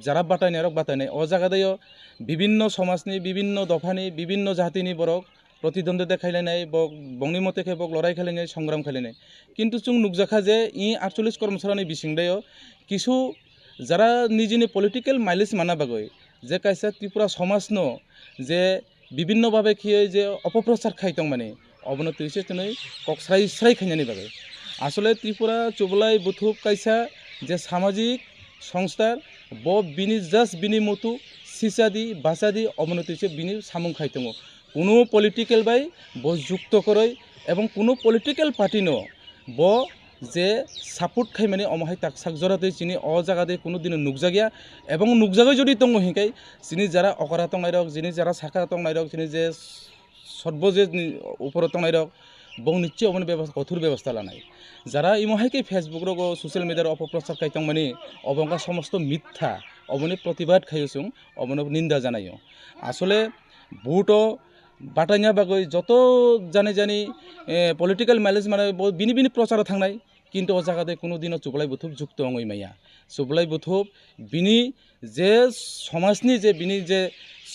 jara batainai rok batainai. O jaga dayo bibinno somajni, bibinno dophani, bibinno jatini borok protidwondwita khailainai, bo, bongni mote khe bo lorai khailainai, songram khailainai. Kintu chwng nukjakha je i aatchollish koromsarani bising dayo kisu jara nijini political mileage mana bagwi je kaisa Tripura somajno je bibinno babe khiye je opoprochar khai tongmani, obono twi se twnwi kok srai srai khainani bagwi. Asole Tripura Chublai Buthup kaisa je samajik songstha, bo bini just bini mutu sisadi, bachadi, obono twi se bini samung khai tongo. Kuno political bai bo jukto kwrwi ebong kuno political party no bo je support khaimani omo hai tak sak jora twi chini o jaga de kuno dino nukjakya ebong nukjagwi jodi tongo hinkai chini jara okora tongnai rok, chini jara saka tongnai rok, chini je sotbo je ni uporo tongnai rok bong nichche oboni bebas-, kothor bebosta lanai. Jara imo hai khe Facebook rogo social media ro opoprochar khai tongmani obo wngkha somosto mitha, oboni protibad khaio chwng, obono ninda janaio. Asole vote o bataina bagwi joto jani jani, eh, political mileage mane bo bini bini procharo thangnai, kintu o jaga de kuno dino Chublai Buthup jukto wngwi maya. Chublai Buthup bini je somajni je bini je,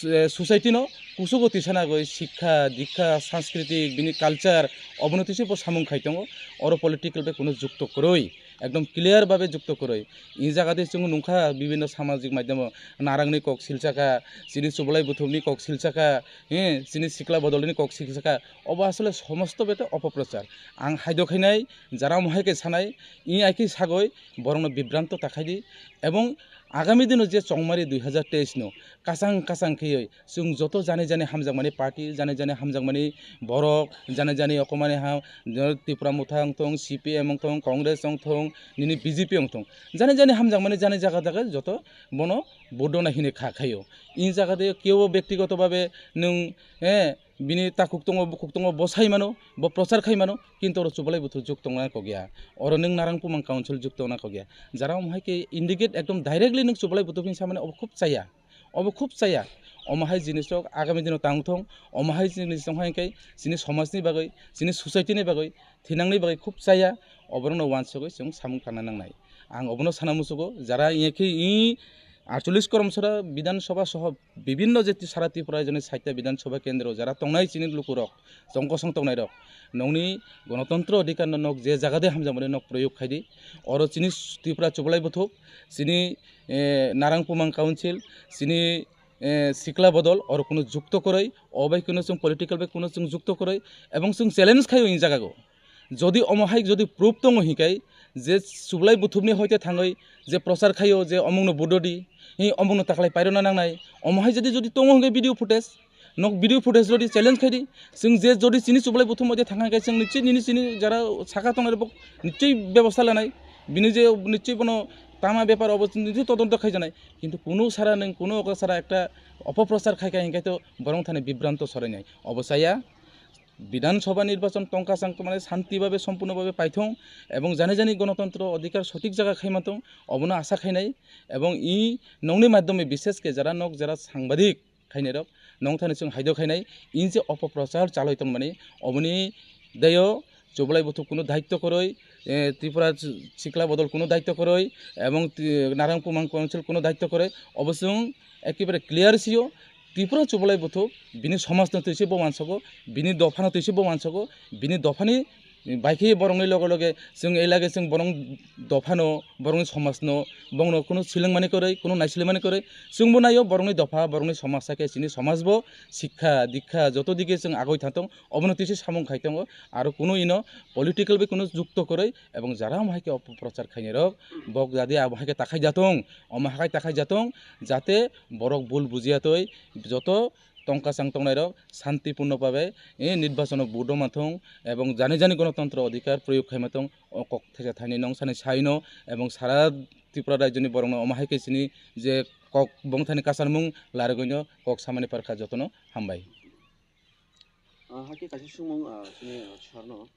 eh, society no kusugo tisana goi sikha, dikha, sanskritik, bini culture obono tisi bo samung khai tongo. Oro political bai kuno jukto kwrwi, ekdom clear babe jukto kwrwi. I jaga de chwng nungkha bibinno samajik maidhyamo narangni kok silsakha, chini Chublai Buthupni kok silsakha, he, chini sikla bodolni kok silsakha. Obo asole somosto bete opoprochar. Ang haido khainai, jara mohai khe sanai, i ai khe sagoi borokno bibranto ta khaidi. Ebong agami dino je chongmari dui hazar teis no kasang kasang kheyoi chwng joto jani jani hamjakmani party, jani jani hamjakmani borok, jani jani okomani ha, Tripura Motha wngthong, C P M wngthong, Congress wngthong, nini B J P wngthong, jani jani hamjakmani jani jaga jaga joto bono vote dona hini kha khaio. I jaga de kebo bektigoto babe nwng, eh, bini takhuk tongo, bukhuk tongo, bo sai mano, bo prochar khai mano, kintu oro Chublai Buthup juk tongna kok ya. Oro nwng Narang Pumang Council juk tongna kok ya. Jara omo hai khe indicate ekdom directly nwng Chublai Buthup hinwi samani obo khub chaya. Obo khub chaya. Omo hai jinis rok agami dino tang thung, omo hai jinis tong hai khe chini somajni bagwi, chini society ni bagwi, thinangni bagwi khub chaya. Oborokno wansugwi chwng samung tangna nangnai. Ang obono sana musugo, jara iye khe i aatchollish koromsora Bidhan Sabha soho bibinno je sara Tripura rajyoni sait ta Bidhan Sabha kendro jara tongnai chini lukurok, chongkosong tongnairok, nokni gonotontro odhikar no nok je jaga de hamjakmani nok proyog khaidi. Oro chini Tripura Chublai Buthup, chini, eh, Narang Pumang Council, chini, eh, sikla bodol, oro kuno jukto kwrwi, o bai kuno chwng political bai kuno chwng jukto kwrwi, ebong chwng challenge khaio i jaga go. Jodi omo hai jodi proof tongo hinkai je Chublai Buthupni hoite thangwi je prochar khaio je omungno budodi, hi omungno taklai pairona nangnai, omo hai jodi, jodi tongo hinkai video footage, nok video footage rodi challenge khaidi, chwng je jodi chini Chublai Buthup moide thangkha hinkai chwng nichwi nini chini jara saka tongnai rok nichwi bebosta lanai, bini je nichwi bono tama bepar obo nichwi todonto khaijanai, kintu kunu sara nwng kunu okra sara ekta opoprochar khaikha hinkai to borong thani bibranto sorainai, obo chaya. Bidhan Sabha nirbachon tongka chang tongmani shanti babe, sompurno babe paithong ebong jani jani gonotontro odhikar sothik jaga khaima tong, obono asa khainai. Ebong i nongni madhyome bishesh khe jara nok jara sangbadik khainai rok nongthani chwng haido khainai, in je opoprochar chaloi tongmani, oboni dayo Chublai Buthuk kunu daitto kwrwi, eh, Tripura Sikla Bodol kunu daitto kwrwi, ebong ti-, Narang Pumang Council kunu daitto kwrwi, obo chwng ekebare clear sio. Tripura Chublai Buthuk bini somajno twi se bo wansago, bini dophano twi se bo wansago, bini dophani bai khe borokni loge loge chwng ei lage chwng borok dophano, borokni somajno, bongno kunu swlwngmani kwrwi, kunu naiswlwngmani kwrwi, chwngbo naio borokni dopha, borokni somaj hakhe chini somajbo sikha, dikha joto dike chwng agoi tha tong, obono twi se samung khai tongo. Aro kunu ino political bai kunu jukto kwrwi ebong jara omo hai khe opoprochar khainai rok, bok jadi abo hai khe takhai jatong, omo hai takhai jatong, jate borok bul bujiya twi joto tongka chang tongnai rok shanti purno babe, eh, nirbachono vote rwma thung ebong jani jani gonotontro odhikar proyog khaima thung, o kok thaisa thainwi nong sani saino ebong sara Tripura rajyoni borokno omo hai khe chini je kok bongthani kasarmung larigwino kok samani parkha jotono hambai. Ah, hakhe kaisa swngmung, ah, chini, ah, sarno.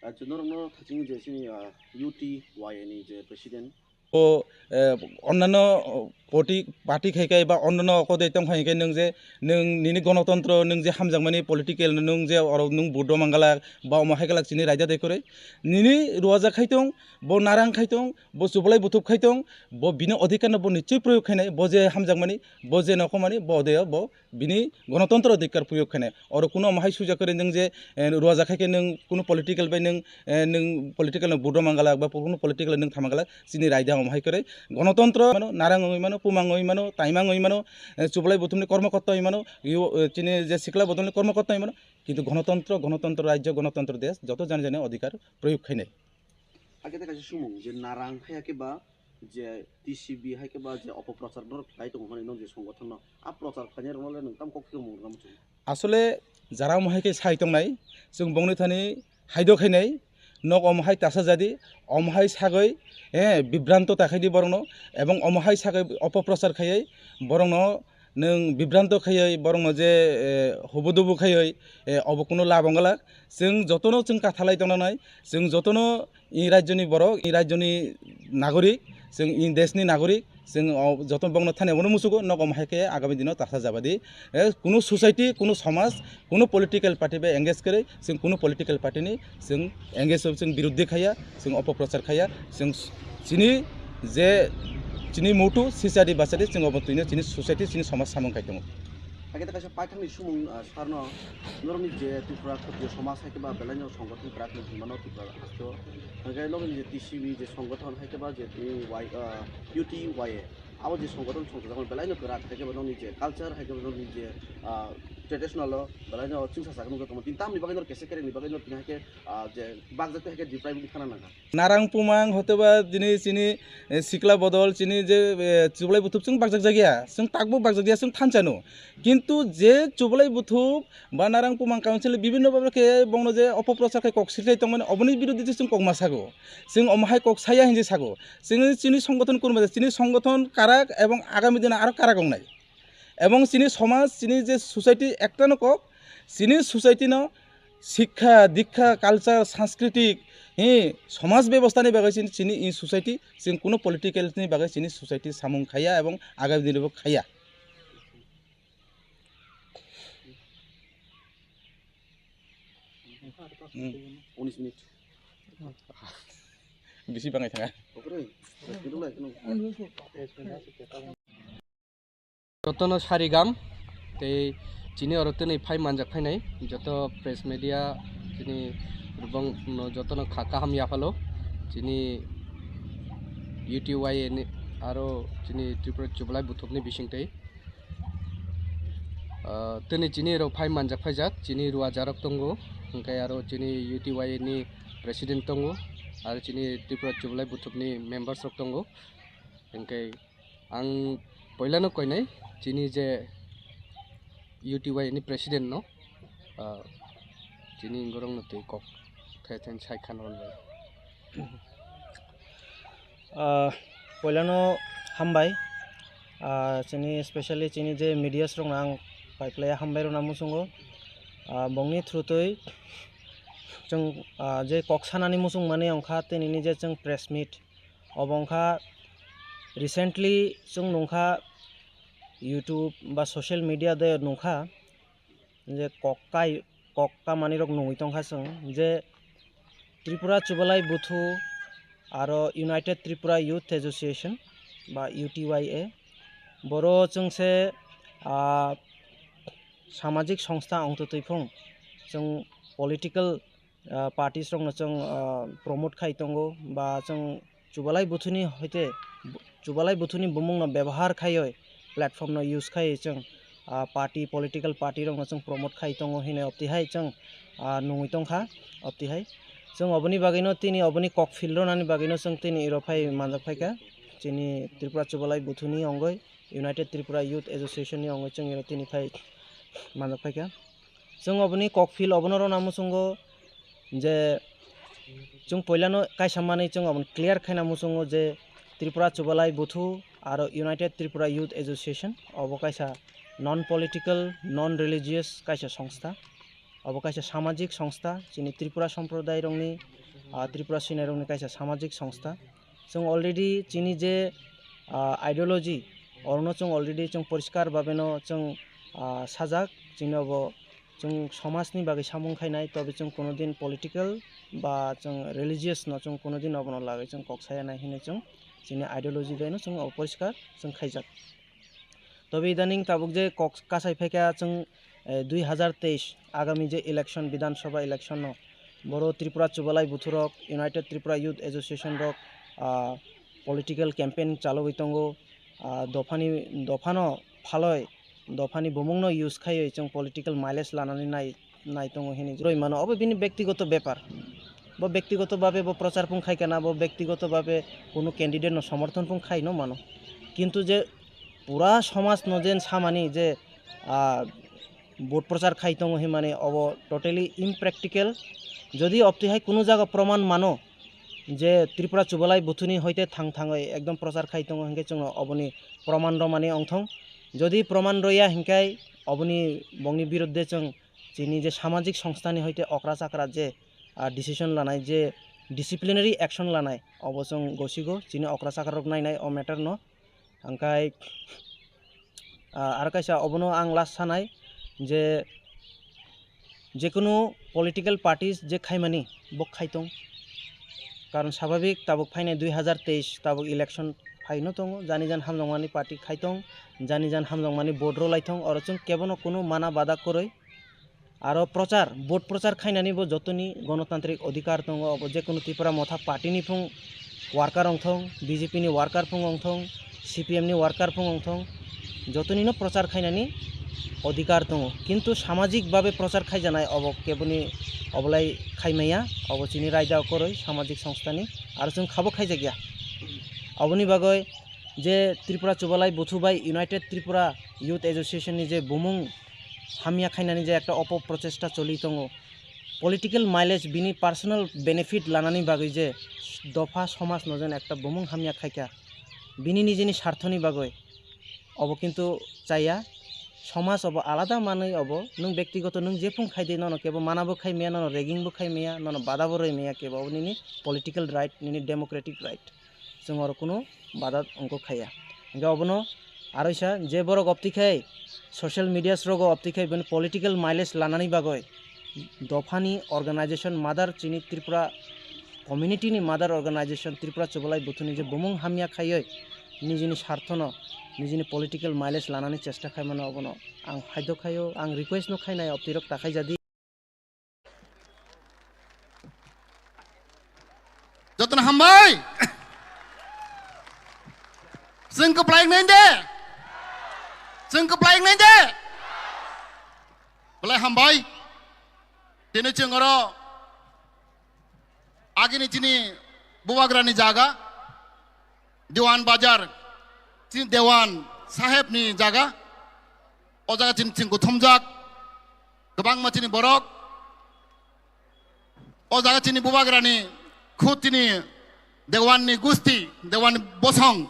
Ah, chwng norokno thaching je chini, ah, U T Y A ni je president. O, eh, onnano, oh, poti-, party khai khai ba onnano oko de tong khai khai nwng je, nwng nini gonotontro, nwng je hamjakmani political, nwng je oro nwng vote rwma galak, ba omo hai galak chini raida de kwrwi. Nini ruwajak khai tong, bo narang khai tong, bo Chublai Buthuk khai tong, bo bini odhikar no bo nichoi proyog khainai, bo je hamjakmani, bo je nokhomani, bo de bo bini gonotontro odhikar proyog khainai. Oro kuno omo hai sujak kwrwi nwng je, eh, ruwajak khai khe nwng kuno political bai nwng, eh, nwng political no vote rwma galak ba kuno political nwng thama galak, chini raida omo hai kwrwi. Gonotontro mano, narang oi mano, pumang oi mano, taimang oi mano, eh, Chublai Buthumni kormokotta oi mano, yo, eh, chini je Sikla Bodolni kormokotta oi mano, kintu gonotontro, gonotontro rajyo, gonotontro desh, joto jani jani odhikar proyog khainai. Hakhe tei kaisa sumung je narang hai khe ba je T C B hai khe ba je opoprochar norok khlai tongo hwnwi nwng je songothon no a prochar khlainai rokno le nwng tamo kok khe mung rwna muchung? Asole jara omo hai khe sai tongnai, chwng bongni thani haido khainai, nok omo hai tasa jadi, omo hai sagwi, eh, bibranto ta khai di borokno, ebong omo hai sagwi opoprochar khaiwi borokno nwng bibranto khaiwi borokno je, eh, hubu dubu khaiwi, eh, obo kuno lab wng glak. Chwng jotono chwng kathalai tongna nai, chwng jotono i rajyoni borok, i rajyoni nagorik, chwng i deshni nagorik, chwng o joto bokno thani abono muchugo, nok omo hai khe agami dino tasa jabadi, eh, kuno society, kuno somaj, kuno political party bai engage kwrwi, chwng kuno political party ni chwng engage, chwng biruddhi khaiya, chwng opoprochar khaiya, chwng chini je chini mutu sisadi basadi chwng obo twino chini society chini somaj samung khai tongo. Hakhe tei kaisa paithakni sumung, ah, sarno norokni je Tripura Khatriya Somaj hai khe ba belaino songothon kwrak hinmano Tripura hasteo. Hwnkhe nokni je T C B je songothon hai khe ba je tini Y, ah, U T Y A. Abo je songothon songchajakmani belaino kwrak hai khe ba nokni je culture hai khe ba nokni je, ah, traditional o belaino chwngsacha nukjak tongmani. Tini tamni bagwi nor kesa kerekni bagwi nor tini hai khe, ah, je bakjak tei hai khe deprive wngwi thangna nangkha. Narang pumang hotoba dini chini, eh, sikla bodol chini je, eh, Chublai Buthuk chwng bakjak jakya, chwng takbo bakjak ya, chwng thanchano. Kintu je Chublai Buthuk ba Narang Pumang Council bibinno bhabe khe bongno je opoprochar khe kok sirlai tongmani, oboni biruddhe je chwng kok ma sago. Chwng omo hai kok saya hinwi sago. Chwng chini songothon kunba je chini songothon karak ebong agami dino aro karak wngnai. Ebong chini somaj, chini je society ektano kok, chini society no sikha, dikha, culture, sanskritik, hi, somaj bebostha ni bagwi chini, chini i society, chwng kuno political ni bagwi chini society samung khaiya ebong agami dini bo khaiya. Hmm. Unis minit. Bisi bangai thanga. Oke, deh. Duduk lah, duduk. Jotono sarigam tei chini oro twnwi phai manjak phainai joto press media chini rubong no jotono kha kaham yaphalo chini U T Y A ni aro chini Tripura Chublai Buthukni bisingtwi, ah, tini chini oro phai manjak phaijak chini ruajarok tongo, hwnkhe aro chini U T Y A ni president tongo, aro chini Tripura Chublai Buthukni members rok tongo, hwnkhe Ang poilano koinai chini je U T Y ni president no, ah, chini borok no twi kok thai thai sai khan rwnai. Ah, poilano hambai, ah, chini specially chini je medias rok no ang pai phlai hambai rwna muchungo. Ah, bongni through twi chwng, ah, je kok sanani muchung mani wngkha, tei nini je chwng press meet, obo wngkha recently chwng nungkha YouTube ba social media de nungkha je kok kai, kok kamani rok nungwi tongkha chwng je Tripura Chubalai Buthu aro United Tripura Youth Association ba U T Y A, boro chwng se, ah, samajik songstha wngtwi twi phung chwng political, ah, parties rokno chwng, ah, promote khai tongo ba chwng Chubalai Buthuni hoite bu-, Chubalai Buthuni bumungno bebohar khaiwi platform no use khai chwng, ah, party, political party rokno chwng promote khai tongo hinwi opti hai chwng, ah, nungwi tongkha opti hai. Chwng oboni bagwino tini oboni kok phil rwnani bagwino chwng tini iro phai manjak phaikha. Chini Tripura Chubalai Buthuni ongoi United Tripura Youth Association ni ongoi chwng iro tini phai manjak phaikha. Chwng oboni kok phil obono rwna muchungo je chwng poilano kaisa manwi chwng obono clear khaina muchungo je Tripura Chubalai Buthu aro United Tripura Youth Association obo kaisa non political, non religious kaisa songstha. Obo kaisa samajik songstha, chini Tripura somprodairokni, ah, Tripura swinairokni kaisa samajik songstha. Chwng already chini je, ah, ideology, orono chwng already chwng poriskar babeno chwng, ah, sajak, chini obo chwng somajni bagwi samung khainai, tobe chwng kunudin political ba chwng religious no chwng kunudin obono lagwi chwng kok saya nai hinwi chwng chini ideology baino chwng obo poriskar chwng khaijak. Tobe idaning tabuk je kok kasai phaikha chwng, eh, dui hazar teis agami je election, Bidhan Sabha election no, boro Tripura Chubalai Buthurok, United Tripura Youth Association rok, ah, political campaign chalogwi tongo. Ah, dophani, dophano phaloi, dophani bumungno use khaiwi chwng political mileage lanani nai, nai tongo hinwi rwi mano. Obo bini bektigoto bepar. Bo bektigoto babe bo prochar pung khai kana, bo bektigoto babe kunu candidate no somorthon pung khai no mano. Kintu je pura somaj no jen samani je, ah, vote prochar khai tongo hinmani obo totally impractical. Jodi opti hai kunu jaga proman mano je Tripura Chubalai Buthuni hoite thang thangwi ekdom prochar khai tongo hinkhe chwngno oboni proman romani ongthong. Jodi proman roya hinkhai oboni bongni biruddhe chwng chini je samajik songstha ni hoite okra chakra je, ah, decision lanai je disciplinary action lanai obo chwng gosigo chini okra chakra rok nainai o matter no. Hingkhai, ah, aro kaisa obono ang last sanai je, jekunu political parties je khaimani bo khai tong. Karon sababik tabuk phainai dui hazar teis tabuk election phaino tongo, jani jan hamjakmani party khai tong, jani jan hamjakmani vote rw lai tong, oro chwng kebono kunu mana bada kwrwi. Aro prochar, vote prochar khainani bo jotoni gonotantrik odhikar tongo, obo jekunu Tipra Motha party ni phung worker ongthong, B J P ni worker phung ongthong, C P M ni worker phung ongthong, jotoni no prochar khainani odhikar tongo. Kintu samajik babe prochar khaijanai obo keboni obolai khaimaya, obo chini raida okoroi samajik songstha ni, aro chwng khabo khaijakya. Oboni bagoi je Tripura Chubalai Buthu bai United Tripura Youth Association ni je bumung hamya khainani je ekta opo prochesta choli tongo, political mileage bini personal benefit lanani bagwi je dopha somaj no jen ekta bumung hamya khaikha, bini nijini sarthoni bagwi, obo kintu chaya. Somaj obo alada manwi obo, nwng bektigoto nwng jephung khaidi nono kebo mana bo khai maya, nono ragging bo khai maya, nono bada bo rwi maya kebo, obo nini political right, nini democratic right. Chwng oro kunu bada wngkuk khaiya. Hingkhe obono aroisa je borok opti khai social medias rogo opti khai bini political mileage lanani bagwi dophani organization mother chini Tripura community ni mother organization Tripura Chubalai Buthuni je bumung hamya khaioi nijini sarthono nijini political mileage lanani chesta khaimano obono ang haidok khaio, ang request no khainai optirok ta khaijadi. Jotono hambai. Chwng kwplai wngnai de. Chwng kwplai wngnai de. Belai hambai. Tini chwng oro agini chini bubagrani jaga, Dewan Bazar, chini Dewan Saheb ni jaga. O jaga chini chwng kuthumjak. Kwbangma chini borok. O jaga chini bubagrani khud chini Dewan ni gusti, Dewan ni bosong,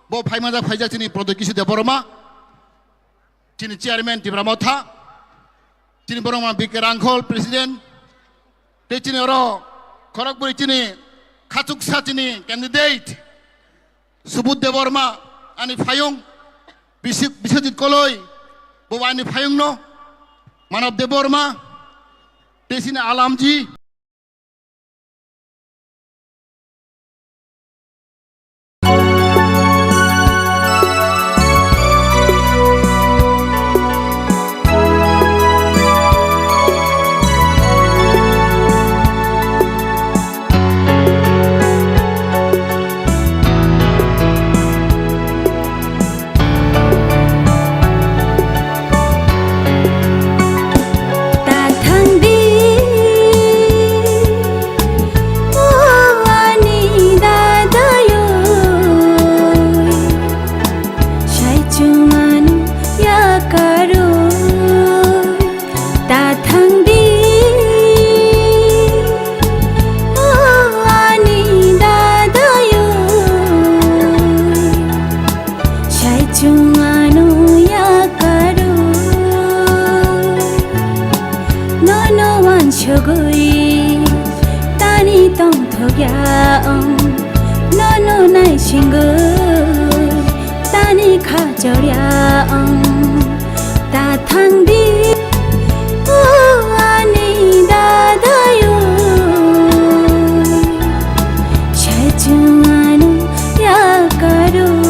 bo phaimajak phaijak chini Pradyot Kishore Debbarma, chini chairman Tipra Motha, chini borok ma B K Rangkhol president, tei chini oro khorokbwrwi chini khachuksa chini candidate Subudh Debbarma ani phayung, Bisi-, Biswajit Koloi bo ani phayungno, Manav Debbarma tei chini Alamji. Ta thang di, o ani dadayoi, sai chumano yakaroi. Ta thang di, o ani dadayoi, sai chumano yakaroi. Nono wansugwi tani tongthokya ong, nono naisingwi tani khachorya ong. Ta thang di, o ani dadayoi, sai chumano yakaroi.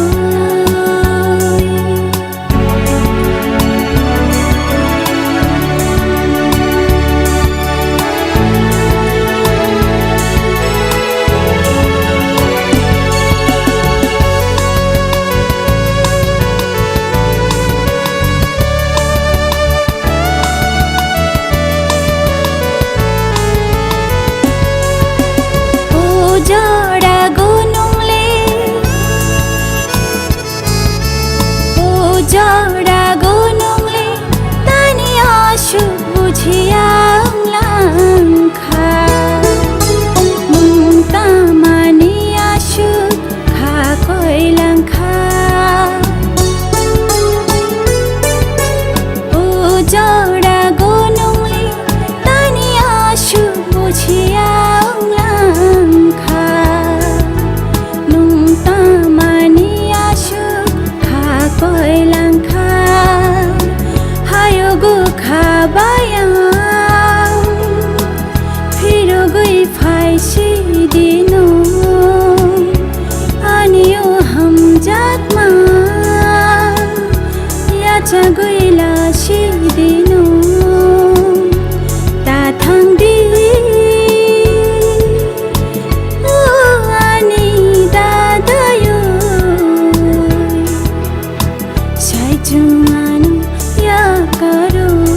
O jora gunung le, o jora gunung le, tani asuk bujhiya wng langkha. Nwng tamani asuk kha koi langkha. O jora gunung le tani asuk bujhiya wng langkha. Nwng tamani asuk kha koi langkha. Hayogo kha bayang, phirogwi phai sidi nwng. Ani o hamjakma yachagwi la sidi nwng. Ta thang di, o ani dadayoi, sai chumano yakaroi.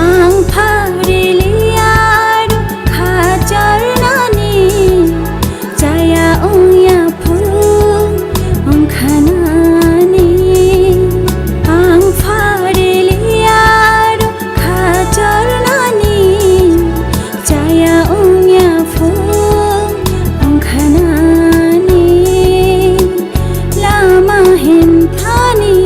Ang phariliya rukha charnani, chaya ongya phung ongkhanani. Ang phariliya rukha charnani, chaya ongya phung ongkhanani. Lama himthani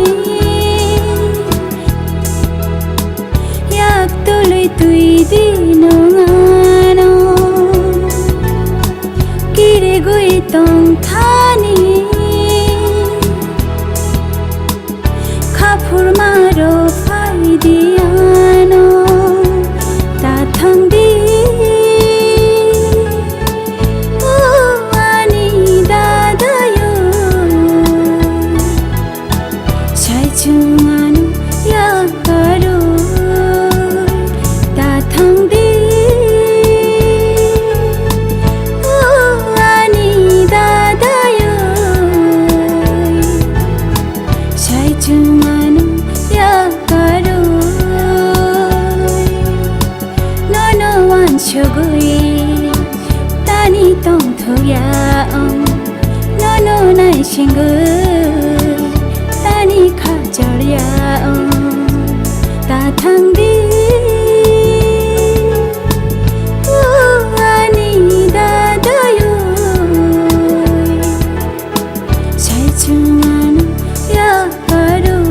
yak tului twi di nwng ano, kirigwi tongthani. Khaphurma rok phai di ano, ta thang di, o ani dadayoi, sai chumano yakaroi. Ta thang di, o ani dadayoi. Tongthokya ang, nono naisingwi tani khajorya ang. Ta thangdi, o ani dadayoi, sai chwng ano yakaroi.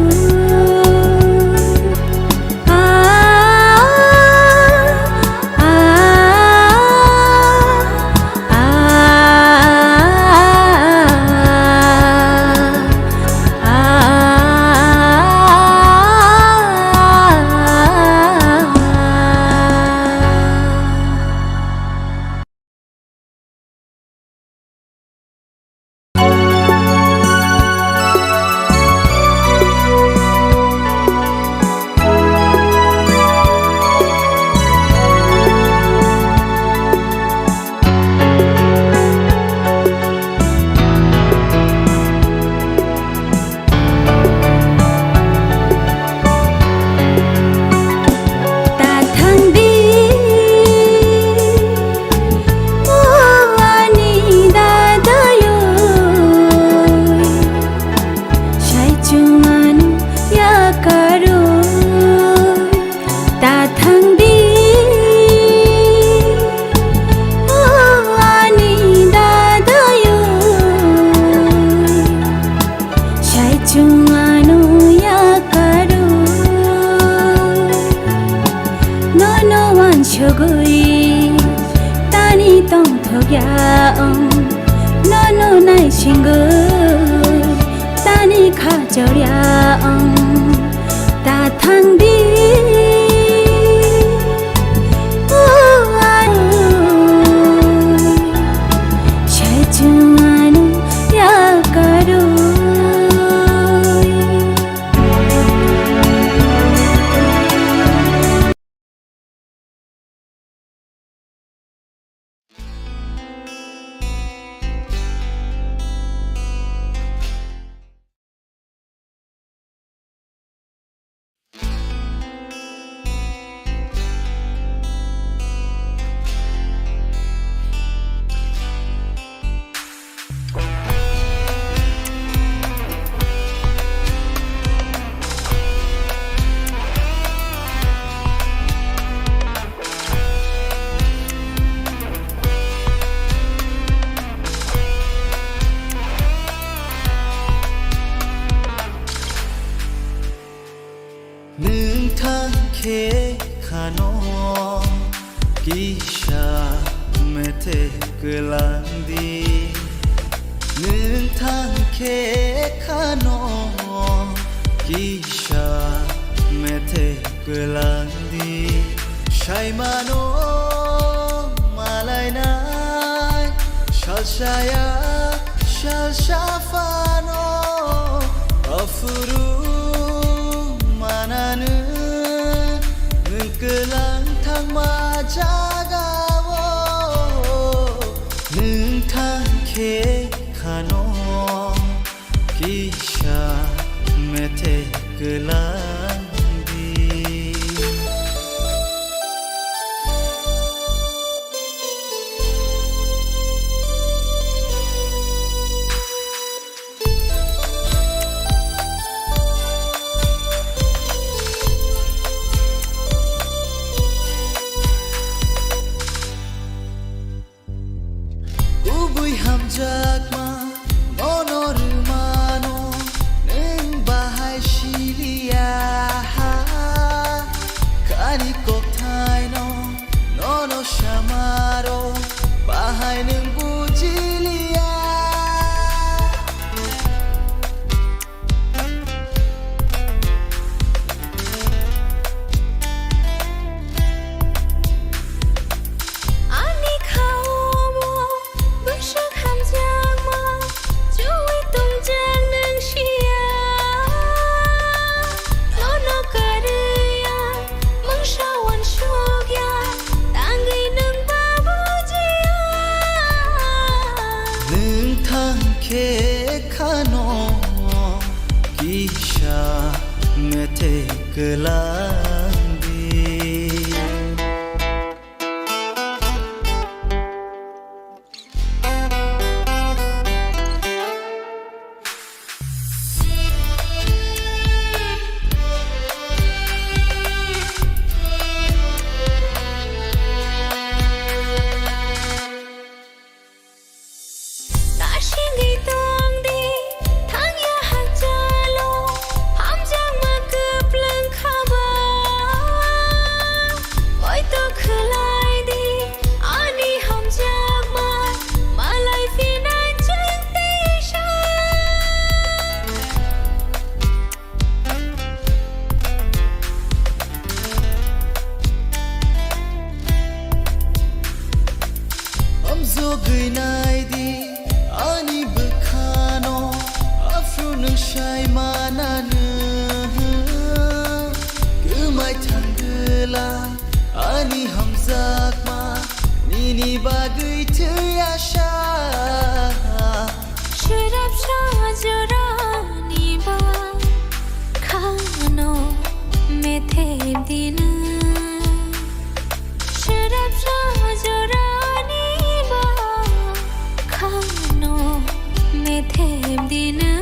Ta thangdi, o ani dadayoi, sai chwng ano yakaroi. Ta thangdi, o ani dadayoi, sai chwng ano yakaroi. Nono wansugwi tani tongthokya ang, nono naisingwi tani khajorya ang. Ta thangdi, o ano, sai chwng ano yakaroi. Nwng thang khe khano kisa methe kwlang di. Nwng thang khe khano kisa methe kwlang di. Saimano malainai salsaya salsa phano aphuru mananu nwng kwlang thangma jagao nwng thang khe khano kisa methe kwlang di. Kubui hamjakma nono rwmano nwng bahai siliya ha. Kari kokthaino nono samaro bahai nwng bujiliya. Ani khaobo bwswk hamjakma chumui tongjak nwng siya. Nono karwi ang mungsa uansukya, tangwi nwng ba bujiya. Nwng thang khe khano kisa methe kwlang di. Ni hamjakma, nini bagwi thwi asha. Swrapsa jorani ba khano methep dina. Swrapsa jorani ba khano methep dina.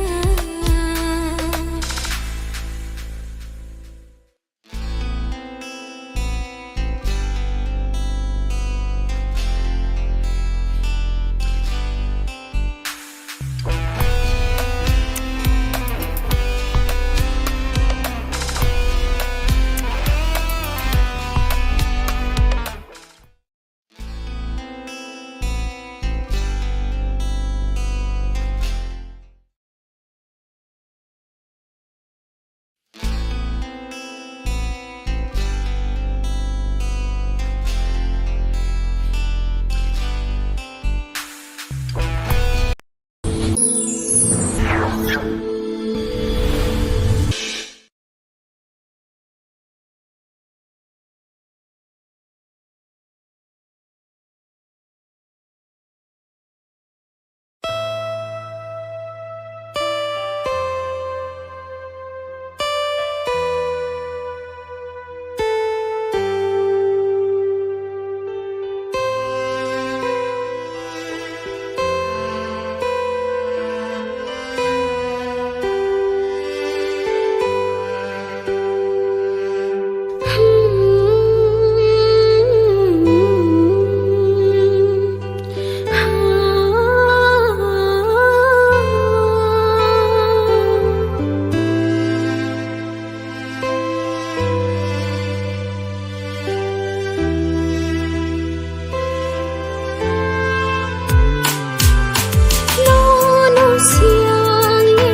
Nono siyange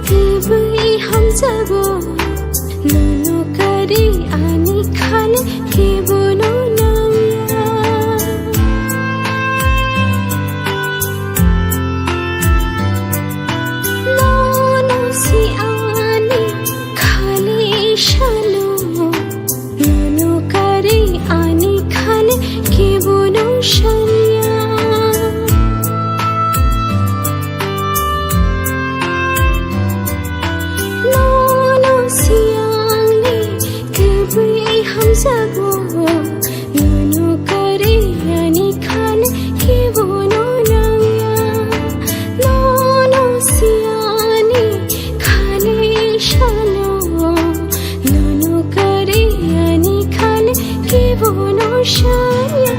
kwbwi hamjago, nono karwi ani khale kebono nangya. Nono si ani khale salo. Nono karwi ani khale kebono sanya. Nono siyange kwbwi hamjago. Nono karwi ani khale kebono nangya. Nono siyange khale salo. Nono karwi ani khale kebono sanya.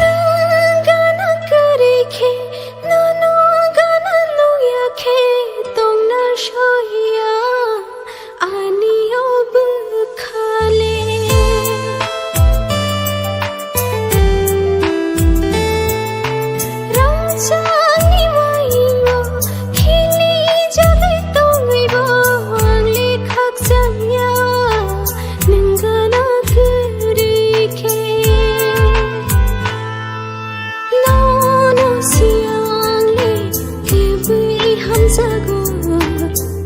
Nwng gana kwrwi khe, nono gana nukya khe tongna soiya. Ani o bwkhale rangchakni waingo khili jagwi tongwibo ang le khakchangya nwng gana kwrwi khe. Nono siyange kwbwi hamjago,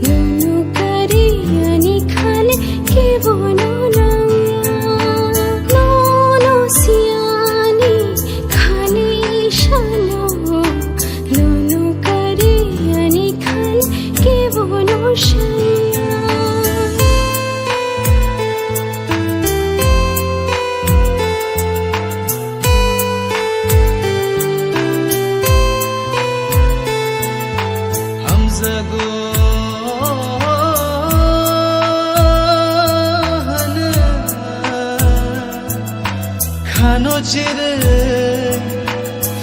nono karwi ani khale kebono nangya. Nono siyange khale salo, nono karwi ani khale kebono sanya. Hamjago hwnwi khano cherwi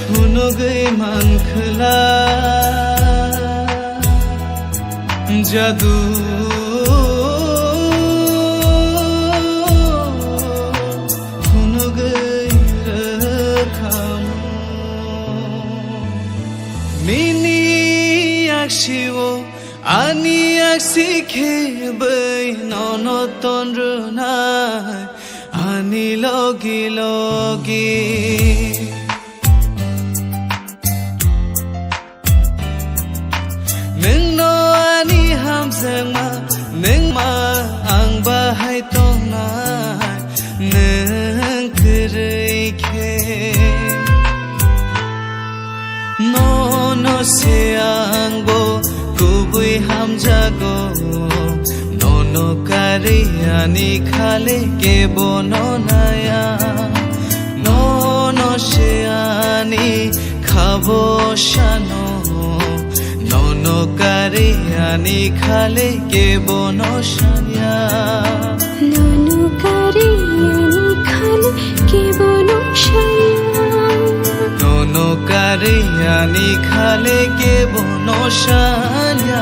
phunugwi mankhwla. Jago phunugwi rwkha. Nini yaksio ani yaksi khe bai nono ton rwnai ani logi logi. Nwngno ani hamjakma, nwngma ang bahai tongnai, nwng kwrwi khe. Nono se angbo kubui hamjago, nono karwi ani khale kebono naya. Nono se ani khabo sano, nono karwi ani khale kebono sanya. Nono karwi ani khale kebono sanya. Nono karwi ani khale kebono sanya.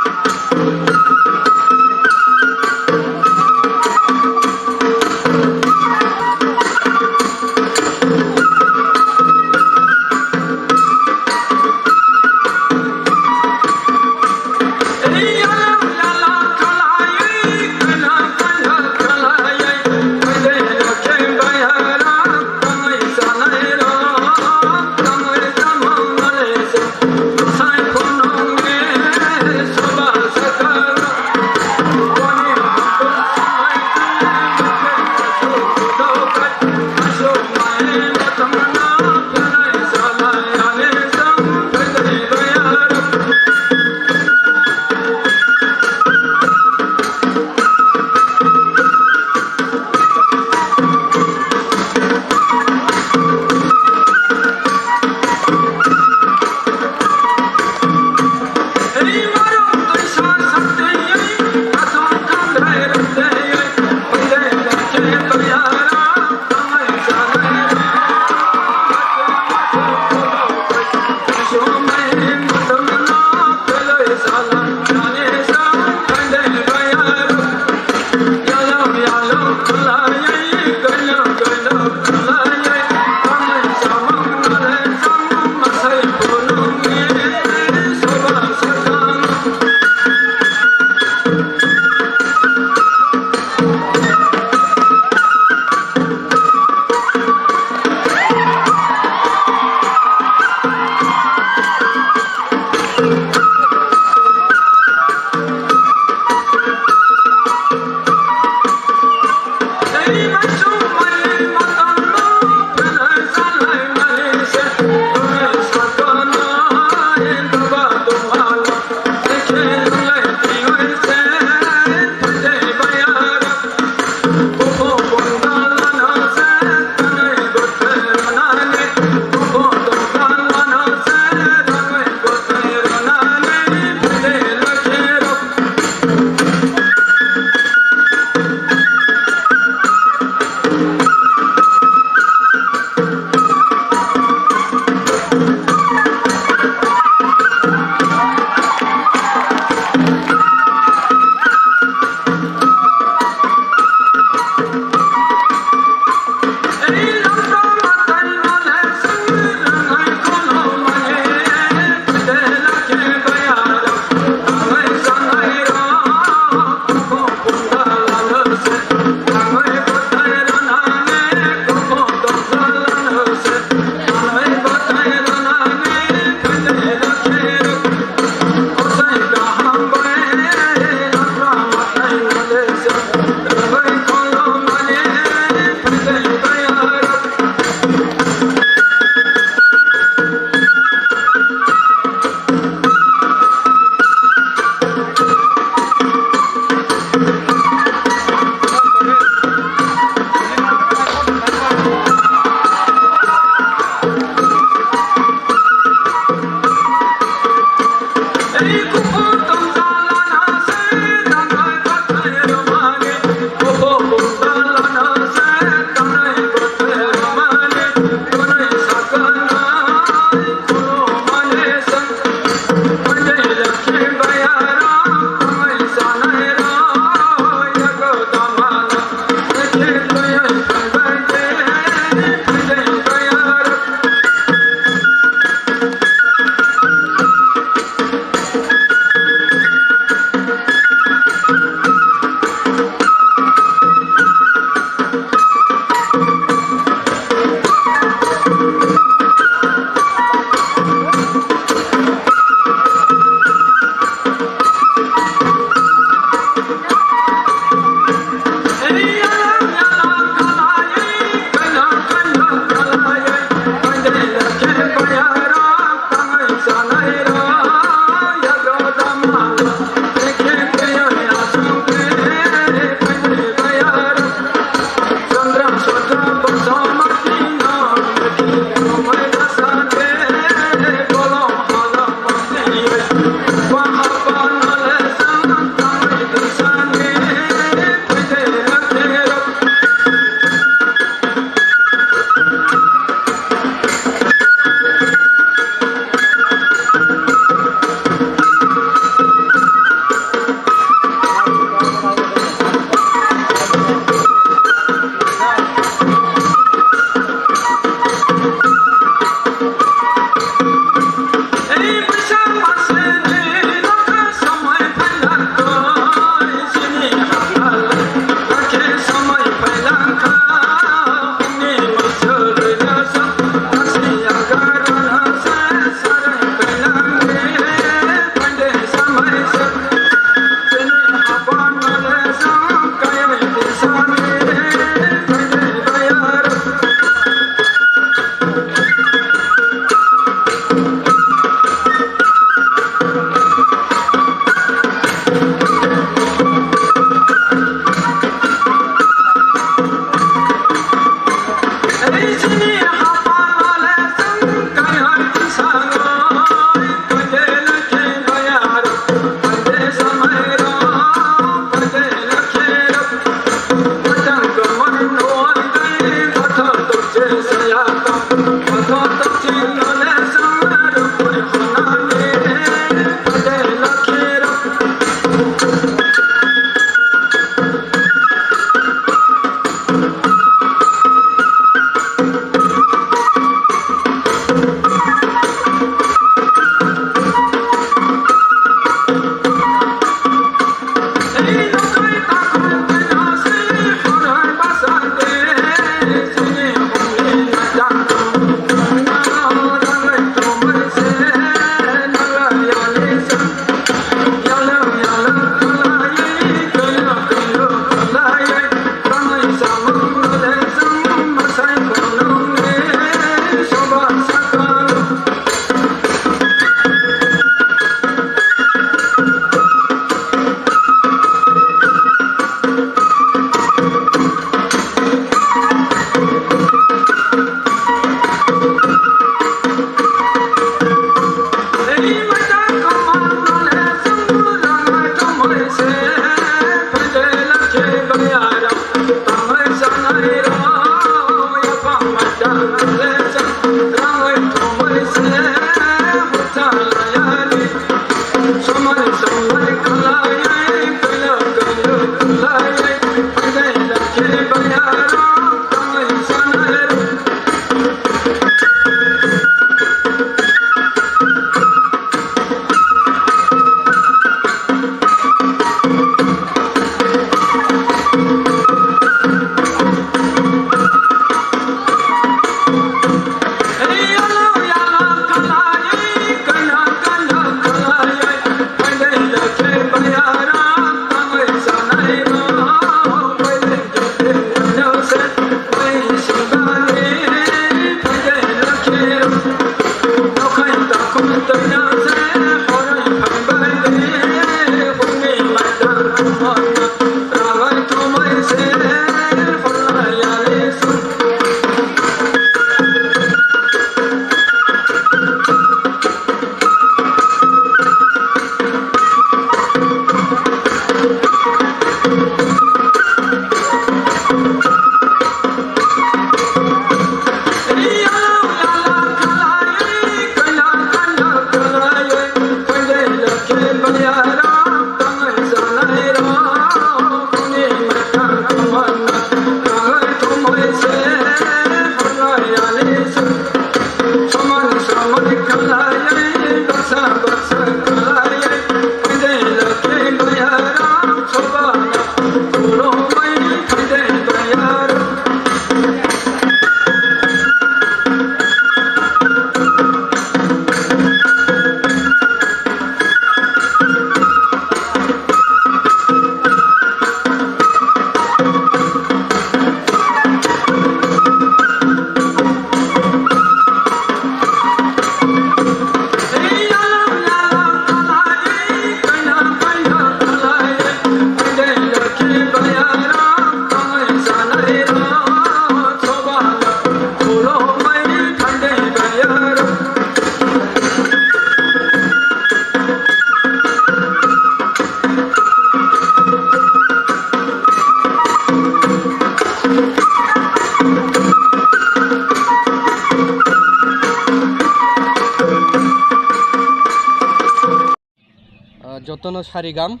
Ah, jotono sarigam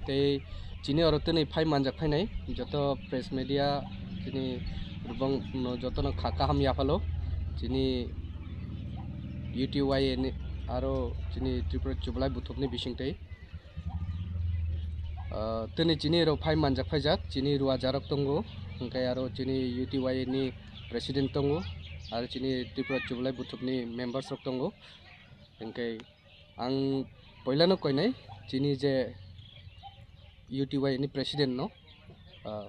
tei chini oro tini phai manjak phainai joto press media chini rubong no jotono kha kaham yaphalo chini U T Y A ni aro chini Tripura Chublai Buthupni bisingtwi. Ah, tini chini oro phai manjak phaijak chini ruajarok tongo, hwnkhe aro chini U T Y A ni president tongo, aro chini Tripura Chublai Buthupni members rok tongo, hwnkhe ang poilano koinai chini je U T Y ni president no, ah,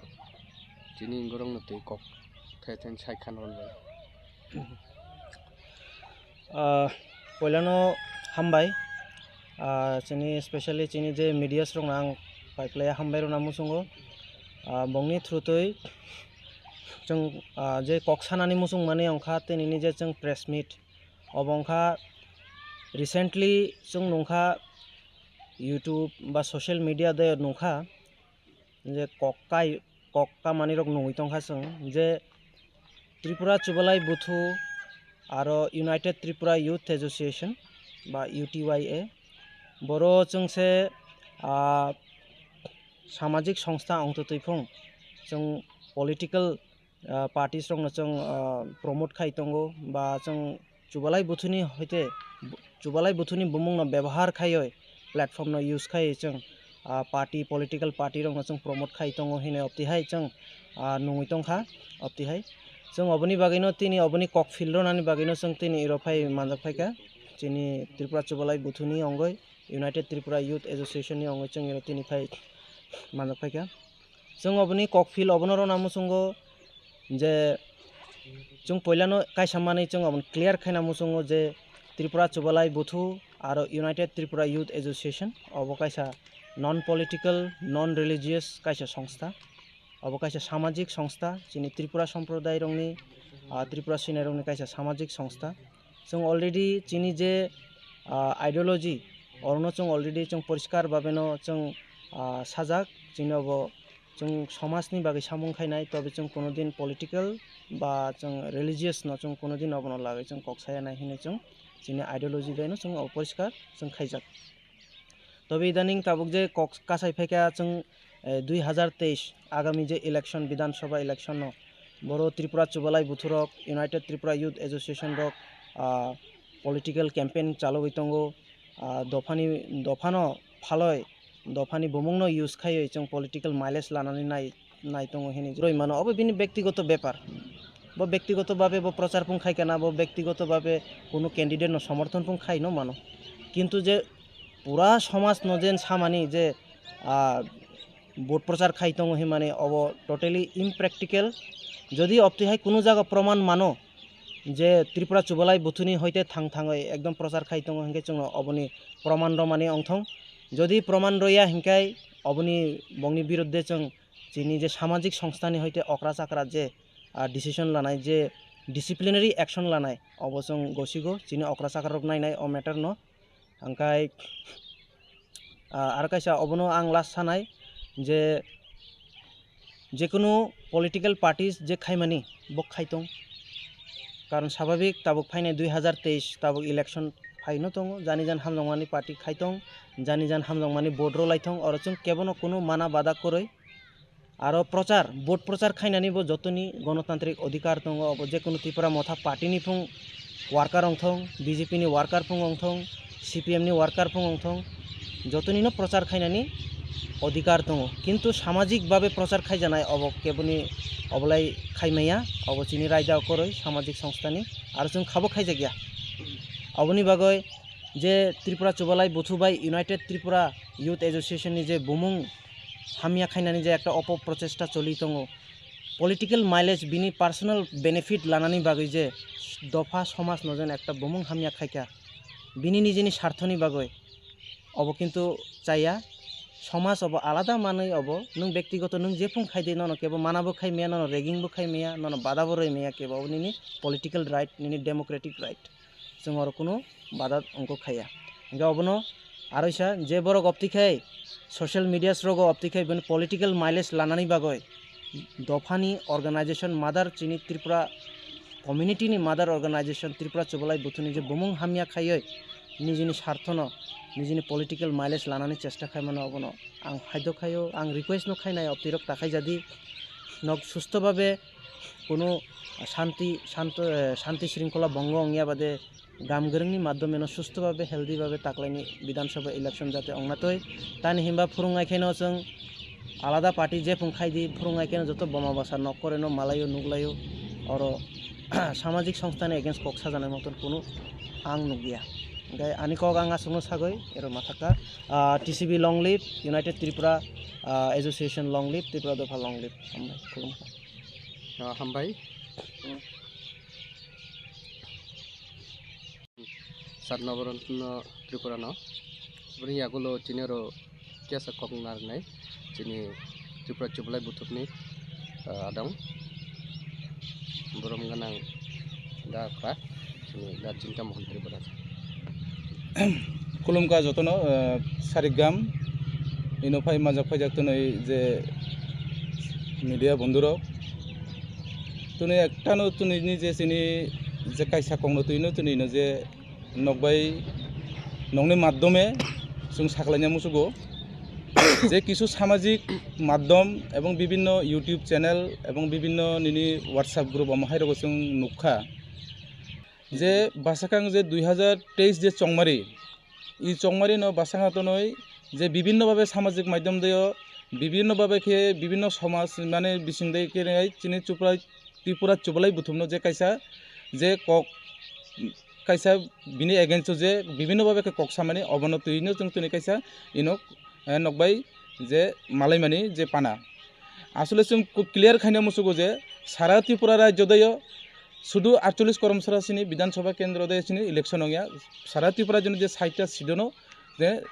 chini gorong no twi kok thai thai sai khan rw bai. Ah, poilano hambai, ah, chini specially chini je media rok no ang paiklai hambai rwna muchungo, ah, bongni through twi chwng, ah, je kok sanani muchung mani wngkha tini ni je chwng press meet. Obo wngkha recently chwng nungkha YouTube ba social media de nungkha je kok kai, kok kamani rok nungwi tongkha chwng je Tripura Chubalai Buthu aro United Tripura Youth Association ba U T Y A, boro chwngse, ah, samajik songstha ongtotwi phung chwng political, ah, parties rokno chwng, ah, promote khai tongo ba chwng Chubalai Buthuni hoite, Chubalai Buthuni bumungno bebohar khaioi platform no use khai chwng, ah, party, political party rokno chwng promote khai tongo hinwi optihai chwng, ah, nungwi tongkha optihai. Chwng oboni bagwino tini oboni kokphil ronani bagwino chwng tini iro phai manjak phaikha. Chini Tripura Chubalai Buthuni ongoi United Tripura Youth Association ni ongoi chwng iro tini phai manjak phaikha. Chwng oboni kokphil obono rona muchungo je chwng poilano kaisa manwi chwng obono clear khaina muchungo je Tripura Chubalai Buthu aro United Tripura Youth Association obo kaisa non political, non religious kaisa songstha. Obo kaisa samajik songstha, chini Tripura somprodairokni, ah, Tripura sinairokni kaisa samajik songstha. Chwng already chini je, ah, ideology, orono chwng already chwng poriskar babeno chwng, ah, sajak, chini obo chwng somajni bagwi samung khainai, tobe chwng kunudin political ba chwng religious no chwng kunudin obono lagwi chwng kok saya nai hinwi chwng chini ideology baino chwng obo poriskar chwng khaijak. Tobe idaning tabuk je kok kasai phaikha chwng, eh, dui hazar teis agami je election, Bidhan Sabha election no boro Tripura Chubalai Buthurok, United Tripura Youth Association rok, ah, political campaign chalogwi tongo. Ah, dophani, dophano phaloi, dophani bumungno use khaiwi chwng political mileage lanani nai, nai tongo hinwi rwi mano. Obo bini bektigoto bepar. Bo bektigoto babe bo prochar phung khai kana, bo bektigoto babe kuno candidate no somorthon phung khai no mano. Kintu je pura somaj no je samani je, ah, vote prochar khai tongo hinmani obo totally impractical. Jodi optihai kuno jaga proman mano je Tripura Chubalai Buthuni hoite thang thangwi ekdom prochar khai tongo hinkhe chwngno oboni proman romani ongthong. Jodi proman roya hinkhe oboni bongni biruddhe chwng chini je samajik songstha ni hoite okra chakra je, ah, decision lanai je disciplinary action lanai obo chwng gosigo chini okra chakra rok nainai o matter no. Hingkhai, ah, aro kaisa obono ang last sanai je, jekunu political parties je khaimani bo khai tong. Karon sababik tabuk phainai dui hazar teis tabuk election phaino tongo, jani jan hamjakmani party khai tong, jani jan hamjakmani vote rw lai thong, oro chwng kebono kunu mana bada kwrwi. Aro prochar, vote prochar khainani bo jotoni gonotantrik odhikar tongo, obo jekunu Tipra Motha party ni phung worker ongthong, B J P ni worker phung ongthong, C P M ni worker phung ongthong, jotoni no prochar khainani odhikar tongo. Kintu samajik babe prochar khaijanai obo keboni obolai khaimaya, obo chini raida okoroi samajik songstha ni, aro chwng khabo khaijakya. Oboni bagoi je Tripura Chubalai Buthu bai United Tripura Youth Association ni je bumung hamya khainani je ekta opo prochesta choli tongo, political mileage bini personal benefit lanani bagwi je dopha somaj no jen ekta bumung hamya khaikha, bini nijini sarthoni bagwi obo kintu chaya. Somaj obo alada manwi obo, nwng bektigoto nwng jephung khaidi nono kebo mana bo khai maya, nono ragging bo khai maya, nono bada bo rwi maya kebo, obo nini political right, nini democratic right. Chwng oro kunu bada wngkuk khaiya. Hingkhe obono aroisa je borok opti khai social medias rogo opti khai bini political mileage lanani bagwi dophani organization mother chini Tripura community ni mother organization Tripura Chubalai Buthuni je bumung hamya khaioi nijini sarthono nijini political mileage lanani chesta khaimano obono ang haidok khaio, ang request no khainai optirok takhai jadi nok susto babe kunu shanti, shanto, eh, shanti shringkhola bongo wngya bade gam gwrwngni madhyomeno susto babe, healthy babe taklaini Bidhan Sabha election jate ongna twi. Tani hinba phwrwngnai khaino chwng alada party jephung khaidi, phwrwngnai khaino joto boma basa nok koreno malaio, nukhlaio, oro samajik songstha ni against kok sajanai moton kunu ang nukya. Hingkhe ani kok ang aswkno sagwi ero mathakha, ah, T C B long live, United Tripura, ah, Association long live, Tripura Dopha long live. Hambai, khulumkha. Ah, hambai. Sat Nabaratna Tripura no. Bini yagulo chini oro kesa kok narnai. Chini Tripura Chubalai Buthukni, ah, adong. Borom ganang da kha. Chini da Chinta Mohan Tripura. Khulumkha jotono, ah, sarigam. Ino phai majak phaijak tonwi je media bondhurok. Chini ektano chini ni je chini je kaisa kongno twino chini no je nokbai nokni maddome chwng saklaina musugo je kisu samajik maddom ebong bibinno YouTube channel ebong bibinno nini WhatsApp group omo hai rogo chwng nukha je bwsakang je dui hajar teis je chongmari I chongmari no bwsakang tonwi je bibinno babe samajik maidom deo bibinno babe khe bibinno somaj mane bising de khe chini chupra Tripura chubalai buthumno je kaisa je kok kaisa bini against o je bibinno babe khe kok samani obono twino chwng tini kaisa ino nokbai je malaimani je pana asole chwng clear khaina musugo je sara Tripura rajyo deo sudu atchollis koromsara sini Bidhan Sabha kendro de sini election ongya sara Tripura joni je saita sidono je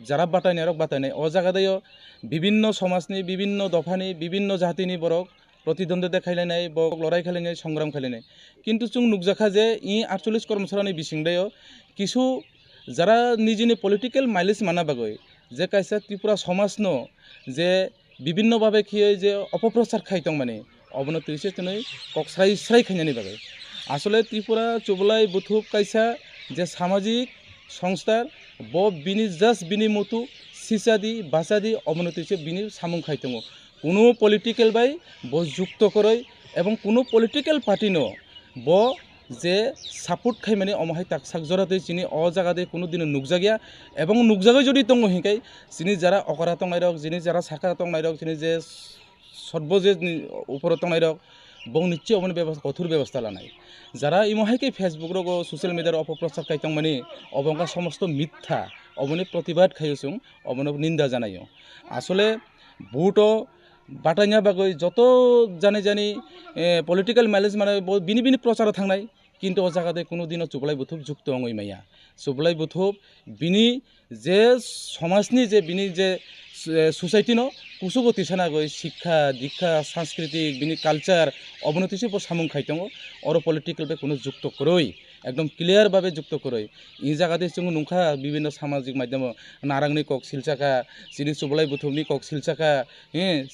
jara batainai rok batainai o jaga deo bibinno somajni bibinno dophani bibinno jatini borok protidwondita khailainai borok lorai khailainai songram khailainai kintu chwng nukjakha je i atchollis koromsarani bising deo kisu jara nijini political mileage mana bagwi je kaisa Tripura somajno je bibinno babe khiye je opoprochar khai tongmani obono twise twnwi kok srai srai khainani bagwi asole Tripura chubalai buthub kaisa je samajik songstha bo bini just bini mutu sichadi bachadi obono twise bini samung khai tongo kuno political bai bo jukto kwrwi ebong kuno political party no bo je support khaimani omo hai tak sak jora twi chini o jaga de kunu dino nukjakya ebong nukjagwi jodi tongo hinkai chini jara okra tongnai rok chini jara saka tongnai rok chini je sotbo je ni uporo tongnai rok bong nichche oboni bebas kothur bebasta lanai jara imo hai ke Facebook rogo social media ro opoprochar kai tongmani obo wngkha somosto mitha oboni protibad khaio chwng obono ninda janaio asole vote o bataina bagwi joto jani jani political mileage mane bini bini procharo thangnai kintu o jaga de kunu dino chubalai buthub jukto wngwi maya chubalai buthub bini je somajni je bini je society no kusugo tisana goi sikha dikha sanskritik bini culture obono tisi bo samung khai tongo oro political be kunu jukto kwrwi ekdom clear babe jukto kwrwi i jaga de chwng nungkha bibinno samajik maidhyamo narangni kok silsakha chini chubalai buthubni kok silsakha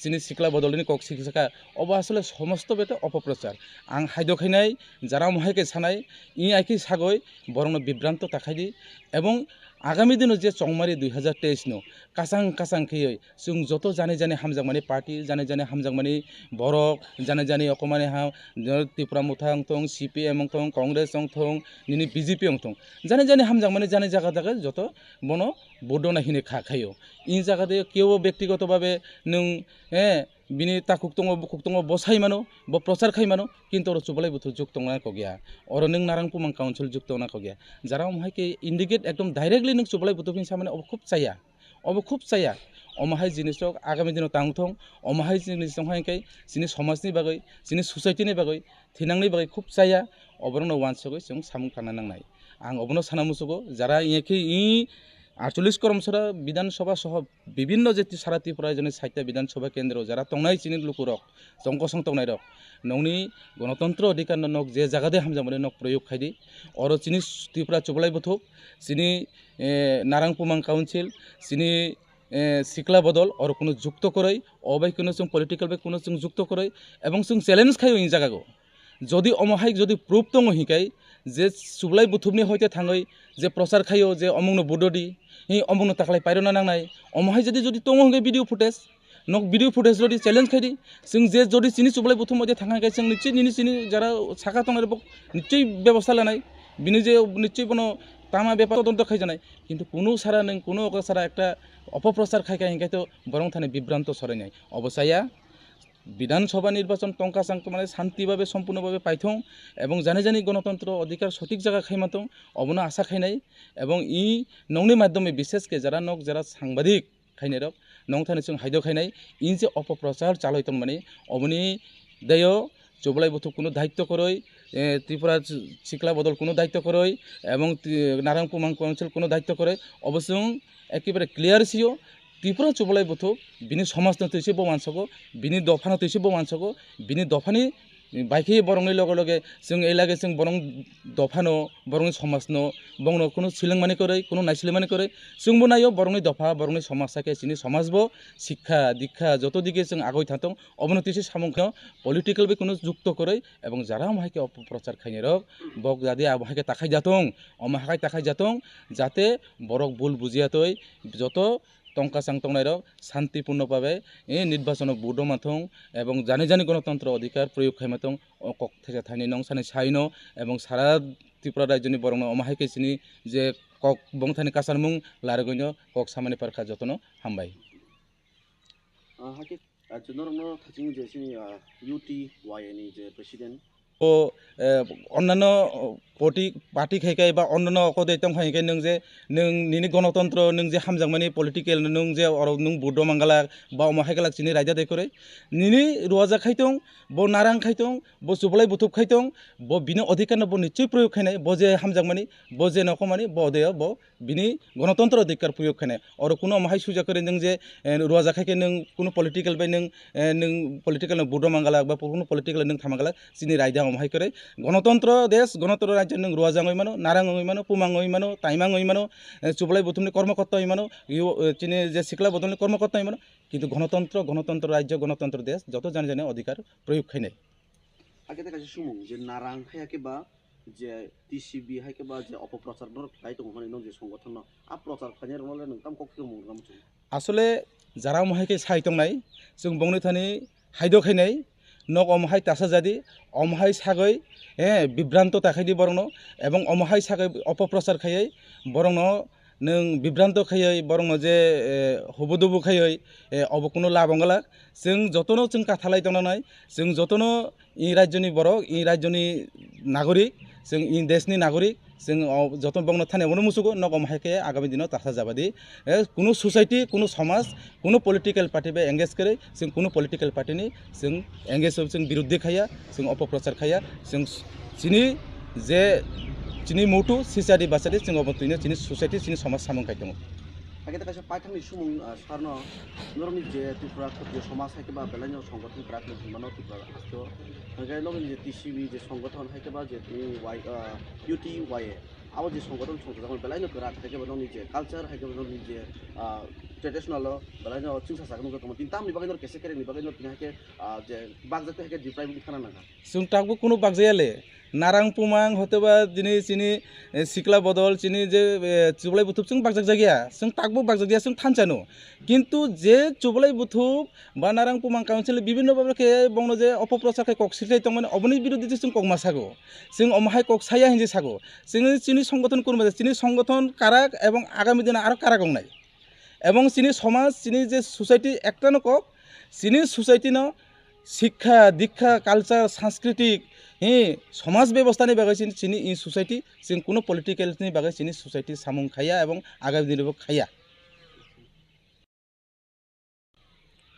chini sikla bodolni kok silsakha obo asole somosto bete opoprochar ang haido khainai jara mohai khe sanai i aiki sagoi borokno bibranto ta khaidi ebong agami dino je chongmari dui hajar teis no kachang kachang kheyoi chwng joto jani jani hamjakmani party jani jani hamjakmani borok jani jani okomani ha Tripura motha wngthong C P M wngthong Congress wngthong nini B J P wngthong jani jani hamjakmani jani jaga jaga joto bono vote rwna hini kha khaio i jaga de kebo bektigoto babe nwng eh bini takhuk tongo bukhuk tongo bo sai mano bo prochar khai mano kintu oro chubalai buthu juk tongna kok ya oro nwng narang pumang council juk tongna kok ya jara omo hai khe indicate ekdom directly nwng chubalai buthu phini samani obo khub chaya obo khub chaya omo hai jinis rok agami dino tang thong omo hai jinis tong hai khe chini somaj ni bagwi chini society ni bagwi thinang ni bagwi khub chaya oborok no wansugwi chwng samung tangna nangnai ang obono sana musugo jara inya khe i atchollis koromsora Bidhan Sabha soho bibinno je sara Tripura rajyoni saita Bidhan Sabha kendro jara tongnai chini lukurok chongkosong tongnairok nokni gonotontro odhikarno nok je jagade hamjakmani nok proyog khaidi oro chini Tripura chubalai buthuk chini narang pumang council chini sikla bodol oro kuno jukto kwrwi obai kuno chwng political bai kuno chwng jukto kwrwi ebong chwng challenge khaio i jagago. Jodi omo hai jodi proof tongo hinkai je chublai buthubni hoite thangwi je prochar khaio je omungno budodi hi omungno taklai pairona nangnai omo hai jodi jodi tongo hinkai video footage nok video footage rodi challenge khaidi chwng je jodi chini chublai buthub moide thangkha hinkai chwng nichwi nini chini jara saka tongnai rok nichwi bebosta lanai bini je nichwi bono tama bepar todonto khaijanai kintu kunu sara nwng kunu okra sara ekta opoprochar khaikha hinkai to borong thani bibranto sorainai obo chaya. Bidhan Sabha nirbachon tongka chang tongmani shanti babe sompurno babe paithong ebong jani jani gonotontro odhikar sothik jaga khaima tong obono asa khainai ebong i nokni madhyome bishesh khe jara nok jara sangbadik khainai rok nong thani chwng haido khainai i je opoprochar chaloi tongmani oboni dayo chublai buthuk kunu daitto kwrwi Tripura sikla bodol kunu daitto kwrwi ebong narang pumang council kunu daitto kwrwi obo chwng ekebare clear sio. Tripura chublai buthuk bini somajno twi se bo wansago bini dophano twi se bo wansago bini dophani Baikhe borokni loge loge chwng elage chwng borok dophano, borokni somajno, borokno kunu swlwngmani kwrwi, kunu naiswlwngmani kwrwi. Chwngbo naio borokni dopha, borokni somaj hakhe chini somajbo sikha, dikha joto dike chwng agoi thanthong, obono tisi samung kheno political bai kunu jukto kwrwi, ebong jara omo hai khe opoprochar khainai rok, bok jadi abo hai khe takhai jatong, omo hai takhai jatong, jate borok bul bujiya twi joto tongka chang tongnai rok santipurno babe, eh, nirbachono vote rw mathong ebong jani jani gonotontro odhikar proyog khai mathong, o kok thesa thaini nong sani saino ebong sara Tripura rajyoni borokno omo hai khe chini je kok bongthani kasalmung larigwino kok samani parkha jotono hambai. Ah, hakhe, ah, je norokno thaching je chini, ah, U T Y A ni je president. O, eh, onnano, oh, poti-, party khai khai ba onnano oko dei tong khai khe nwng je, nwng nini gonotontro, nwng je hamjakmani political, nwng je oro nwng vote rw mangalak, ba omo hai galak chini raida dai kwrwi. Nini ruwajak khai tong, bo narang khai tong, bo chublai buthup khai tong, bo bini odhikarno bo nichoi proyog khainai, bo je hamjakmani, bo je nokomani, bo odeo bo bini gonotontro odhikar proyog khainai. Oro kuno omo hai sujak kwrwi nwng je, eh, ruwajak khai khe nwng kuno political bai nwng, eh, nwng political no vote rw mangalak ba kuno political nwng thamangalak, chini raida omo hai kwrwi. Gonotontro desh, gonotontro rajyo nwng ruwajak wngwi mano, narang wngwi mano, pumang wngwi mano, taimang wngwi mano, eh, chublai buthumni kormokotta wngwi mano, yo, eh, chini je sikla bodolni kormokotta wngwi mano, kintu gonotontro, gonotontro rajyo, gonotontro desh, joto jani jani odhikar proyog khainai. Hakhe tei kaisa sumung je narang hai khe ba je T C B hai khe ba je opoprochar norok khlai tongo hwnwi nw je songothon no a prochar khlainai rokno le nwng tamo kok khe mung rwna muchung? Asole jara omo hai khe sai tongnai, chwng bongni thani haido khainai, nok omo hai tasa jadi, omo hai sagwi, eh, bibranto ta khaidi borokno, ebong omo hai sagwi opoprochar khaiwi borokno nwng bibranto khaiwi borokno je, eh, hubu dubu khaiwi, eh, obo kuno lab wng glak. Chwng jotono chwng kathalai tongna nai, chwng jotono i rajyoni borok, i rajyoni nagorik, chwng i deshni nagorik, chwng o joto bokno thani abono musugo, nok omo hai khe agami dino tasa jabadi, eh, kunu society, kunu somaj, kunu political party bai engage kwrwi, chwng kunu political party ni chwng engage, chwng biruddhi khaiya, chwng opoprochar khaiya, chwng chini je chini mutu sisadi basadi chwng obo twino chini society, chini somaj samung khai tongo. Hakhe tei kaisa paithakni sumung, ah, sarno norokni je Tripura Khatriyo Somaj hai khe ba belai no songothon kwrak no hinmano Tripura hasteo. Hwnkhe nokni je T C B je songothon hai khe ba je tini Y, ah, U T Y A. Abo je songothon songchajakmani belai no kwrak hai khe ba nokni je culture hai khe ba nokni je, ah, traditional o belai no chwngsacha nukjak tongmani. Tini tamni bagwi no kesa kerengni bagwi no tini hai khe, ah, je bakjak tei hai khe deprive wngwi thana nangkha. Chwng takbo kunu bakjaya le. Narang pumang hotoba dini chini, eh, sikla bodol chini je, eh, chublai buthup chwng bakjak jagya. Chwng takbo bakjak ya chwng thanchano. Kintu je chublai buthup ba narang pumang council bibinno bhabe khe bongno je opoprochar khe kok sirlai tongmani oboni biruddhe chwng kok ma sago. Chwng omo hai kok saya hinwi sago. Chwng chini songothon kunba chini songothon karak ebong agami dino aro karak wngnai. Ebong chini somaj, chini je society ektano kok, chini society no sikha, dikha, culture, sanskritik, hi, somaj bebostha ni bagwi chini, chini i society, chwng kuno political ni bagwi chini society samung khaiya ebong agami dini bo khaiya.